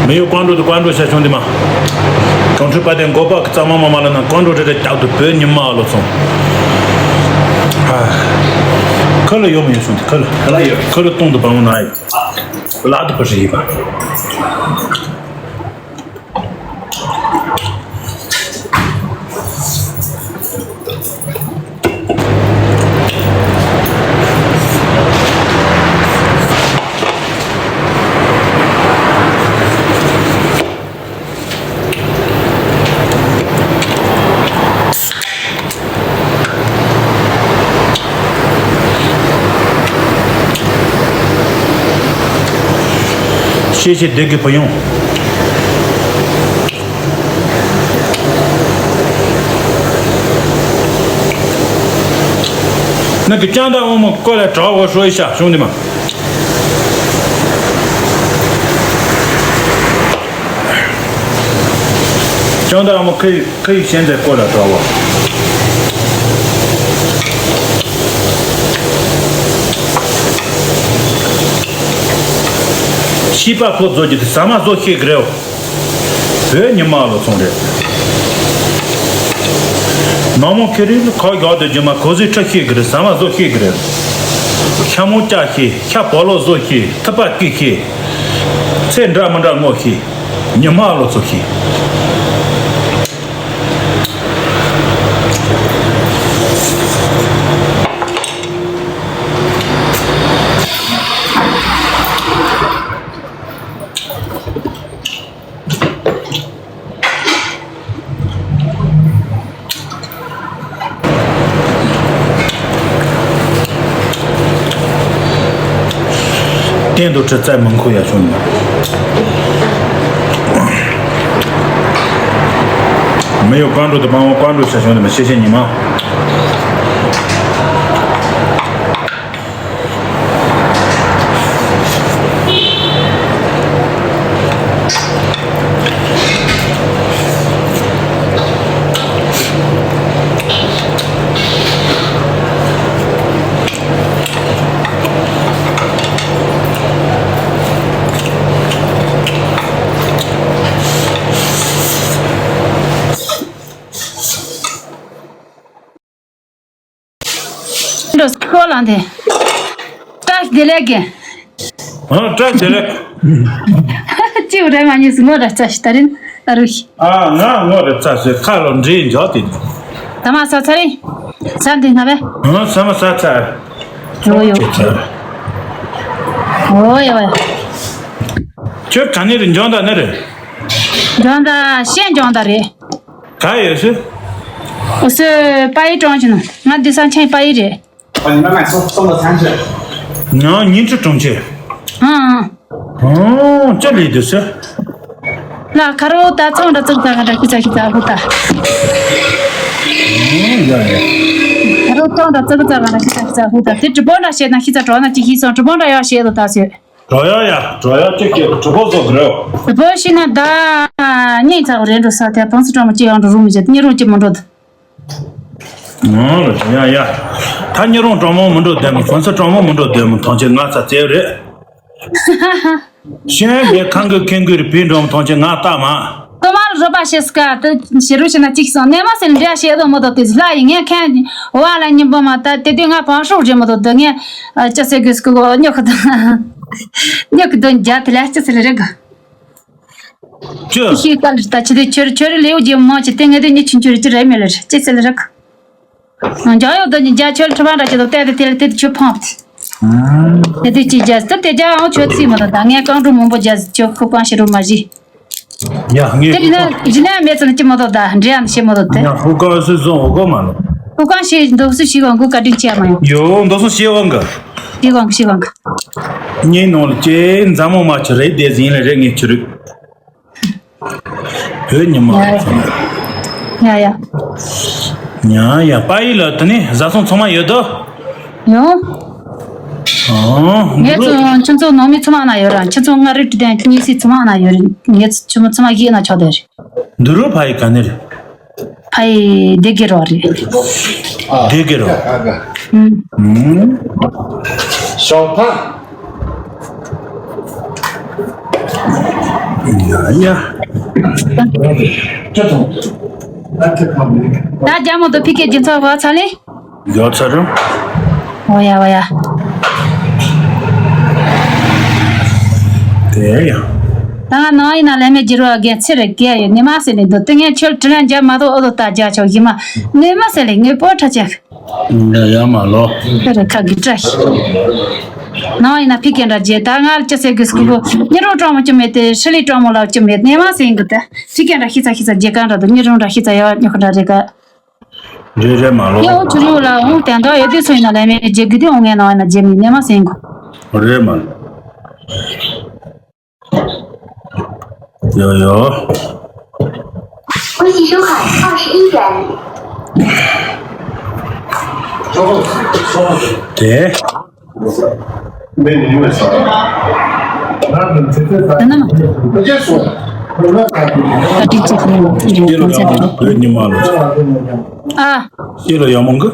没有关注的关注一下，兄弟们。刚吃八点过吧，咱们慢慢的呢，关注这个角度，别你妈了从。哎，可乐有没有，兄弟？可乐，可乐有，可乐冻的帮我拿一个，拉的不是一般。 谢谢德国朋友。那个江大我们过来找我说一下，兄弟们。江大我们可以可以现在过来找我。 ཤི་པ་ཕོ་བཟོ་རྒྱུ་དེ་ཟ་མ་བཟོ་ཤེས་གི་རེད། བོད་ཉི་མ་ལོ་ཚོང་རེད། ནག་མོ་ཁེ་རི་ལ་ཁ་རྒྱག་དེ་རྒྱུ་མ་གོ་ཟི་ཁྲ་ཤེས་གི་རེད། ཟ་མ་བཟོ་ཤེས་གི་རེད། ཤ་མོ་བཅག་ཤེས། ཤ་བག་ལོག་བཟོ་ཤེས། ཐུབ་པ་སྐྱེ་ཤེས། ཚེ་འདྲ་མི་འདྲ་བསྔོ་ཤེས། ཉི་མ་ལོ་ཚོ་ཤེས། གཏན་དུ་ཁྲི་རྩ་མང་ཁུ་ཡ་བྱུང་ཡོད། 没有关注的帮我关注一下，兄弟们，谢谢你们。 འགྲོ་སྐོར་ལངས་ཏེ། བཀྲ་ཤིས་བདེ་ལེགས་ཀྱི། ཨ་བཀྲ་ཤིས་བདེ་ལེགས། ཅིའུ་རེ་མ་ཉིས་སུ་ངོ་ར་བཀྲ་ཤིས་ད་རིན་ཨ་རུ་ཤི། ཨ་ང་ངོ་ར་བཀྲ་ཤིས་ཁ་ལོ་འདྲེ་འཇོག་དེ། ད་མ་ས་ཚ་རིན། ས་འདི་ན་བས། ཨ་ས་མ་ས་ཚ། ཡོ་ཡོ། ཅེ་ཚ། ཨོ་ཡོ་ཡོ། ཁྱོད་ག་ནས་རེད། འཇོང་ད་ནས་རེད། འཇོང་ད་ཤན་འཇོང་ད་རེད། ག་ཡོད་སུ། ཨོ་སུ་པ་ཡི་གྲོང་ཆེ་ན་ང་འདི་ས་ཆེན་པ་ཡི་རེད། 哦，你慢慢送，送个餐去。 ང་ཉིན་ཁྲི་གྲོང་ཆེ། ཨང་ཨང་ ཨང་། ཅི་ལས་དུས་སུ། ལ་ཁ་རོ་ད་ཚང་འདྲ་ཙག་ཙག་འདྲ་ཤི་ཚ་ཤི་ཚ་ཧུ་ད། ཨང་། ཡ་ཡ། ཁ་རོ་ཚང་འདྲ་ཙག་ཙག་འདྲ་ཤི་ཚ་ཤི་ཚ་ཧུ་ད། དེ་གྲི་པོ་འདྲ་བཤད་ན་ཤི་ཚ་གྲོ་ན་ཅི་ཤི་སོང་། གྲི་པོ་འདྲ་ཡ་བཤད་དོ་ད་ཟེར། གྲོ་ཡ་ཡ། གྲོ་ཡ་ཅིག་གི་གྲི་པོ་བཟོ་གི་རེད། གྲི་པོ་ཤི་ན་ད་ཉིན་ཚ་རེད་འགྲོ་ས་དེ་ཕང་སི་གྲོ་མོ་ཅི་ཡང་འགྲོ་རུ་མི་བྱེད། ཉི་རུང་ཅི་མི་འགྲོ་ད། ཨང་། ཡ་ཡ། ད་ཉི་རུང་གྲོ་མོ་མི་འགྲོ་དེ་མོ། ཕང་སི་གྲོ་མོ་མི་འགྲོ་དེ་མོ། ཐང་ཆེ་ང་ཚ་བཙལ་རེད། ཤེས་མེད་ཁང་གི་ཁེང་གི་རི་བི་འགྲོ་མོ། ཐང་ཆེ་ང་ལྟ་མ། ཏོ་མར་རོ་པ་ཤེས་ཀ་ཏི་ཤེ་རུ་ཤེ་ན་ཅིག་སོང་། ནེ་མ་སེ་ལ་འདྲ་ཤེས་དོ་མོ་དོ་ཏི་ལ་ཡི་ངས་ཁན་བ་ལ་ཉིན་པོ་མ་ད་དེ་དུས་ང་ཕང་ཧྲུག་རེ་མོ་དོ་དི་ངས་ཅི་སེ་གུ་སྐུ་གོ་ཉོ་ཁ་དང་ཉོ་ཁ་དོན་རྒྱ་དི་ལ་ཅི་སེ་ལ་རེ་ག་ཅི། ཤེས་ཀ་ལ་ད་ཅི་དེ་ཆོར་ཆོར་ལེའུ་རྒྱལ་མོ་ཅི་དེ་ངས་དེ་ཉི་ཆུན་ཆུར་ཅི་རེ་མེ་ལ་ཅི་སེ་ལ་རེ་ག་འཇའ་ཡོད་དོ་ནི་འཇའ་ཆོལ་ཁྲི་བ་འདྲ་ཅི་དོ་ཏེ་ཏེ་ཏེ་ཏེ་ཆོ་ཕོང་། ཏེ་ཏེ་ཅི་འཇའ་ཏེ་ཏེ་འཇའ་ཨང་ཆོ་ཚི་མོ་དོ་ད་ངས་གང་འགྲོ་མང་པོ་འཇའ་ཆོ་ཁུ་ཀང་ཤི་རུ་མ་ཞི། ཡ་ངས་ཏེ་རི་ན་རི་ན་མེད་ཚོ་ནི་ཅི་མོ་དོ་ད་འདྲེ་ཡང་ཤི་མོ་དོ་ཏེ། ཡ་ཁུ་ཀང་སུ་སོང་འོ་གོ་མ་ལོ། ཁུ་ཀང་ཤི་འདོག་སུ་ཤི་གང་གུ་ཀ་ཏིང་ཅི་ཡ་མ་ཡོང་། ཡོ་འདོག་སུ་ཤི་གང་ག་ཤི་གང་ག་ཤི་གང་ག་ཉིན་ནོ་ལ་ཅེ་འཛམ་མོ་མ་ཆི་རེད་དེ་ཟིན་ལ་རེད་ངས་ཆི་རུ། བོད་ཉི་མ། ཡ་ཡ། ཡ་ཡ། པ་ཡི་ལ་དེ་ནི་བཟའ་ཚང་ཚང་མ་ཡོད་དོ། ཡོང་། ཨང་། ངས་ཚོ་ཁྱིམ་ཚང་ནང་མི་ཚང་མ་ན་ཡོད་ར། ཁྱིམ་ཚང་ང་རི་ཏི་དན་གཉིས་སི་ཚང་མ་ན་ཡོད་རེད། ངས་ཚོ་ཁྱིམ་ཚང་མ་ཡིན་ན་ཆོག་དེ་རེད། འདི་རུ་ཕ་ཡི་ག་ནས་རེད། ཕ་ཡི་སྡེ་དགེ་རོ་རེད། སྡེ་དགེ་རོ། ཨུམ། ཞོགས་པ། ཡ་ཡ། ད་རྒྱ་མོ་དུ་ཕི་ཀེ་ཇི་ཚོ་བ་ཚ་ལེ། ཡོད་ཚ་རུ། འོ་ཡ་འོ་ཡ། དེ་ཡ། ད་ང་ནང་ཡིན་ན་ལས་མེད་ཀྱི་རོ་རྒན་ཚེ་རེ་རྒས་ཡོད་ནི་མ་ཟེར་ནས་འདུག་ཏི་ངན་ཆོལ་དྲི་ལན་རྒྱབ་མ་གཏོགས་ཨོ་དོ་ད་རྒྱ་ཆོག་གི་མ་ནི་མ་ཟེར་ལེ་ངའི་པོ་ཁྲ་ཆག་ཡ་ཡ་མ་ལོ། ཁ་རེ་ཁ་གི་བཀྲ་ཤིས། ནང་ཡིན་ན་ཕི་ཀེན་ར་རྗེ་ད་ང་ལ་ཅི་ཟེར་དགོས་སྐུ་གོ་ཉི་རོ་གྲོང་མོ་ཅི་མེད་དེ་ཧྲི་ལི་གྲོང་མོ་ལ་ཅི་མེད་ནས་མ་ཟེར་གི་ད་ཕི་ཀེན་ར་ཤི་ཚ་ཤི་ཚ་རྗེ་གང་ར་དུ་ཉི་རོ་འདྲ་ཤི་ཚ་ཡ་ཉི་ཁོ་འདྲ་རེ་ག་རེ་རེ་མ་ལོ། ཡ་འོ་ཆུ་རིའུ་ལ་འོང་དན་ད་ཡོད་དུས་སུ་ཡིན་ན་ལས་མེད་རྗེ་གི་དེ་འོང་ངས་ནང་ཡིན་ན་རྗེ་མི་ནས་མ་ཟེར་གི་རེ་མ་ལོ། ཡོ་ཡོ། 微信收看二十一元。དེ། ད་ནི་མ། ད་ཏིག་ཙི་ཁོང་ལ་ཅི་རེད་གོང་ཚད་དེ། ཉི་མ་ལ། ཨ། ཤེས་ལ་ཡ་མོང་གི་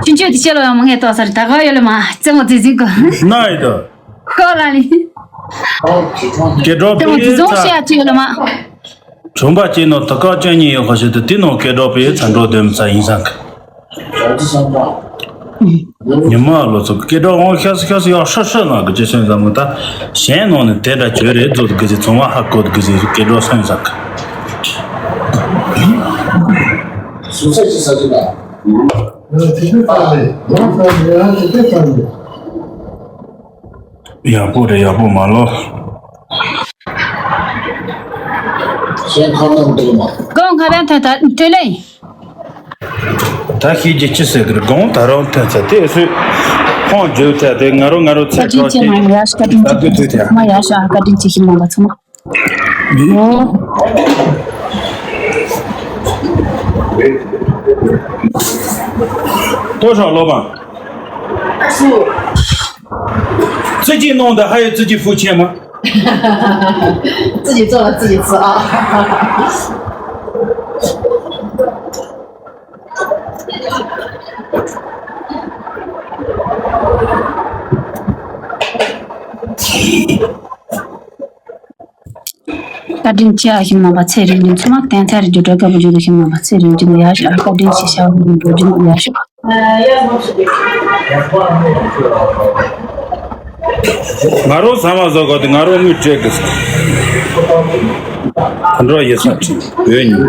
ཆུང་ཆུང་དེ་ཤེས་ལ་ཡང་མ་ངས་ཏོག་ས་རེད་ད་ག་ཡོད་ལ་མ་རྩེད་མོ་རྩེ་ཟིན་གོ་ན་ཡི་དོ། ཁོ་ལ་ལི། སྐད་གྲོགས་རྩེད་མོ་དེ་ཚོ་ཤེས་ཨ་ཅི་ཡོད་ལ་མ། གྲོང་པ་ཅན་ནོ་ད་ག་ཅན་གཉིས་ཡོད་ཁ་ཤེས་དུ་དེ་ནོ་སྐད་གྲོགས་པའི་ཚ་འགྲོ་དོན་ཚ་ཡིན་སང་གི་ཉི་མ་ལོ་ཚོ་སྐད་གྲོགས་འོང་ཤ་སི་ཤ་སི་ཡོ་ཧྲི་ཧྲི་ན་གི་ཅི་སོན་ཟ་མོ་ད་གཞན་ནོ་ནི་དེ་འདྲ་བྱོས་རེད་ཛོ་གི་ཟི་ཚོང་བ་ཧ་གོ་གི་ཟི་སྐད་གྲོགས་སོན་ཟ་གི་སུ་ཚ་ཅི་ས་ཅི་ན། ཡག་པོ་རེད་ཡག་པོ་མ་ལོ། གོང་ཁ་བན་ཐོན་ཐ་ཐོན་ལེ། ད་ཤེས་ཀྱི་ཅི་ཟེར་གི་རེད་གོང་ད་རུང་ཐོན་ཚ་དེ་སུས་ཁོང་བརྗོད་ཚ་དེ་ང་རོ་ང་རོ་ཚེ་བཀའ་དྲིན་ཆེ་མ་ཡ་ཤ་བཀའ་དྲིན་ཆེ་མ་ཡ་ཤ་བཀའ་དྲིན་ཆེ་ཞིག་མ་ལ་ཚང་མ། ཏོ་ཧྲ་ལོ་མ། 自己弄的还有自己付钱吗？ 自己做了自己吃啊。 བཀའ་དྲིན་ཆེ་ཨ་ཞིམ་ནང་པ་ཚེ་རིང་རིང་ཚོ་མ་གཏན་ཚེ་རིང་རྒྱུ་འབྲས་དཀར་པོ་རྒྱུ་ལ་ཞིམ་ནང་པ་ཚེ་རིང་རྒྱུ་ལ་ཡ་ཞིག་ཨ་བཀའ་དྲིན་ཆེ་ཤ་བོ་རིང་འགྲོ་རྒྱུ་ལ་ཡ་ཞིག་ང་རོ་ཟ་མ་ཟོ་གོ་དེ་ང་རོ་དངུལ་སྤྲད་གི་ད་འགྲོ་ཡེ་ས་ཁྲི་བོད་ཉིན།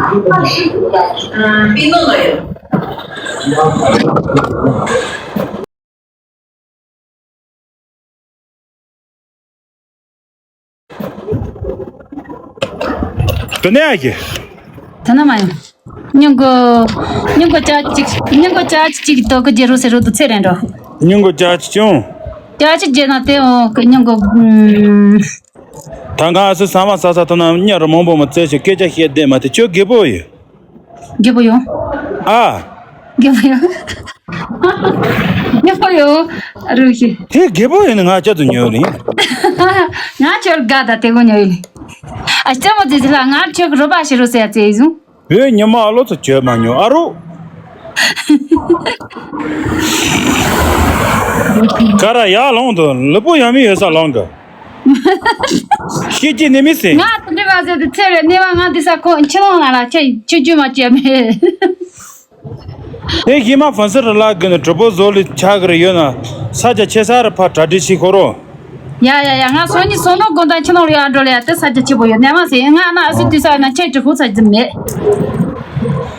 དེ་ནས་ཨ་ཀྱི། དེ་ན་མ་ཡིན། སྙིང་གོ། སྙིང་གོ་ཅག་ཅིག་སྙིང་གོ་ཅག་ཅིག་ཏོ་གི་རྒྱལ་རོ་ཟེར་རོ་དུ་ཚེ་རན་འགྲོ། སྙིང་གོ་ཅག་ཅིག་ཅུང་། ཅ་ཅི་བརྗེད་ན་དེ་འོ་ཀི་ཉིན་གོ། ད་ང་སུ་ས་མ་ས་ས་ཐོན་ན་ཉ་རུ་མང་པོ་མ་བཙལ་ཞིག་སྐད་ཆ་བཤད་བསྡད་མ་དེ་ཁྱོད་རྒད་པོ་ཡོད། རྒད་པོ་ཡོད། ཨ། རྒད་པོ་ཡོད། རྒད་པོ་ཡོད། རུ་ཤི། དེ་རྒད་པོ་ཡོད་ནི་ང་ཅག་ཏུ་ཉོས་ནི། ང་ཁྱོད་དགའ་ད་དེ་གོ་ཉོས་ཡིན། ཨ་ཅག་མོ་ཙི་ཙི་ལ་ང་ཁྱོད་རོ་པ་ཞེ་རུ་ཟེར་ཙེ་ཡིན་སོང་། བོད་ཉི་མ་ཨ་ལོ་ཚོ་བྱོས་མ་མྱོང་ཨ་རོ། ཀ་ར་ཡར་ལོངས་དང་ལུས་པོ་ཡང་མི་ཡོད་ས་ལོངས་གི། ཤེས་ཀྱི་ནི་མི་སྲིད། ང་དེ་འདྲ་བ་ཟེར་དུ་ཚེ་རེ་གནས་བ་ང་འདི་ས་ཁོ་ཁྱི་ལོང་ལ་ལ་ཁྱི་ཁྱི་རྒྱུ་མ་བྱས་མེད། དེ་ཧི་མ་ཧྥན་སི་རི་ལ་གི་ནི་གྲུ་པོ་བཟོ་ལི་ཆག་གི་རེ་ཡོད་ན་ས་ཆ་ཆེ་ས་རུ་ཕ་གྲ་སྒྲིག་ཤིག་ཁོ་རོ། ཡ་ཡ་ཡ། ང་སོ་ཉི་སོ་ནོ་དགོན་དང་ཁྱི་ནོར་ཡ་འགྲོ་ལ་ཡ་དེ་ས་ཆ་ཆེ་པོ་ཡོད་ནས་མ་ཟེར་ང་ན་ཨ་སི་དུས་ས་ན་ཁྱེད་ཀྱི་ཧུ་ཚ་ཟིན་མེད།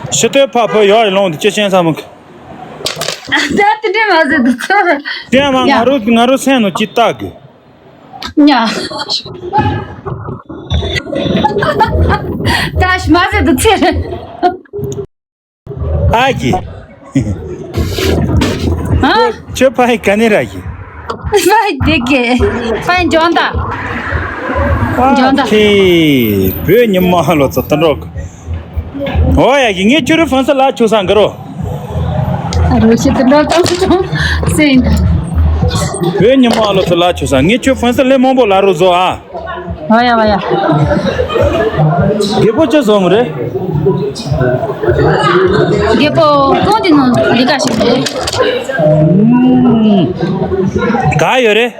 ཤི་སྟོད་ཕ་ཕུ་ཡོ་ཡི་ལོང་དུ་ཅི་ཤེས་ས་མི་གི། ད་དེ་འདྲས་མ་ཟེར་དུ་ཚོ། དེ་མ་ཡ། ང་རུ་ང་རུ་སེམས་ནོ་ཅི་ལྟ་གི། ཉ། ད་ཤི་མ་ཟེར་དུ་ཚེ་རེད། ཨ་ཀི། ཨ། ཁྱོད་ཕ་ཡི་ག་ནས་ར་ཡི། ཕ་ཡི་དེ་ཀེ། ཕ་ཡི་འཇོན་ད། འཇོན་ད། ཁྱི། བོད་ཉི་མ་ལོ་ཚོ་དུད་འགྲོ། ཨོ་ཡ་ཀི་ངས་ཁྱོད་རུ་ཧྥན་སི་ལ་ཆོ་ས་འགི་རོ། ཨ་རོ་ཤི་དུད་འགྲོ་ཙམ་ཞིག་ཙང་སེང་། བོད་ཉི་མ་ལོ་ཚོ་ལ་ཆོ་ས་ངས་ཁྱོད་ཧྥན་སི་ལས་མང་པོ་ལ་རུ་བཟོ་ཨ། ཝ་ཡ་ཝ་ཡ། རྒད་པོ་ཅི་བཟོ་མི་རེད། རྒད་པོ་གོང་དེ་ནང་ལི་ཀ་ཞིག་རེད། ག་ཡོད་རེད།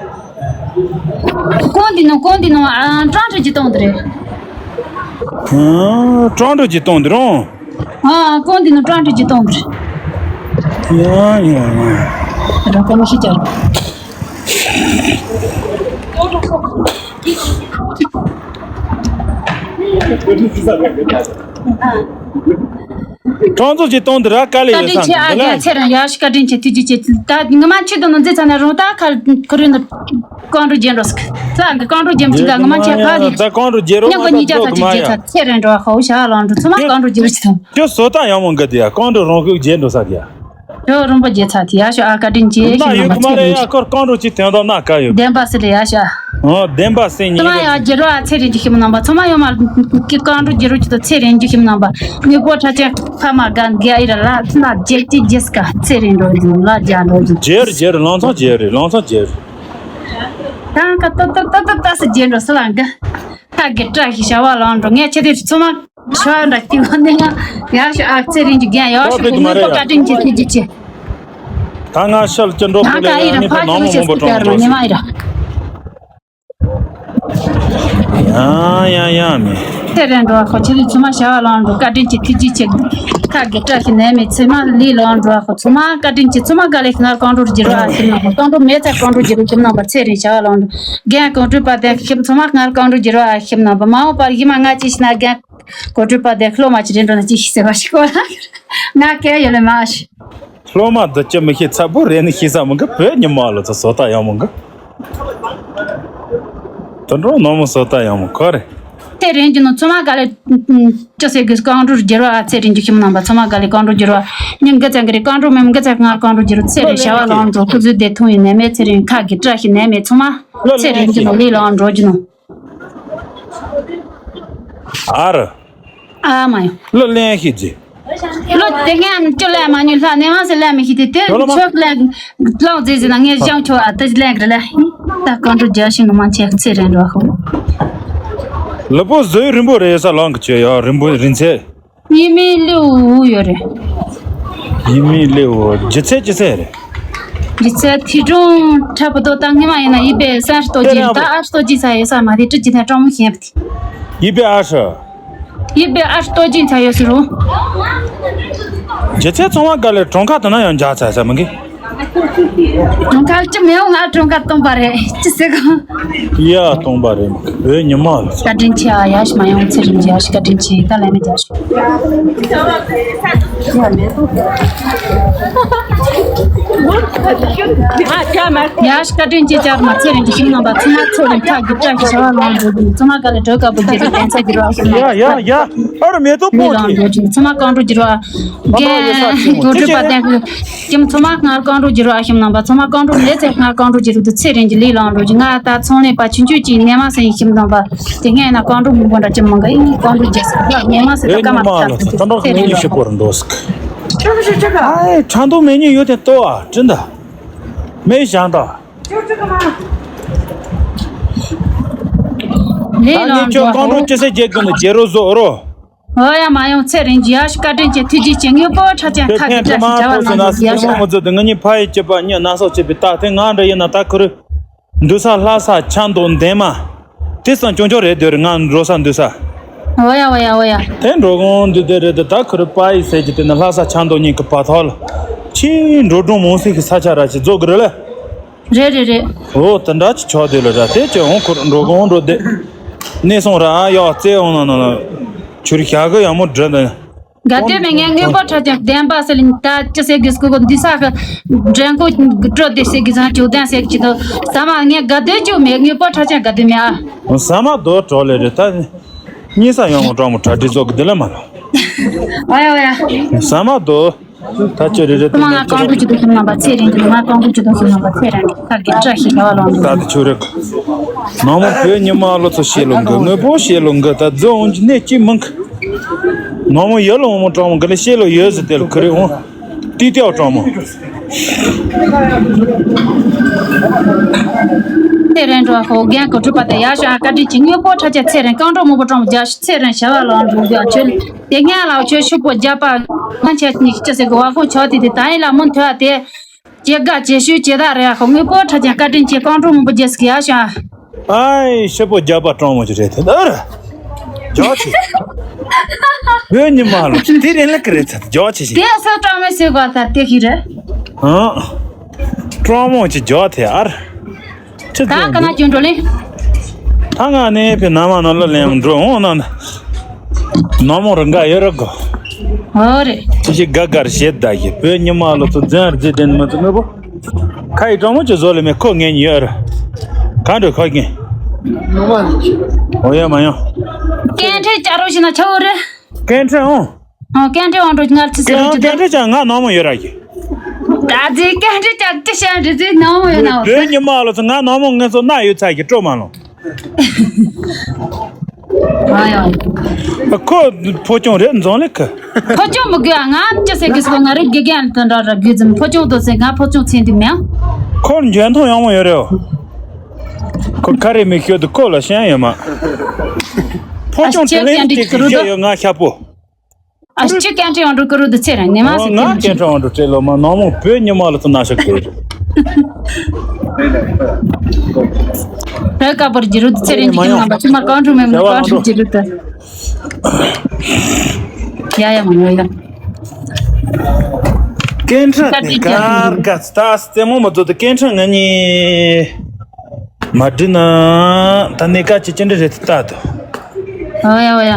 གོང་དེ་ནང་གོང་དེ་ནང་ཨ་ཀྲང་ཀྲི་ཅི་གཏོང་དེ་རེད། ཨ་ཀྲང་ཀྲི་ཅི་གཏོང་དེ་རོང་། ཨ་གོང་དེ་ནང་ཀྲང་ཀྲི་ཅི་གཏོང་དེ་རེད། ཡ་ཡ་ཡ། རང་གོང་ཤི་ཅར། གྲངས་ཚོད་ཅིག་གཏོང་འདི་ར་དཀའ་ལས་བཀའ་ཡོད་དྲིན་ཆེ་ཨ་རྒྱ་ཚེ་རིང་ཡ་ཤི་བཀའ་དྲིན་ཆེ་ཐུགས་རྗེ་ཆེ། ད་ངི་མ་ཆུ་དང་ནང་འཛི་ཚ་ན་རུང་ད་ཁ་ཁུ་རུ་ནི་རྐང་བྲོ་རྒྱན་འགྲོ་སི་ཁ་ཚ་གི་རྐང་བྲོ་རྒྱན་ཅིག་ག་ངི་མ་ཆེ་ཁ་ལི་ད་རྐང་བྲོ་རྒྱན་རོ་ཉང་གི་ཉི་ཇ་ཚ་ཅིག་རྒྱན་ཚ་ཚེ་རིང་འགྲོ་ཧོ་ཤ་ལང་འགྲོ་ཚུ་མ་རྐང་བྲོ་རྒྱན་རོ་ཅིག་དང་། ཁྱོད་བཟོ་ལྟ་ཡང་མོ་འགའ་དེ་ཡ་རྐང་བྲོ་རང་ཁུག་རྒྱན་འགྲོ་ས་གི་ཡ། ཡོ་རོང་པ་རྒྱལ་ཚ་དེ་ཡ་ཤོ་ཨ་བཀའ་དྲིན་ཆེ། ན་ཡོད་ཀི་མ་རེད་ཡ་ཁོར་རྐང་བྲོ་ཅིག་དོན་དམ་ན་དཀའ་ཡོད། བདེན་པ་སི་རེད་ཡ་ཤོ། ཨོ་བདེན་པ་སེ་ཉིན་ཚང་མ་ཡ་རྒྱལ་རོ་ཨ་ཚེ་རིང་གི་ཁྱིམ་ནང་པ་ཚང་མ་ཡོ་མ་ཀི་རྐང་བྲོ་རྒྱལ་རོ་ཅིག་དང་ཚེ་རིང་གི་ཁྱིམ་ནང་པ་ངའི་པོ་ཁྲ་ཅན་ཕ་མ་གན་རྒྱ་ཨི་ར་ལ་ཚི་ན་རྒྱལ་ཅི་རྒྱལ་སི་ཀ་ཚེ་རིང་འགྲོ་རྒྱུ་ལ་རྒྱ་འགྲོ་རྒྱུ། རྒྱལ་རྒྱལ་ལང་ཚང་རྒྱལ་རེད་ལང་ཚང་རྒྱལ་རེད། ད་ཀ་ཏོ་ཏོ་ཏོ་ཏོ་ཏ་སི་རྒྱལ་འགྲོ་སི་ལ་འགའ། ཁ་གི་བཀྲ་ཤིས་བྱ་བ་ལང་འགྲོ་ངས་ཁྱེད་དེ་ཚང་མ་ཤ་འདྲ་སྐྱིད་པ་འདི་ང་ཡག་ཤོ་ཨ་ཚེ་རིང་གི་རྒན་ཡག་ཤོ་ཨོ་ཁོ་ཀི་མ་ངའི་རེད་པོ་ཡ། བཀའ་དྲིན་ཆེ་ཐུགས་རྗེ་ཆེ། ད་ང་ཤལ་ཅི་འགྲོ་ད་ཁོ་ལ་ཀ་ཡི་ཡང་ར་ངས་ཕ་ཕ་ནང་ཁྱོད་མང་སི་པོ་ཀི་ཀ་ར་ནི་མ་ཡི་ར། ཡང་ཡང་ཡང་མི། ཚེ་རིང་འགྲོ་ཁོ་ཁྱེད་དེ་ཚང་མ་ཤ་བ་ལང་འགྲོ་བཀའ་དྲིན་ཆེ་ཐུགས་རྗེ་ཆེ། ཁ་གི་བཀྲ་ཤིས་ནས་མི་ཚེ་མ་ལི་ལང་འགྲོ་ཁོ་ཚང་མ་བཀའ་དྲིན་ཆེ་ཚང་མ་དཀའ་ལས་ཁྱིམ་ནང་རྐང་བྲོ་རྒྱལ་རོ་ཨ་ཁྱིམ་ནང་པ་རྐང་བྲོ་མེད་ཚེ་རྐང་བྲོ་རྒྱལ་རོ་ཁྱིམ་ནང་པ་ཚེ་རིང་བྱ་བ་ལང་འགྲོ། རྒན་གོང་སྤྲུལ་པ་དེ་ཁྱིམ་ཚང་མ་སྔར་རྐང་བྲོ་རྒྱལ་རོ་ཨ་ཁྱིམ་ནང་པ་མ་འོངས་པར་ཡི་མ་ང་ཅི་ཤི་ན་རྒན་གོང་སྤྲུལ་པ་དེ་ལོ་མ་ཅི་རེད་འགྲོ་ན་ཅི་ཤི་ཟེར་བ་ཞིག་གོ་ལ་ང་སྐད་ཡོད་ལེ་མ་ཤི། ལོ་མ་དུ་ཅི་མི་ཤི་ཚ་པོ་རེད་ནི་ཤི་ས་མི་གི་བོད་ཉི་མ་ལོ་ཚོ་བཟོ་ལྟ་ཡང་མི་གི་དུ་འགྲོ་ནོ་མོ་བཟོ་ལྟ་ཡང་མི་གོ་རེད། དེ་རེད་ཀྱི་ནོ་ཚོ་མ་ག་ལེ། ཅི་ཟེར་གི་རྐང་བྲོ་རྒྱལ་བ་ཨ་ཚེ་རིང་གི་ཁྱིམ་ནང་པ་ཚང་མ་ག་ལེ་རྐང་བྲོ་རྒྱལ་བ་ཉིན་འགའ་ཙམ་གི་རེད་རྐང་བྲོ་མེད་འགའ་ཙམ་ང་རྐང་བྲོ་རྒྱལ་བ་ཚེ་རིང་བྱ་བ་ལང་འགྲོ་ཁུ་ཚུལ་བདེ་ཐུང་ཡིན་ནས་མེད་ཚེ་རིང་ཁ་གི་བཀྲ་ཤིས་ནས་མེད་ཚང་མ་ཚེ་རིང་གི་ནོ་ལི་ལང་འགྲོ་རྒྱུ་ནོ། ཨ་ར། ཨ་མ་ཡོ། ལོ་ལེན་ཤི་ཛི། ལོ་དེ་ངས་ཅོ་ལེ་མ་ཉུ་ལྷ་ནས་ཧང་སེ་ལེ་མི་ཤི་དེ་དེ་ཆོག་ལེ་ལོང་ཛི་ཛི་ན་ངས་ཞང་ཆོ་ཨ་ཏི་ལེ་གི་ལེ། ད་རྐང་བྲོ་རྒྱལ་ཤིང་ནོ་མ་ཆེ་ཚེ་རིང་འགྲོ་ཧོ། ལུས་པོ་བཟོས་རིང་པོ་རེད་ས་ལོང་གི་ཆོས་ཡོད་རིང་པོ་རིང་ཚེ། ཡིན་མིན་ལེའུ་ཡོད་རེད། ཡིན་མིན་ལེའུ་ལྗིད་ཚད་ཅི་ཚད་རེད། ལྗིད་ཚད་ཐི་གྲོང་འཁྲབ་པ་དོ་ད་ངེས་མ་ཡིན་ན་ཡིད་པའི་སར་ལྟོ་ཅི་ད་ཨར་ལྟོ་ཅི་ས་ཡོད་ས་མ་རེད་ཀྲི་ཅི་ནས་གྲོང་མོ་ཞེན་པ་དེ། ཡིད་པའི་ཨར་ཤ། ཡིད་པའི་ཨར་ལྟོ་ཅི་ས་ཡོད་ཟེར་རོ། ལྗིད་ཚད་ཚང་མ་ག་ལེ་གྲོང་ཁ་དུ་ན་ཡང་འཇག་ཚ་ས་མི་གི་གྲོང་ཁ་ཅི་མེད་འོང་ང་གྲོང་ཁ་སྟོང་པ་རེད་ཅི་ཟེར་གོ། ཡ་སྟོང་པ་རེད་མི་གི་བོད་ཉི་མ་ལ། བཀའ་དྲིན་ཆེ་ཨ་ཡ་ཞི་མ་ཡོང་ཚེ་རིང་ཡ་ཞི་བཀའ་དྲིན་ཆེ་ད་ལན་མི་རྒྱ་ཞི། ཡ་ཤི་བཀའ་དྲིན་ཆེ་བཅར་མ་ཚེ་རིང་གི་ཞིང་ནང་པ་ཚང་མ་ཚེ་རིང་ཁ་རྒྱུ་བཀྲ་ཤིས་བྱ་བ་ལང་འགྲོ་གི། ཚང་མ་ག་ལ་འགྲོ་དཀའ་པོ་གྱི་རེད། གདན་ས་གི་རོགས་ཞིག་ཡ་ཡ་ཡ། ཨ་རུ་མེ་ཏོག་ལི་པོ་ལང་འགྲོ་གི། ཚང་མ་གང་འགྲོ་གི་རོགས། རྒན་གོ་སྒྲིག་པ་དེ་ཁྱིམ་ཚང་མ་སྔར་གང་འགྲོ་གི་རོགས། ཞིང་ནང་པ་ཚང་མ་གང་འགྲོ་མེད་ཚེ་སྔར་གང་འགྲོ་གི་རོགས། དུ་ཚེ་རིང་གི་ལི་ལང་འགྲོ་གི། ང་ད་ཚོང་ལས་པ་ཆུང་ཆུང་གཅིག་ནས་མ་སེང་ཞིང་ནང་པ་དེ་སྔས་ན་གང་འགྲོ་མི་དགོས་འདྲ་ཅི་མང་གི་ཡིན། གང་འགྲོ་རྒྱལ་ས་ཉེ་མ་སེ་ད་ཀ་མ་ད་ཚེ་རིང་ཞིག་པོ་ར་འགྲོ་སི། ཨ་ཡེ་ཁྲ་འདུག་མེ་ཉིན་ཡོད་དེ་ལྟོ་ཨ་དྲིན་ད། མེ་ཞང་ད། ལས་ད་ངས་ལ་ཁྱོད་རྐང་འགྲོ་ཅི་སེ་རྒྱལ་ཀུན་ལ་རྒྱལ་རོ་བཟོ་རོ། ཨོ་ཡ་མ་ཡོང་ཚེ་རིང་གི་ཡ་ཤི་བཀའ་དྲིན་ཆེ། ཐུགས་རྗེ་ཆེ། ངའི་པོ་ཁྲ་ཅན་ཁ་གི་བཀྲ་ཤིས་བྱ་བ་ལང་འགྲོ་གི་ཡ་ཤི། ང་ཚོ་དེ་ང་གཉིས་ཕ་ཡི་སྐྱེས་པ་གཉིས་ན་སོགས་བྱེད་པའི་རྟགས་དེ་ང་འདྲ་ཡིན་ན་ད་ཁུ་རུ་འདུག་ས་ལྷ་ས་ཆ་མདོ་འདན་མ། དེ་སང་ཅུང་ཅུང་རེད་འདོད་རེད། ང་འགྲོ་ས་འདུག་ས། ཨོ་ཡ་ཨོ་ཡ་ཨོ་ཡ། དེ་འགྲོ་གོང་འདི་དེ་རེད་དེ་ད་ཁུ་རུ་པ་ཡི་ཟེར་གྱི་དེ་ནི་ལྷ་ས་ཆ་མདོ་གཉིས་ཀྱི་བར་ཐོག་ལ་ཆེས་འགྲོ་གྲོན་མང་སའི་གི་ས་ཆ་ར་ཅིག་རྫོགས་གི་རེད་ལ། རེད་རེད་རེད། ཨོ་དེ་འདྲ་ཅིག་ཆགས་བསྡད་ལ་ར། དེ་ཅི་འོང་ཁུ་རུ་འགྲོ་གོང་འགྲོ་དེ་གནས་སོང་ར། ཨ་ཡག་རྩེ་འོང་ན་ན་ན་ཆུ་རི་ཞག་གི་ཡག་མོ་འདྲ་འདི། དགའ་སྡོད་མེད། ངས་དངོས་པོ་ཁྲ་ཅན་བདེན་པ་ཟེར་ལ་ད་ཅི་ཟེར་གི་སྐུ་གོ་འདི་ས་གི་འདྲེན་ཀོ་སྤྲོད་དེ་ཟེར་གི་ཚང་ཅུ་བདེན་ཟེར་གི་ཅི་དོ་ཟ་མ། ངས་དགའ་སྡོད་ཅུ་མེད། དངོས་པོ་ཁྲ་ཅན་དགའ་སྡོད་མེད་ཨ། ཟ་མ་དོ་གྲོགས་ལས་རེད་ད། གཉིས་ས་ཡོང་མོ་གྲོགས་མོ་གྲ་སྒྲིག་ཚོགས་གི་འདི་ལ་མ་ལོ། ཨ་ཡ་ཨ་ཡ། ཟ་མ་དོ། ད་ཅི་རེ་རེ་ཚང་མ་ང་རྐང་བུ་ཅི་དོ་ཚང་མ་པ་ཚེ་རིང་གི་ང་རྐང་བུ་ཅི་དོ་ཚང་མ་པ་ཚེ་རིང་གི་ཁ་གི་བཀྲ་ཤིས་བྱ་བ་ལང་འགྲོ། ད་དེ་ཆོ་རེད། ནང་མོ་བོད་ཉི་མ་ལོ་ཚོ་ཤེས་ལོ་འགི། དངོས་པོ་ཤེས་ལོ་འགི། ད་རྫོ་འོང་གི་གནས་ཅི་མང་གི། ནང་མོ་ཡོད་ལོ་འོང་མོ་གྲོགས་མོ་གི་ལ་ཤེས་ལོ་ཡོད་ཟེར་དེ་ལ་ཁུ་རེ་འོང་། ཏི་ཏི་ཨོ་གྲོགས་མོ། དེ་རེད་འགྲོ་ཧོ་རྒན་གོ་ཁྲི་པ་དེ་ཡར་ཤོག་ཨ། བཀའ་དྲིན་ཆེ། དངོས་པོ་ཁྲ་ཆ་ཚེ་རིང་རྐང་འགྲོ་མོ་པོ་གྲོགས་མོ་རྒྱ་ཤི་ཚེ་རིང་བྱ་བ་ལང་འགྲོ་རྒྱ་ཆོལ་དེ་སྔ་ལ་ཆོས་ཤུག་པོ་རྒྱ་པ་ང་ཆ་གཉིས་ཀྱི་ཅི་ཟེར་གི་བ་ཧོ་ཆོག་དེ་དེ་ད་ཡིན་ལ་མུ་མཐོ་དེ། ཇེ་དགའ་ཇེ་ཤུ་ཇེ་དག་རེད་ཧོ། དངོས་པོ་ཁྲ་ཆ་བཀའ་དྲིན་ཆེ། རྐང་འགྲོ་མོ་པོ་རྒྱ་སི་གི་ཡར་ཤོག་ཨ། ཨའི་ཤི་པོ་རྒྱ་པ་གྲོང་མོ་ཅི་རེད་དེ་ཨ་ར། རྒྱ་ཆེ། བོད་ཉི་མ་ལོ་དེ་རིང་ལ་ཀི་རེད་ཚ་རྒྱ་ཆེ་ཞིག་དེ་སོ་གྲོང་མོ་ཟེར་བ་ད་དེ་ཤི་རེད། ཨ། གྲོང་མོ་ཅི་རྒྱ་དེ་ཨ་ར། ཆི་ད་ཚོད་ག་ན་འདུག་ཅུང་འགྲོ་ལེ། ད་ང་ནས་ཕི་ན་མ་ན་ལ་ལེན་འགྲོ་འོང་ན་ན། ན་མོ་རང་ག་ཡོད་ར་གོ། ཨོ་རེད། ཅི་ཞིག་དགའ་དགའ་རེད་བཤད་ད་ཡི་བོད་ཉི་མ་ལོ་ཚོ་འཛིན་རྗེས་དེ་ནི་མི་ཚོ་མི་བོ། ཁ་ཡི་གྲོང་མོ་ཅི་བཟོ་ལེ་མེད་ཁོ་ངེད་གཉིས་ཡོད་ར། ག་འགྲོ་ཁ་ངེད། ཨོ་ཡ་མ་ཡོང་། སྐད་འཕྲིན་བཅར་རོགས་ཞིག་ན་ཆ་འོ་རེད། སྐད་འཕྲིན་འོང་། ཨོ་སྐད་འཕྲིན་འོང་འགྲོ་ང་ཚི་ཟེར་རོགས་ཅི་དེ། སྐད་འཕྲིན་ཅང་ང་ནང་མོ་ཡོད་ར་གི། ད་ཚི་སྐད་འཕྲིན་ཅང་ཏི་ཤན་རི་ཚི་ནང་མོ་ཡོད་ན་འོ། བོད་ཉི་མ་ལོ་ཚོ་ང་ནང་མོ་ངེད་ཚོ་ན་ཡོད་ཚ་གི་སྤྲོ་མ་ལོང་། ཨ་ཡ། ཁོ་ཕོ་ཅོང་རེད་འཛོང་ལེ་ཁ། ཕོ་ཅོང་མི་དགོས་ཨ། ང་ཅི་ཟེར་གི་སོ་ང་རེ་དགེ་རྒན་དང་འདྲ་ར་དགོས་ཙམ་ཕོ་ཅོང་དོ་ཟེར་ང་ཕོ་ཅོང་ཚན་དུ་མེད་ཨ། ཁོར་འཇོན་ཐང་ཡང་མོ་ཡོད་རེད་ཨོ། ཁོ་ཁ་རེ་མི་ཤོད་དུ་ཁོ་ལ་ཤན་ཡོད་མ། ཕོ་ཅོང་དེ་ལེན་ཅིག་ཤེས་ཡོད་ང་ཤ་པོ། ཨ་ཅི་སྐད་འཕྲིན་ཡོང་འགྲོ་ཀི་རུ་དུ་ཚེ་རིང་ནས་མ་ཟེར་ང་སྐད་འཕྲིན་ཡོང་འགྲོ་སྤྲད་ལོ་མ་ནང་མོ་བོད་ཉི་མ་ལ་ཚོ་ན་ཤག་དེ་རེད། བོད་ཀ་པར་གྱི་རུ་དུ་ཚེ་རིང་གི་ཁྱིམ་ནང་པ་ཅི་མ་གང་འགྲོ་མེད་མོ་གང་འགྲོ་གྱི་རུ་དུ། ཡ་ཡ་མ་ཡ་ཡ། སྐད་འཕྲིན་དེ་གར་ག་ཚ་ད་རྩེད་མོ་མ་ཚོ་དུ་སྐད་འཕྲིན་ང་གཉིས། མ་འགྲིག་ན་ད་གནས་ཀ་ཅི་ཅི་འདྲ་རེད་ལྟ་དོ། ཨོ་ཡ་ཨོ་ཡ།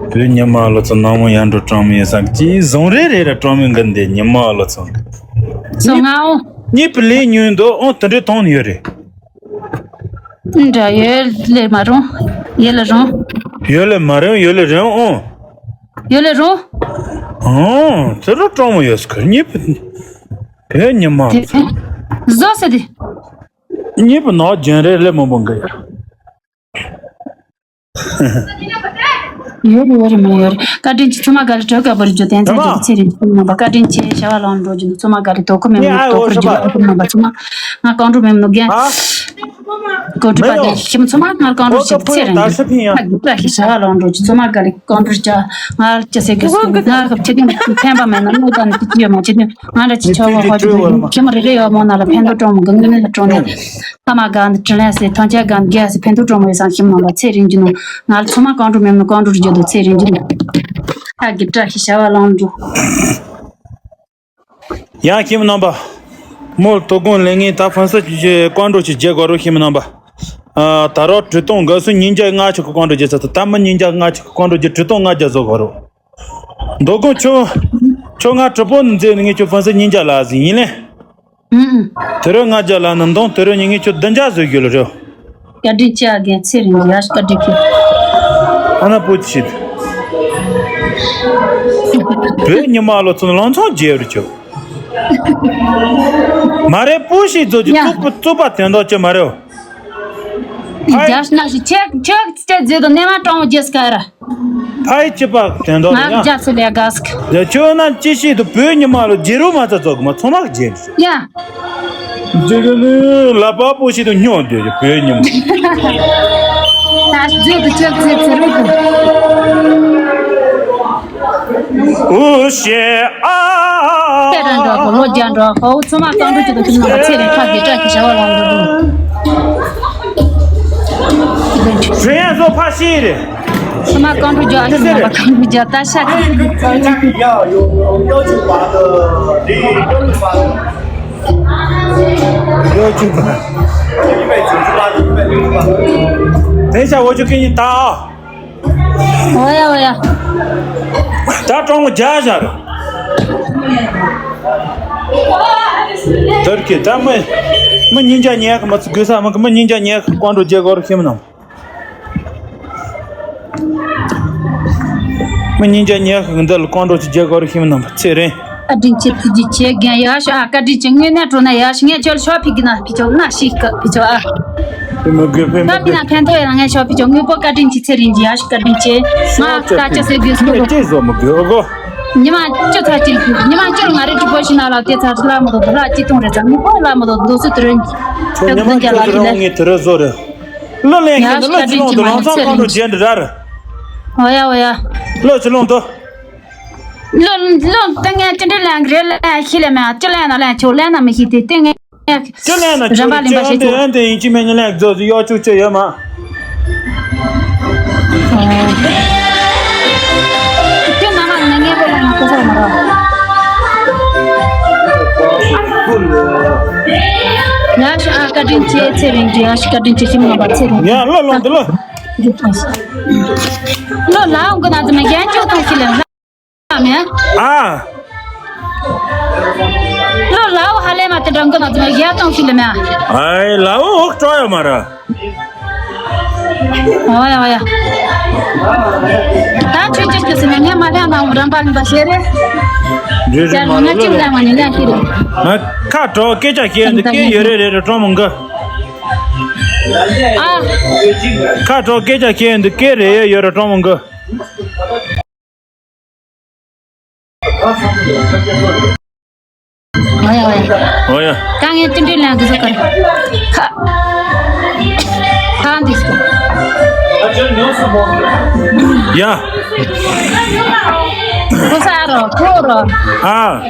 བོད་ཉི་མ་ལོ་ཚོ་ནང་མོ་ཡར་འགྲོ་གྲོང་མི་ཡོད་སམ་ཅི་བཟང་རེད་རེད་ར་གྲོང་མི་འགན་དེ་ཉི་མ་ལོ་ཚོ། སོ་ང་ཨོ། གཉིས་པི་ལེ་ཉུན་དོ་ཨོ་དེ་འདྲའི་གཏོང་ནི་ཡོད་རེད། འདྲ་ཡོད་ལེ་མ་རུང་། ཡོད་ལེ་རུང་། ཡོད་ལེ་མ་རུང་ཡོད་ལེ་རུང་ཨོ། ཡོད་ལེ་རུང་། ཨོ་དེ་རུ་གྲོང་མོ་ཡོད་སྐར་གཉིས་པི། བོད་ཉི་མ་ལོ་ཚོ། བཟོ་ཟེར་དེ། གཉིས་པོ་ནག་རྒྱུན་རེ་ལེ་མང་པོ་འགའ་ཡོད། ཡོད་རེད་ཡོད་རེད་མ་ཡོད་རེད། བཀའ་དྲིན་ཆེ་ཚང་མ་ག་ལེ་གྲོས་ཀ་བར་རྒྱུ་དན་ཚ་རྒྱུ་ཚེ་རིང་ཚང་མ་བཀའ་དྲིན་ཆེ་བྱ་བ་ལང་འགྲོ་རྒྱུ་ཚང་མ་ག་ལེ་དོ་ཁུ་མེད་མ་དོ་ཁུ་རྒྱུ་ཨ་ཁུ་མ་པ་ཚང་མ་ང་གང་འགྲོ་མེད་མ་ནོ་རྒན། གོ་ཁྲི་པ་དེ་ཁྱིམ་ཚང་མ་ང་གང་འགྲོ་ཞིག་ཚེ་རིང་ཚ་རྒྱུ་ཚ་ཞིག་བྱ་བ་ལང་འགྲོ་རྒྱུ་ཚང་མ་ག་ལེ་གང་འགྲོ་ཅག་ང་ཅི་ཟེར་གི་སུ་ང་ཁ་ཆེ་དུས་ཕན་པ་མེད་ན་ནོ་ད་ནི་ཅི་ཡོད་མ་ཆེ་དུས་ང་འདྲ་ཅི་ཆོག་གོ་ཧ་ཅི་ཁྱིམ་རེ་རེ་ཡོད་མོ་ན་ལ་ཕན་ཐོགས་གྲོང་མོ་གང་གི་ནི་ལ་གྲོང་ནས། ཐ་མ་གང་དྲི་ལན་སེ་ཐང་ཆ་གང་རྒྱ་སེ་ཕན་ཐོགས་གྲོང་མོ་ཡོད་སང་ཁྱིམ་ནང་ལ་ཚེ་རིང་རྒྱུ་ནོ། ང་ལ་ཚོ་མ་གང་འགྲོ་མེད་ནོ་གང་འགྲོ་རྒྱུ་དོ་ཚེ་རིང་རྒྱུ་ནོ། ཁ་གི་བཀྲ་ཤིས་བྱ་བ་ལང་འགྲོ། ཡང་ཁྱིམ་རྣམ་པ། མོལ་དོ་དགོང་ལས་ངན་ད་ཕན་སེ་ཀོང་འགྲོ་ཆུ་རྒྱལ་གོ་རོ་ཁྱིམ་རྣམ་པ། ཨ་ད་རོ་གྲུ་སྟོང་དགའ་སུ་ཉིན་རྒྱ་ལྔ་ཆུ་ཀོང་འགྲོ་རྒྱལ་ས་ད་ད་མི་ཉིན་རྒྱ་ལྔ་ཆུ་ཀོང་འགྲོ་རྒྱལ་གྲུ་སྟོང་ལྔ་རྒྱ་བཟོ་གོ་རོ། མདོ་དགོང་ཆུ། ཁྱོད་ང་གྲི་པོ་ནི་མཛེས་ནི་ངས་ཁྱོད་ཕན་སེ་ཉིན་རྒྱ་ལ་ཟིན་ཡིན་ལེ། ཨུ་ཨུ། དེ་རུ་ང་རྒྱ་ལ་ནི་འདང་དེ་རུ་ཉིན་ངས་ཁྱོད་བདུན་རྒྱ་བཟོས་རྒྱུ་ལ་རེད། བཀའ་དྲིན་ཆེ་ཨ་རྒན་ཚེ་རིང་ཡ་ཤི་བཀའ་དྲིན་ཆེ། ཨ་ན་པོ་ཆི། བོད་ཉི་མ་ལོ་ཚོ་ལང་ཚང་རྒྱལ་རུ་ཆོག་མ་རེད་པོ་ཤི་ཛོ་ཅི་ཡ། ཙུག་པ་ཙུག་པ་དོན་དག་ཅི་མ་རེད། ཕའི། རྒྱ་ཤི་ན་ཤི་ཆེག་ཆེག་ཅི་ཛི་དོ་ནེ་མ་ཀྲོང་རྒྱས་ཀ་ར། ཕའི་ཅི་པ་དོན་དག་ང་ཡ། རྒྱ་སི་ལེ་ག་སི་ཀ། ཡ་ཁྱོད་ན་ཅི་ཤི་དུ་བོད་ཉི་མ་ལོ་རྒྱལ་རུ་མ་ཚ་ཙོག་མ་ཚོ་མ་རྒྱལ། ཡ། ཛི་གི་ནི་ལ་པ་པོ་ཤི་དུ་སྙོག་འདོད་ཀྱི་བོད་ཉི་མ། ད་ཛི་དུ་ཆེག་ཛི་ཚེ་རུ་དུ། ཨུ་ཤེ་ཨ། ཏེ་ར་འགྲོ་གོ་ལོ་རྒྱ་འགྲོ་གོ་ཚོ་མ་གང་འགྲོ་ཅི་དང་ཁྱིམ་ནང་ཚེ་རིང་ཁ་གི་སྐྲ་གི་བྱ་བ་ལང་འགྲོ་འགྲོ། ཞུ་ཡན་བཟོ་ཕ་ཤི་རེད། ཚོ་མ་གང་འགྲོ་རྒྱ་ཨ་ཤི་ན་མ་གང་འགྲོ་རྒྱ་ད་ཤ་ཁི་ཡ་ཡོ་ཡོ་ཅུ་པ་དི་ཡོ་ཅུ་པ་དི་ཡོ་ཅུ་པ་དི་དེ་ཤ་འོ་ཅུ་ཀི་ཡིན་ད། འོ་ཡ་འོ་ཡ། ད་གྲོང་མོ་རྒྱ་བཞག་ར། དར་གི་ད་མི་མི་ཉིན་རྒྱ་ཉལ་གི་མི་ཚུ་དགོས་ས་མི་གི་མི་ཉིན་རྒྱ་ཉལ་གི་ཀོང་འགྲོ་རྒྱལ་གོ་རུ་ཤིམ་ནམ། མི་ཉིན་རྒྱ་ཉལ་གི་འདི་ལ་ཀོང་འགྲོ་ཅི་རྒྱལ་གོ་རུ་ཤིམ་ནམ་ཚེ་རིང་། བཀའ་དྲིན་ཆེ་ཐུགས་རྗེ་ཆེ་རྒན་ཡ་ཤ་ཨ་བཀའ་དྲིན་ཆེ་དངོས་གནས་སྤྲོ་ན་ཡ་ཤ་ངས་ཁྱོད་ཤོ་ཕི་གི་ན་ཕི་ཆོག་ན་ཤི་ཀ་ཕི་ཆོག་ཨ། ཕི་མི་དགོས་ཕི་མི་ད་ཕི་དགོས། ན་ཕན་ཐོགས་ཡ་ན་ངས་ཤོ་ཕི་ཆོག་དངོས་པོ་བཀའ་དྲིན་ཆེ་ཚེ་རིང་གི་ཡ་ཤ་བཀའ་དྲིན་ཆེ། ང་སྐད་ཆ་ཟེར་དགོས་སོ། ངས་ཅི་བཟོ་མི་དགོས་གོ། ཉི་མ་བཅུ་ཚར་གཅིག་ཉི་མ་བཅུ་ལ་ང་རེ་གྲི་པོ་ཤི་ན་ལ་དེ་ཚར་ལ་མོ་དོ་ལ་ཅི་ཐུང་རེ་ཚར་དངོས་པོ་ལ་མོ་དོ་དོ་སུ་དུ་རེ། ཁྱོད་ཉི་མ་བཅུ་ཚར་ངས་དུ་རེ་བཟོ་རེ། ལོ་ལེན་མཁན་དུ་ལོ་ཅི་ལོང་དུ་ལོང་ཚང་ཁོང་དུ་རྒྱན་དུ་རར། འོ་ཡ་འོ་ཡ། ལོ་ཅི་ལོང་དུ། ལོ་ལོ་ཏེ་ངས་ཅི་འདྲ་ལེན་གི་རེད་ལེན་ཤི་ལེ་མེད་ཅི་ལེན་ན་ལེན་ཆོག་ལེན་ན་མི་ཤི་དེ་ཏེ་ངས་ཅི་ལེན་ན་རིམ་པ་ལེན་པ་ཤེས་ཆོག་ཨན་དེ་ཡིན་ཅི་མེད་ཉི་ལེན་རྫོགས་ཟི་གཡོ་ཆུ་ཆུ་ཡོད་མ། ཁྱོད་ནང་ལ་ངས་པོ་ལ་ང་ཁོ་ཚོ་མ་རོ། ཡ་ཤི་ཨ་བཀའ་དྲིན་ཆེ་ཚེ་རིང་གི་ཡ་ཤི་བཀའ་དྲིན་ཆེ་ཤི་མ་བ་ཚེ་རིང་། ཡ་ལོ་ལོ་འདི་ལོ། ལོ་ལ་འོང་གི་ན་ཙི་མ་རྒྱན་ཅོ་ཐོང་ཤི་ལེ་ལ་མེ། ཨ། ལོ་ལ་འོ་ཧ་ལེ་མ་ཏི་འགྲང་གི་ན་ཙི་མ་རྒྱན་ཐོང་ཤི་ལེ་མེ། ཨའི་ལ་འོ་ཧོག་ཏྲོ་ཡ་མ་ར། ཨོ་ཡ་ཨོ་ཡ། ད་ཆོས་ཅིག་གི་སེམས་ངས་མ་ལྷ་ན་རམ་པ་ལིན་པ་ཤེས་རེད། རེད་རེད་མ་ལོ་ལོ། ང་ཁ་གྲོགས་སྐད་ཆ་བཤད་འདི་སྐད་ཡོད་རེད་རེད་རེད་གྲོགས་མོ་འགའ། ཨ། ཁ་གྲོགས་སྐད་ཆ་བཤད་འདི་སྐད་རེད་ཡོད་རེད་གྲོགས་མོ་འགའ། ཨོ་ཡ་ཨོ་ཡ། ཨོ་ཡ། ད་ངས་ཏིན་ཏིན་ལན་གི་བཟོ་གར། ཁ། ཁ་འདི་སོ། ཡ། གོ་ས་རོ་ཁོ་རོ། ཨ།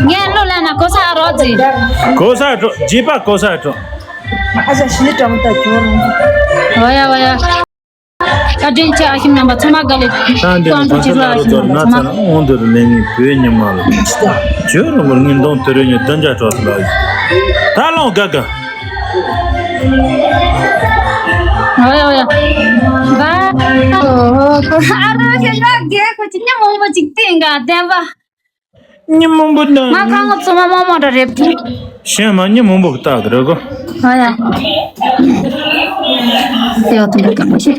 ངས་ལོ་ལ་ན་གོ་ས་རོ་ཛི། གོ་ས་འགྲོ་ཇི་པ་གོ་ས་འགྲོ། ཨ་ཅག་ཤི་ལི་ཀྲམ་ད་ཁྱོད་རང་། ཨོ་ཡ་ཨོ་ཡ། བཀའ་དྲིན་ཆེ་ཨ་ཞིམ་རྣམ་པ་ཚང་མ་དགའ་ལེ། ད་འདི་ནི་ཀོང་ཀྲུག་ཅི་ལ་ཨ་ཞིམ་རྣམ་པ་ཚང་མ། ཨོང་དུ་རུ་ལེན་ངེས་བོད་ཉི་མ་ལ། ཇོ་རུ་མུར་ངན་གདོང་དུ་རུ་ཉི་བདུན་བརྒྱ་སྤྲོ་ལ། ད་ལོང་དགའ་དགའ། ཨོ་ཡ་ཨོ་ཡ། བ། ཨོ་ཧོ་ཨ་རོ་ཞེ་དྲག་རྒྱལ་ཁོ་ཅི་ཉི་མ་མོ་ཅིག་བསྟན་ག་བསྟན་པ། ཉི་མ་མོ་དང་། ང་ཁ་ངོ་ཚོ་མ་མོ་མོ་འདྲ་རེད། གཞན་མ་ཉི་མ་མོ་བཏགས་རེད་གོ། ཨ་ཡ། ཡོད་དུ་འདུག་གམ་ཞེས།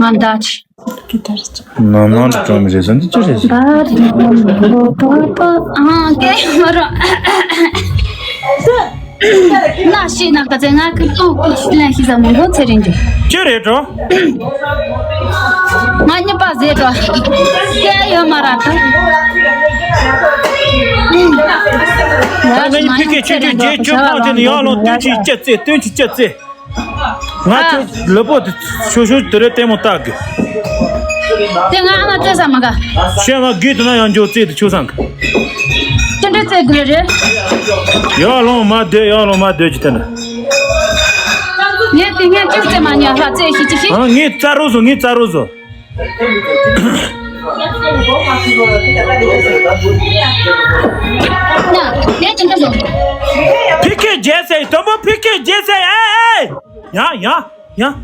ང་འདྲ་ཆི། ནང་ནང་དུ་གྲོང་མི་རེད་ཟེར་འདི་ཅི་རེད་ཟེར། ཨ་སྐད་མ་རོ། ན་ཤི་ན་ག་ཚེ་ང་ཁི་ཏོ་ལན་ཤི་ཟ་མོ་གོ་ཚེ་རིང་ཅུ། ཅི་རེད་གྲོ། ང་གཉིས་པ་ཟེར་གྲོ། སྐད་ཡོད་མ་ར་ད། ད་ནི་ཕི་ཀེ་ཆུ་ཆུ་རྗེས་ཆུ་མང་དེ་ནི་ཡང་ལོང་སྟོན་ཆི་སྐྱ་རྩེ་སྟོན་ཆི་སྐྱ་རྩེ། ང་ཚོ་ལུས་པོ་དེ་ཤོ་ཤོ་དེ་རེ་ལྟད་མོ་ལྟ་གི། དེ་ང་ཨ་མ་བཙལ་ས་མ་ག་ཤེས་ང་གི་དེ་ན་ཡང་འཇོག་རྩེ་དེ་ཆུ་སང་གི། ཅི་འདྲ་རྩེ་དགོས་རེད། ཡང་ལོང་མ་སྡོད་ཡང་ལོང་མ་སྡོད་ཀྱི་དེ་ན། ངས་དེ་ངས་ཅི་རྩེ་མ་ཉོ་ཧ་རྩེ་ཤི་ཅི་ཤི། ཨ་ངས་རྩ་རོ་བཟོ་ངས་རྩ་རོ་བཟོ། ན་ངས་ཅི་འདྲ་བཟོ། ཕི་ཀེ་རྗེས་སེ་དོན་པོ་ཕི་ཀེ་རྗེས་སེ་ཨེ། ཡ་ཡ་ཡ་ཡ།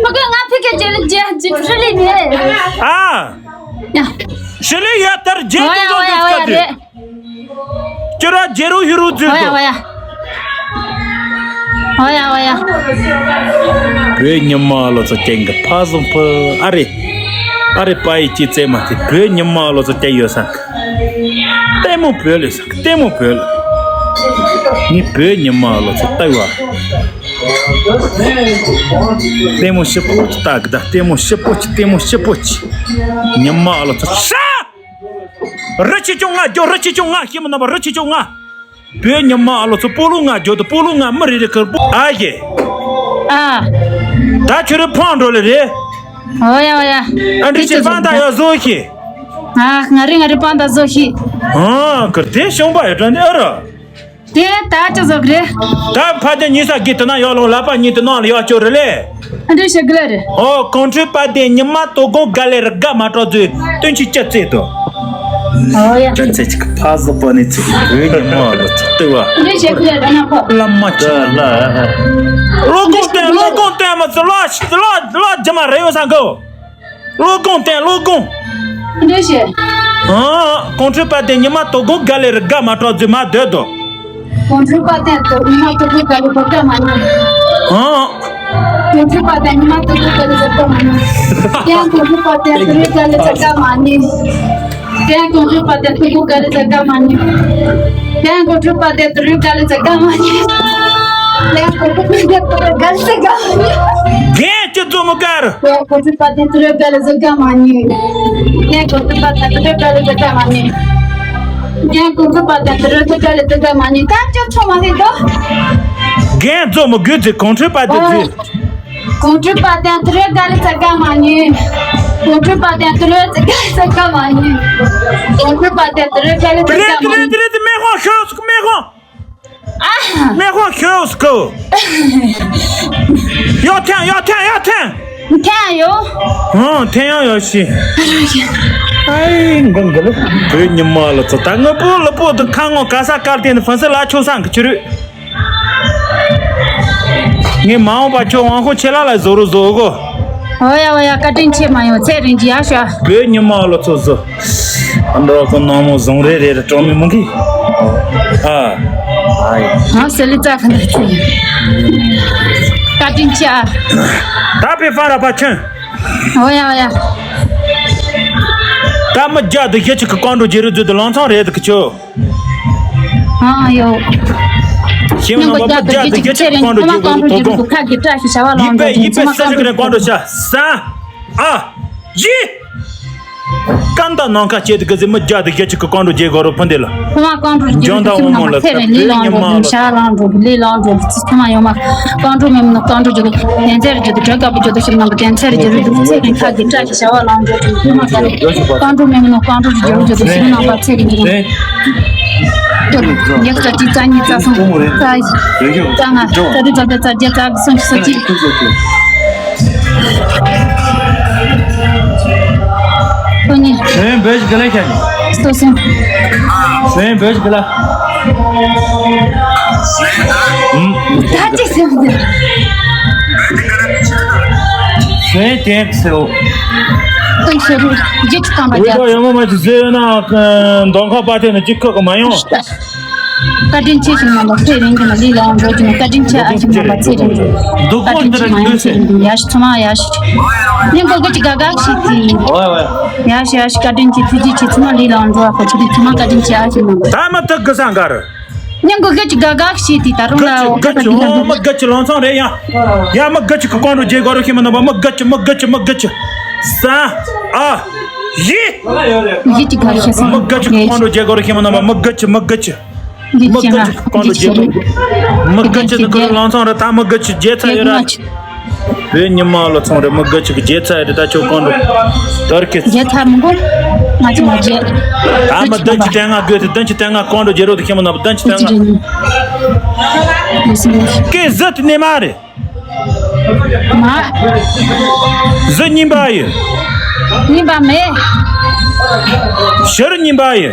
ཕ་གི་ང་ཕི་ཀེ་རྗེས་ལ་རྗེས་རྗེས་ཕི་ལི་མེད། ཨ། ཡ། ཞི་ལི་ཡ་ལྟར་རྗེས་ཨོ་ཡ་ཏུ་ཨོ་ཡ་ཨོ་ཡ་ཀ་རེད། ཁྱོད་ར་རྗེ་རུ་ཧི་རུ་ཛུ་ཨོ་ཡ་ཨོ་ཡ། ཨོ་ཡ་ཨོ་ཡ། བོད་ཉི་མ་ལོ་ཚོ་ཅན་གི་ཕ་བཟང་ཕུ་ཨ་རེ། ཨ་རེ་པ་ཡི་ཅི་ཙེ་མ་ཏི་བོད་ཉི་མ་ལོ་ཚོ་ཅན་ཡོད་ས། ལྟད་མོ་བོད་ལས་ལྟད་མོ་བོད། ངས་བོད་ཉི་མ་ལོ་ཚོ་ལྟ་བ། ལྟད་མོ་ཞིབ་པོ་ཅིག་ལྟ་གི་ད། ལྟད་མོ་ཞིབ་པོ་ཅིག་ལྟད་མོ་ཞིབ་པོ་ཅིག་ཉི་མ་ལོ་ཚོ་ཤ། རི་ཆེ་ཆུང་ང་རྒྱོ་རི་ཆེ་ཆུང་ང་ཤི་མི་ན་བ་རི་ཆེ་ཆུང་ང་། བོད་ཉི་མ་ལོ་ཚོ་སྤོ་ལོ་ང་རྒྱོ་དུ་སྤོ་ལོ་ང་མི་རེ་རེ་ཁར་པོ་ཨ་ཡེ། ཨ། ད་ཁྱོད་རི་ཕང་འགྲོ་ལེ་རེད། ཨོ་ཡ་ཨོ་ཡ། ཨ་འདྲི་ཆེ་ཕང་ད་ཡ་བཟོ་ཤི། ཨ་ང་རི་ང་རི་ཕང་ད་བཟོ་ཤི། ཨ་ཁར་དེ་ཤོང་པ་ཡ་དྲན་དེ་ཨ་ར། དེ་ད་ཅི་བཟོ་གི་རེད། ད་ཕ་དེ་ཉི་ས་གི་དེ་ན་ཡོ་ལོ་ལ་པ་ཉི་དེ་ནང་ལ་ཡོ་ཅོ་རེ་ལེ། ཨ་འདྲི་ཤི་གི་ལེ་རེད། ཨོ་གོང་ཁྲོས་པ་དེ་ཉི་མ་དོ་དགོང་ག་ལེ་རི་དགའ་མ་གྲོགས་ཚོས་སྟོན་ཆི་ཅི་ཚེ་དོ། ཨོ་ཡ། དྲན་ཚེ་ཅིག་ཕ་བཟོ་པ་ནི་ཚེ་བོད་ཉི་མ་ལོ་ཚོ་ལྟེ་བ། ཨ་འདྲི་ཤི་གི་ལེ་རེད་ན་ཁོ། བླ་མ་ཅི་ལ། ལོ་དགོང་བསྟན་ལོ་དགོང་བསྟན་མ་ཚོ་ལོ་ལོ་ལོ་རྒྱུ་མ་རེ་ཡོད་ས་གོ། ལོ་དགོང་བསྟན་ལོ་དགོང་། འདྲེ་ཞེ། ཨང་། གོང་ཁྲོས་པ་དེ་ཉི་མ་དོ་དགོང་ག་ལེ་རི་དགའ་མ་གྲོགས་རྫུན་མ་སྡོད་དོ། གོང་ཁྲོས་པ་དེ་དོ་ཉི་མ་དོ་དགོང་ག་ལེ་དོ་དགའ་མ་ཉོ། ཨང་། གོང་ཁྲོས་པ་དེ་ཉི་མ་དོ་དགོང་ག་ལེ་དོ་དགའ་མ་ཉོ། ཡང་གོང་ཁྲོས་པ་དེ་དོ་རེ་ག་ལེ་དོ་དགའ་མ་ཉོ། དེ་ཡང་གོང་ཁྲོས་པ་དེ་ཐུག་གོ་ག་ལེ་ཚ་དགའ་མ་ཉེ། དེ་ཡང་གོང་ཁྲོས་པ་དེ་དུ་རུ་ག་ལེ་ཚ་དགའ་མ་ཉེ། དེ་ཡང་གོང་ཁྲོས་པ་དེ་དུ་རུ་ག་ལེ་ཚ་དགའ་མ་ཉེ། རྒན་ཅི་ཙོ་མོ་གར། དེ་ཡང་གོང་ཁྲོས་པ་དེ་དུ་རུ་ག་ལེ་ཚ་དགའ་མ་ཉེ། དེ་ཡང་གོང་ཁྲོས་པ་དེ་དུ་རུ་ག་ལེ་ཚ་དགའ་མ་ཉེ། དེ་ཡང་གོང་ཁྲོས་པ་དེ་དུ་རུ་ག་ལེ་ཚ་དགའ་མ་ཉེ། ད་ཅི་ཚོ་མ་ཟིག་དོ། རྒན་ཙོ་མོ་གུ་ཙི་གོང་ཁྲོས་པ་དེ་ཙི། གོང་ཁྲོས་པ་དང་དུ་རུ་ག་ལེ་ཚ་དགའ་མ་ཉེ། གོང་ཁྲོས་པ་དང་དུ་རུ་ག་ལེ་ཚ་དགའ་མ་ཉེ། གོང་ཁྲོས་པ་དང་དུ་རུ་ག་ལེ་ཚ་དགའ་མ་ཉེ། དེ་རེད་དེ་རེད་དེ་རེད་དེ་མེ་ཧོ་ཤོས་མེ་ཧོ། ཨ། མེ་ཧོ་ཤོས་ཀོ། ཡོ་ཐན་ཡོ་ཐན་ཡོ་ཐན། ཐན་ཡོ། ཨ་ཐན་ཡོ་ཡོ་ཤི། ཨའི་འགོང་གི་ལོ། བོད་ཉི་མ་ལ་ཚོ་ད་ངོ་པོ་ལ་པོ་དུ་ཁ་ངོ་ག་ས་གར་དེ་ནི་ཧྥན་སི་ལ་ཆོ་སང་གི་ཆི་རུ། ངས་མ་འོངས་པ་ཁྱོད་དབང་ཁོ་ཆེ་ལ་ལ་བཟོ་རུ་བཟོ་གོ། ཨོ་ཡ་ཨོ་ཡ། བཀའ་དྲིན་ཆེ། མ་ཡོང་ཚེ་རིང་གི་ཡ་ཤ། བོད་ཉི་མ་ལོ་ཚོ་བཟོ། ཨ་འདྲ་ཁོ་ནང་མོ་བཟང་རེ་རེ་རེ་གྲོང་མི་མང་གི། ཨ། ཨ་ཡ། ཨ་སེ་ལི་ཙ་ཁ་འདྲ་ཆེ། བཀའ་དྲིན་ཆེ་ཨ། ད་པེ་ཧྥ་ར་པ་ཆེན། ཨོ་ཡ་ཨོ་ཡ། ད་མི་རྒྱ་དུ་ཞེ་ཅིག་གི་ཀོང་འགྲོ་རྒྱལ་རུ་རྫུ་དུ་ལང་ཚང་རེད་དུ་ཁྱོད། ཨ་ཡོ། ཤེས་མ་ནང་པ་མི་རྒྱ་དུ་ཡི་གེ་ཅིག་ཀོང་འགྲོ་རྒྱལ་པོ་དོ་དགོང་། ཁ་གི་བཀྲ་ཤིས་བྱ་བ་ལང་འགྲོ་དུ་ཚང་མ་ཀོང་འགྲོ་རྒྱལ་པོ་དོ་དགོང་། ས། ཨ། ཡི། ཀན་ད་ནང་ཁ་བྱེད་དུ་གི་ཟི་མི་རྒྱ་དུ་ཡི་གེ་ཅིག་གི་ཀོང་འགྲོ་རྒྱལ་གོ་རོ་ཕུན་དེ་ལ། ཚང་མ་ཀོང་འགྲོ་རྒྱལ་པོ་དོ་ཚང་མ་ཚེ་རིང་ལི་ལང་འགྲོ་དུ་བྱ་བ་ལང་འགྲོ་དུ་ལི་ལང་འགྲོ་དུ་ཚང་མ་ཡོང་མ། ཀོང་འགྲོ་མེད་མི་ནོ་ཀོང་འགྲོ་རྒྱལ་པོ་དེ་ཚེ་རིང་རྒྱལ་དུ་གྲོད་ཁ་བུ་རྒྱལ་དུ་ཤིམ་ནང་གི་དེ་ཚེ་རིང་རྒྱལ་པོ་དོ་ཚེ་རིང་ཁ་གི་བཀྲ་ཤིས་བྱ་བ་ལང་འགྲོ་དུ་ཚང་མ་ཀོང་འགྲོ་མེད་མི་ནོ་ཀོང་འགྲོ་རྒྱལ་པོ་དོ་ཤིམ་ནང་པ་ཚེ་རིང་རྒྱལ་པོ། ཡག་རྩ་གཅིག་རྩ་གཉིས་རྩ་གསུམ་རྩ་བཞི་རྩ་ལྔ་རྩ་དྲུག་རྩ་བདུན་རྩ་བརྒྱད་རྩ་ལྔ་སུམ་ཅུ་སོ་གཅིག་སོ་གཉིས། སེམས་བོད་ཀྱི་ལ་ཁྱེར་ནས། སོ་གསུམ། སེམས་བོད་ཀྱི་ལ། ད་ཅི་སེམས་འདི། སེམས་དེ་སེའོ། སྟོན་ཤེས་རིག་རྒྱུ་ཆུ་དང་པ་རྒྱ། ཡོང་མ་མ་ཅི་ཟེར་ན་མདོ་ཁམས་པ་དེ་ནི་གཅིག་ཁག་གི་མ་ཡོང་། བཀའ་དྲིན་ཆེ་ཞིག་མ་ལ་ཚེ་རིང་གི་ལ་ལི་ལའང་འགྲོ་གི་ནོ། བཀའ་དྲིན་ཆེ་ཨ་ཞིག་མ་ལ་ཚེ་རིང་གི་བཀའ་དྲིན་ཆེ་མ་ཡང་ཚེ་རིང་གི་ཡ་ཞིག་ཚོ་མ་ཡ་ཞིག་ནི་མགོ་གི་ཅི་ག་ག་ཞིག་གི་ཡ་ཞིག་ཡ་ཞིག་བཀའ་དྲིན་ཆེ་ཐུགས་རྗེ་ཆེ་ཚོ་མ་ལི་ལའང་འགྲོ་བ་ཁོ་ཚོ་དེ་ཚོ་མ་བཀའ་དྲིན་ཆེ་ཨ་ཞིག་མ་ལ། ད་མ་ཐུག་གི་སང་གར། ནི་མགོ་གི་ཅི་ག་ག་ཞིག་དེ་ད་རུང་ལ་འོ་ག་ཅི་འོ་མ་ག་ཅི་ལོང་ཚང་རེད་ཡ། ཡ་མ་ག་ཅི་གི་ཀོང་རུ་རྒྱལ་གོ་རུ་ཤི་མ་ནོ་མ་མ་ག་ཅི་མ་ག་ཅི་མ་ག་ཅི། ས་ཨ་ཡི། ཡི་ཅི་ག་ཤི་ས་མ་ག་ཅི་གི་ཀོང་རུ་རྒྱལ་གོ་རུ་ཤི་མ་ནོ་མ་མ་ག་ཅི་མ་ག་ཅི། མི་དགའ་ཆེ་ན་ཀོང་ཏོ་རྒྱལ་པོ། མི་དགའ་ཆེ་ན་ཁོ་རང་ལང་ཚང་རེད། ད་མི་དགའ་ཆེ་རྒྱལ་ཚ་ཡོད་ར། བོད་ཉི་མ་ལོ་ཚང་རེད། མི་དགའ་ཆེ་གི་རྒྱལ་ཚ་ཡོད་རེད། ད་ཁྱོད་ཀོང་ཏོ་དར་ཁེ། རྒྱལ་ཚ་མི་དགོས། ང་ཚོ་མ་རྒྱལ། ད་མི་བདུན་ཅུ་དོན་ལྔ་དགོས་ཏེ། བདུན་ཅུ་དོན་ལྔ་ཀོང་ཏོ་རྒྱལ་རོ་དེ་ཁྱེད་མ་ན་བདུན་ཅུ་དོན་ལྔ། ཀེ་ཟི་དེ་ནས་མ་རེད། མ། གཟི་རྙིང་པ་ཡི། རྙིང་པ་མེད། ཕྱི་རུ་རྙིང་པ་ཡི།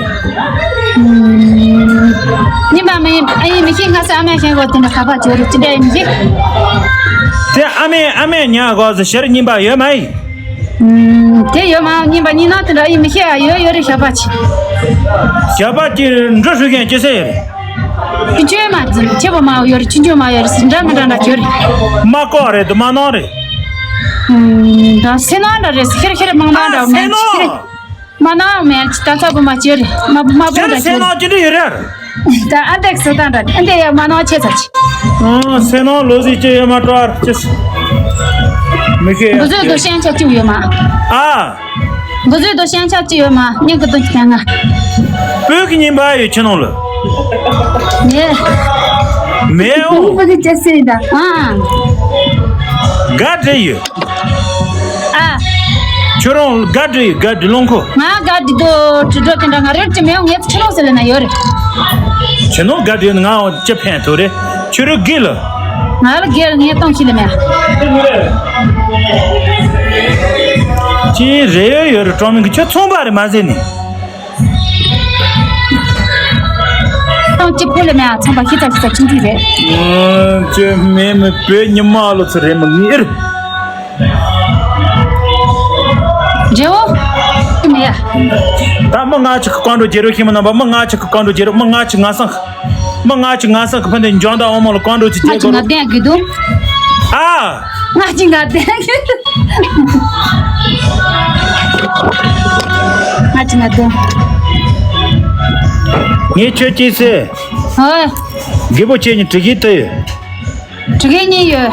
རྙིང་པ་མེད། ཨ་ཡིན་མི་ཤེས། ང་ས་ཨ་མས་ཤེས་གོ། དེ་འདྲ་ཁ་པར་བྱོས་རུ་ཅི་འདྲ་ཡིན་མི་ཤེས། དེ་ཨ་མས་ཨ་མས་ཉག་གོ་ཟི་ཕྱི་རུ་རྙིང་པ་ཡོད་མ་ཡིན། ཨུམ། དེ་ཡོད་མ་རྙིང་པ་རྙིང་ནང་དེ་འདྲ་ཡིན་མི་ཤེས་ཨ། ཡོད་ཡོད་རེད་ཞགས་པ་ཆེ། ཞགས་པ་ཆེ་འབྲུ་ཧྲུག་ཡང་ཅི་ཟེར་ཡོད་རེད། ཆུང་ཆུང་མ་ཆེ་པོ་མ་ཡོད་རེད། ཆུང་ཆུང་མ་ཡོད་རེད། འདྲ་མི་འདྲ་འདྲ་ཅོ་རེད། མ་ཀོ་རེད་དུ་མ་ནང་རེད། ཨུམ། ད་སེ་ནང་འདྲ་རེད། ཤེར་ཤེར་མང་མང་འདྲ་མ་སེ་ནང་། མ་ན་མེད་ད་ཚ་པོ་མ་ཅོ་རེད། མ་མ་པོ་ཁྱོད་འདྲ་སེ་ཅོ་ནང་ཅི་འདྲ་ཡོད་རེད། ད་ཨ་འདེགས་སོ་ད་འདྲ་ཨ་འདེ་ཡ་མ་ནང་ཆེ་ཚ་ཆེ། ཨ་སེ་ནང་ལོ་ཟིག་ཅི་ཡོད་མ་སྤྲོ་བར་ཅི། མི་ཤེས་ཡ། འགོ་ཚོས་དོ་ཤན་ཆ་ཅི་ཡོད་མ། ཨ། འགོ་ཚོས་དོ་ཤན་ཆ་ཅི་ཡོད་མ་ཉན་གི་དོ་ཅི་ང་། བོད་ཀྱི་ཉིན་པ་ཡོད་ཁྱི་ནང་ལ། མེད། མེད་འོ། ཉིན་པ་གི་ཅི་སེ་ད་ཨ། ག་འདྲ་ཡོད། ཨ། ཁྱོད་རང་དགའ་འདྲི་ཡོད། དགའ་འདྲི་རླུང་ཁོ། ང་དགའ་འདྲི་དོ་དྲི་དྲོ་དེ་འདྲ་ང་རེད་ཅི་མེད་ངས་ཁྱི་རང་ཟེར་ལ་ན་ཡོད་རེད། ཁྱི་ནོ་དགའ་འདྲི་ཡོད་ང་ཅི་ཕན་ཐོགས་རེད། ཁྱོད་རང་དགེ་ལ། ང་ལ་དགེ་ལ་ངས་གཏོང་ཤི་ལ་མེད། ཅི་རེད་ཡོད་རེད། གྲོང་མི་གི་ཁྱོད་ཚོང་པ་རེད་མ་ཟེར་ནི། གཏོང་ཅི་ཕོ་ལ་མེད། ཚོང་པ་ཤི་ཚ་ཤི་ཚ་ཁྱིམ་མཚེས་རེད། ཨ་ཅི་མེད་མི་བོད་ཉི་མ་ལོ་ཚོ་རེད་མི་ངེར། རེའོ། མེད་ཡ། ད་མི་ང་ཅིག་གི་བཀའ་འགྲོ་རྒྱལ་རོ་ཤེས་མི་རྣམ་པ། མི་ང་ཅིག་གི་བཀའ་འགྲོ་རྒྱལ་རོ། མི་ང་ཅིག་ང་སང་། མི་ང་ཅིག་ང་སང་གི་ཕན་བདེ་འཇོན་དང་འོ་མ་ལ་བཀའ་འགྲོ་ཅིག་ང་རྒྱལ་ཅིག་གོ་ང་རོ། བདེན་གི་འདུག་ཨ། ང་ཅིག་ང་བདེན་གི་འདུག་ང་ཅིག་ང་བདེན། ངས་ཁྱོད་ཅིག་ཟེར། ཨོ། རྒད་པོ་ཁྱེད་གཉིས་དྲི་གིས་ཏི་ཡོད། དྲི་གིས་གཉིས་ཡོད།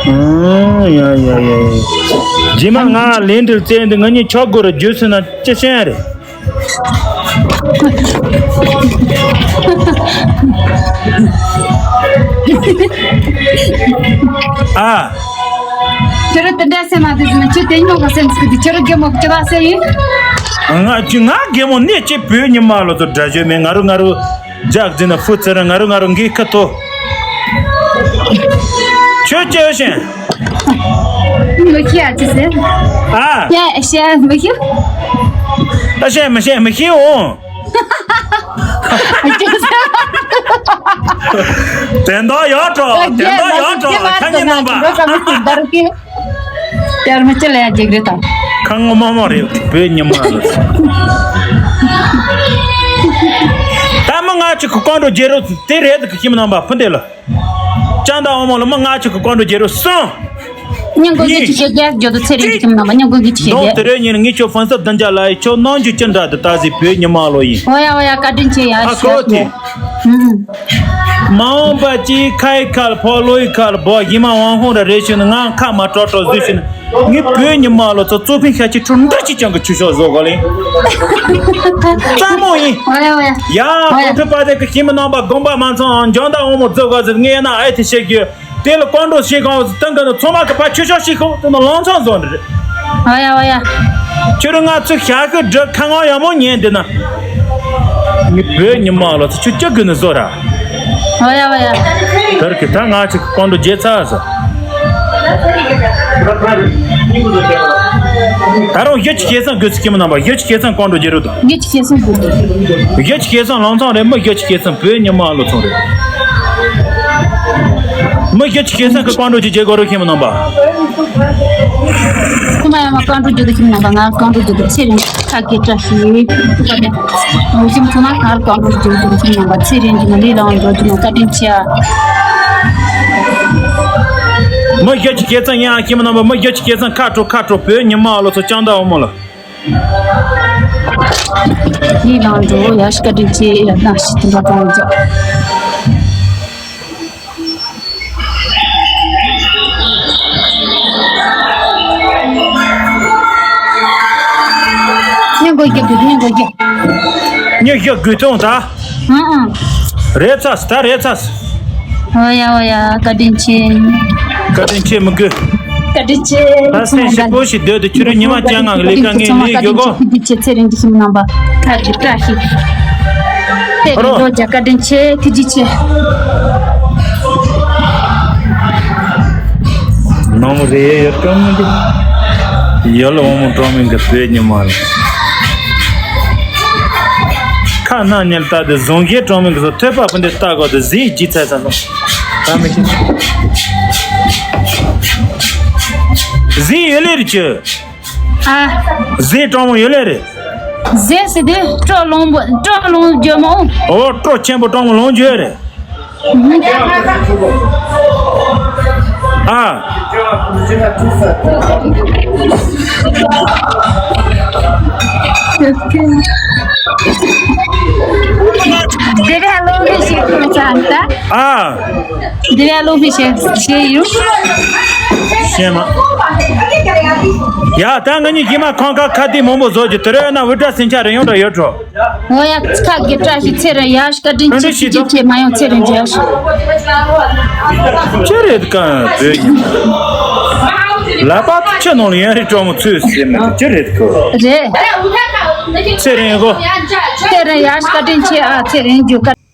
ཨང་། ཡ་ཡ་ཡ་ཡ། རྗེས་མ་ང་ལན་འདྲི་རྩེ་འདི་ང་གཉིས་ཆོག་དགོས་ར་རྒྱུ་སུ་ན་ཅི་ཤེས་རེད། ཨ། ཁྱོད་རང་དེ་འདྲ་སེམས་མ་དེ་ཟིན་ན་ཁྱོད་དེ་ཉིད་མོ་ག་སེམས་སྐྱིད་དེ་ཁྱོད་རང་རྒན་མོ་ག་ཅི་ལ་སེ་ཡིན། ང་ཅི་ང་རྒན་མོ་ནས་ཅི་བོད་ཉི་མ་ལོ་ཚོ་འདྲ་བརྗོད་མེད། ང་རུ་ང་རུ་ཇག་ཟིན་ན་ཧྥུ་ཙི་ར་ང་རུ་ང་རུ་འགས་ཁ་ཐོ། ཁྱོད་ཅི་ཤེས། མི་ཤེས་ཨ་ཅི་ཟེར། ཨ། ཤེས་ཤེས་མི་ཤེས། ཨ་ཤེས་མི་ཤེས་མི་ཤེས་འོང་། དེ་འདྲ་ཡོད་འགྲོ། དེ་འདྲ་ཡོད་འགྲོ། ཁ་ཉིན་ནང་པ། དེར་མི་ཅི་ལ་ཡ་རྒྱུག་རེད་དང་། ཁ་ངོ་མ་མ་རེད་བོད་ཉི་མ་ལ། ད་མི་ང་ཅིག་གི་བཀའ་འགྲོ་རྒྱལ་རོ་དེ་རེད་གི་ཁྱིམ་ནང་པ་ཕུ་འདེ་ལ། ཅང་ད་འོ་མོ་ལ་མི་ང་ཅིག་གི་བཀའ་འགྲོ་རྒྱལ་རོ་གསུམ། སྙིང་གོ་གི་ཅི་ཞེས་རྒྱག་རྒྱུ་དུ་ཚེ་རིང་གི་ཁྱིམ་ནང་པ་སྙིང་གོ་གི་ཅི་ཞེས་རྒྱག་དེ་རེད་ཉིན་ངས་ཁྱོད་ཧྥོན་སབ་དང་འཇག་ལ་ཡི་ཁྱོད་ནང་རྒྱུ་ཅི་འདྲ་དུ་ད་ཟི་བོད་ཉི་མ་ལོ་ཡིན། ཨོ་ཡ་ཨོ་ཡ་བཀའ་དྲིན་ཆེ་ཡ། ཨ་ཤ་ཁོ་ཐེ། ཨུམ། མ་འོངས་པ་ཅིག་ཁ་ཡི་ཁར་ཕོ་ལོ་ཡི་ཁར་བོ་ཡི་མ་ཝང་ཧོང་ར་རེ་ཤི་ནི་ང་ཁ་མ་ཀྲོ་ཀྲོ་ཟུ་ཤི་ནི་ངའི་བོད་ཉི་མ་ལོ་ཚོ་གཙོ་ཕིན་ཤ་ཆི་ཁྲུ་འདྲ་ཅི་ཅང་གི་ཆུ་ཤོག་བཟོ་གོ་ལེ། ཙམ་མོ་ཡིན། ཨོ་ཡ་ཨོ་ཡ། ཡ་ཨོ་ཡ། གོ་ཐུ་པ་དེ་གི་ཤི་མི་ནང་པ་དགོན་པ་མ་ཚང་འཇོན་དང་འོ་མོ་བཟོ་ག་ཟེར་ངས་ཡ་ན་ཨེ་ཐི་ཤེ་གི། དེ་ལ་བཀའ་འགྲོ་ཞིག་གང་བཏང་གི་ན་ཚང་མ་གི་ཕ་ཆོས་ཕྱོགས་ཤིག་ཁོ་དེ་ན་ལང་ཚང་བཟོ་འདྲི། ཨ་ཡ་ཨ་ཡ། ཁྱོད་རང་ང་ཚོ་ཞག་གི་འདྲི་ཁ་ངོ་ཡག་མོ་ཉན་འདི་ན། ངའི་བོད་ཉི་མ་ལོ་ཚོ་ཆུ་སྐྱག་གི་ནི་བཟོ་ར། ཨ་ཡ་ཨ་ཡ། དེར་གི་ད་ང་ཅིག་བཀའ་འགྲོ་རྒྱལ་ཚ་ཟ། ད་རུང་ཡོད་ཀྱི་སྐལ་བཟང་དགོས་ཚུལ་ཁྱིམ་ནང་པ་ཡོད་ཀྱི་སྐལ་བཟང་བཀའ་འགྲོ་རྒྱལ་རོ་དང་། ངེད་ཀྱི་སྐལ་བཟང་དགོས་འདུག་ངེད་ཀྱི་སྐལ་བཟང་ལང་ཚང་རེད། མི་ཡོད་ཀྱི་སྐལ་བཟང་བོད་ཉི་མ་ལོ་ཚང་རེད། མི་ཡོད་ཀྱི་སྐལ་བཟང་གི་བཀའ་འགྲོ་ཅིག་བྱེད་དགོས་རོགས་ཁྱིམ་ནང་པ། ཁོ་མ་ཡང་ང་བཀའ་འགྲོ་རྒྱུ་དུ་ཁྱིམ་ནང་པ་ང་བཀའ་འགྲོ་རྒྱུ་དུ་ཚེ་རིང་ཁ་གི་བཀྲ་ཤིས། ཁྱིམ་ཁོ་མ་ང་བཀའ་འགྲོ་རྒྱུ་དུ་ཁྱིམ་ནང་པ་ཚེ་རིང་གི་ནང་ལས་ལང་འགྲོ་རྒྱུ་ནང་བཀའ་དྲིན་ཆེ། མི་ཡོད་ཀྱི་སྐལ་བཟང་ཡང་ཁྱིམ་ནང་པ་མི་ཡོད་ཀྱི་སྐལ་བཟང་ཁ་དྲོ་ཁ་དྲོ་བོད་ཉི་མ་ལོ་ཚོ་ཅང་ད་འོ་མོ་ལ། ཡིད་ནང་འགྲོ་ཡ་ཤི་ཀ་དྲིན་ཆེ་ཡ་ན་ཤི་དུ་འགྲོ་གང་ཚོ། ཉན་གོ་རྒྱབ་དུ་ཉན་གོ་རྒྱབ། ཉན་ཤོག་དགོས་དོན་ད། ཨང་ཨང་། རེད་ཚ་ད་རེད་ཚ། ཨོ་ཡ་ཨོ་ཡ་བཀའ་དྲིན་ཆེ། བཀའ་དྲིན་ཆེ་མི་དགོས། བཀའ་དྲིན་ཆེ། ད་སེམས་ཞིབ་པོ་ཞིག་སྡོད་དུ་ཁྱོད་རང་ཉི་མ་བཅོ་ལྔ་གི་ལས་ཀ་ངས་ལས་ཡོད་གོ། ཐུགས་རྗེ་ཆེ་ཚེ་རིང་གི་ཁྱིམ་ནང་པ་ཁ་གི་བཀྲ་ཤིས། ཏེ་རིང་འགྲོ་རྒྱ་བཀའ་དྲིན་ཆེ་ཐུགས་རྗེ་ཆེ། ནང་རེ་ཡོད་ཀྲོང་མི་འདུག་ཡོད་ལ་འོ་མོ་ཀྲོང་མི་གི་བོད་ཉི་མ་ལ། ཁ་ན་ཉལ་ལྟ་དུ་བཟུང་གི་ཀྲོང་མི་གི་སོ་ཐོད་པ་ཕུ་འདི་ལྟ་གོ་དུ་ཟིག་ཇི་ཚད་ཚ་ལོ། ད་མི་ཤེས། ཟས་ཡོད་ལེ་རེད་ཅི། ཨ། ཟས་སྤྲང་མོ་ཡོད་ལེ་རེད། ཟས་ཟེར་དུས་སྤྲང་ལོང་པོ་སྤྲང་ལོང་རྒྱུ་མོ། ཨོ་སྤྲང་ཆེན་པོ་སྤྲང་མོ་ལོང་རྒྱུ་རེད། ཨ། དེ་ར་ལོ་རེ་ཞིག་ཐོན་ཚར་ད། ཨ། འདི་ལ་ལོ་ཕི་ཤེ་ཤེ་ཡུ། ཤེ་མ། ཡ་ད་ང་གཉིས་ཀྱིས་མ་ཁང་ཁ་ཁ་དེ་མང་པོ་བཟོ་རྒྱུ་དེ་རེད་ན་འུ་དྲ་སེམས་ཆ་རེ་ཡོང་འགྲོ་ཡོད་འགྲོ། ངོ་ཡ་ཁ་གི་བཀྲ་ཤིས་ཚེ་རིང་ཡ་བཀའ་དྲིན་ཆེ་ཆེ་ཆེ་མ་ཡོང་ཚེ་རིང་རྒྱལ། ཅི་རེད་ག་བོད་ཡིན། ལ་པ་ཁྱི་ནང་ལ་ཡན་རིགས་གྲོགས་མོ་ཚོས་ཟེར་མེད་ཅི་རེད་གོ། རེད། ཚེ་རིང་གོ། ཚེ་རིང་ཡ་བཀའ་དྲིན་ཆེ་ཨ་ཚེ་རིང་རྒྱུ་བཀའ།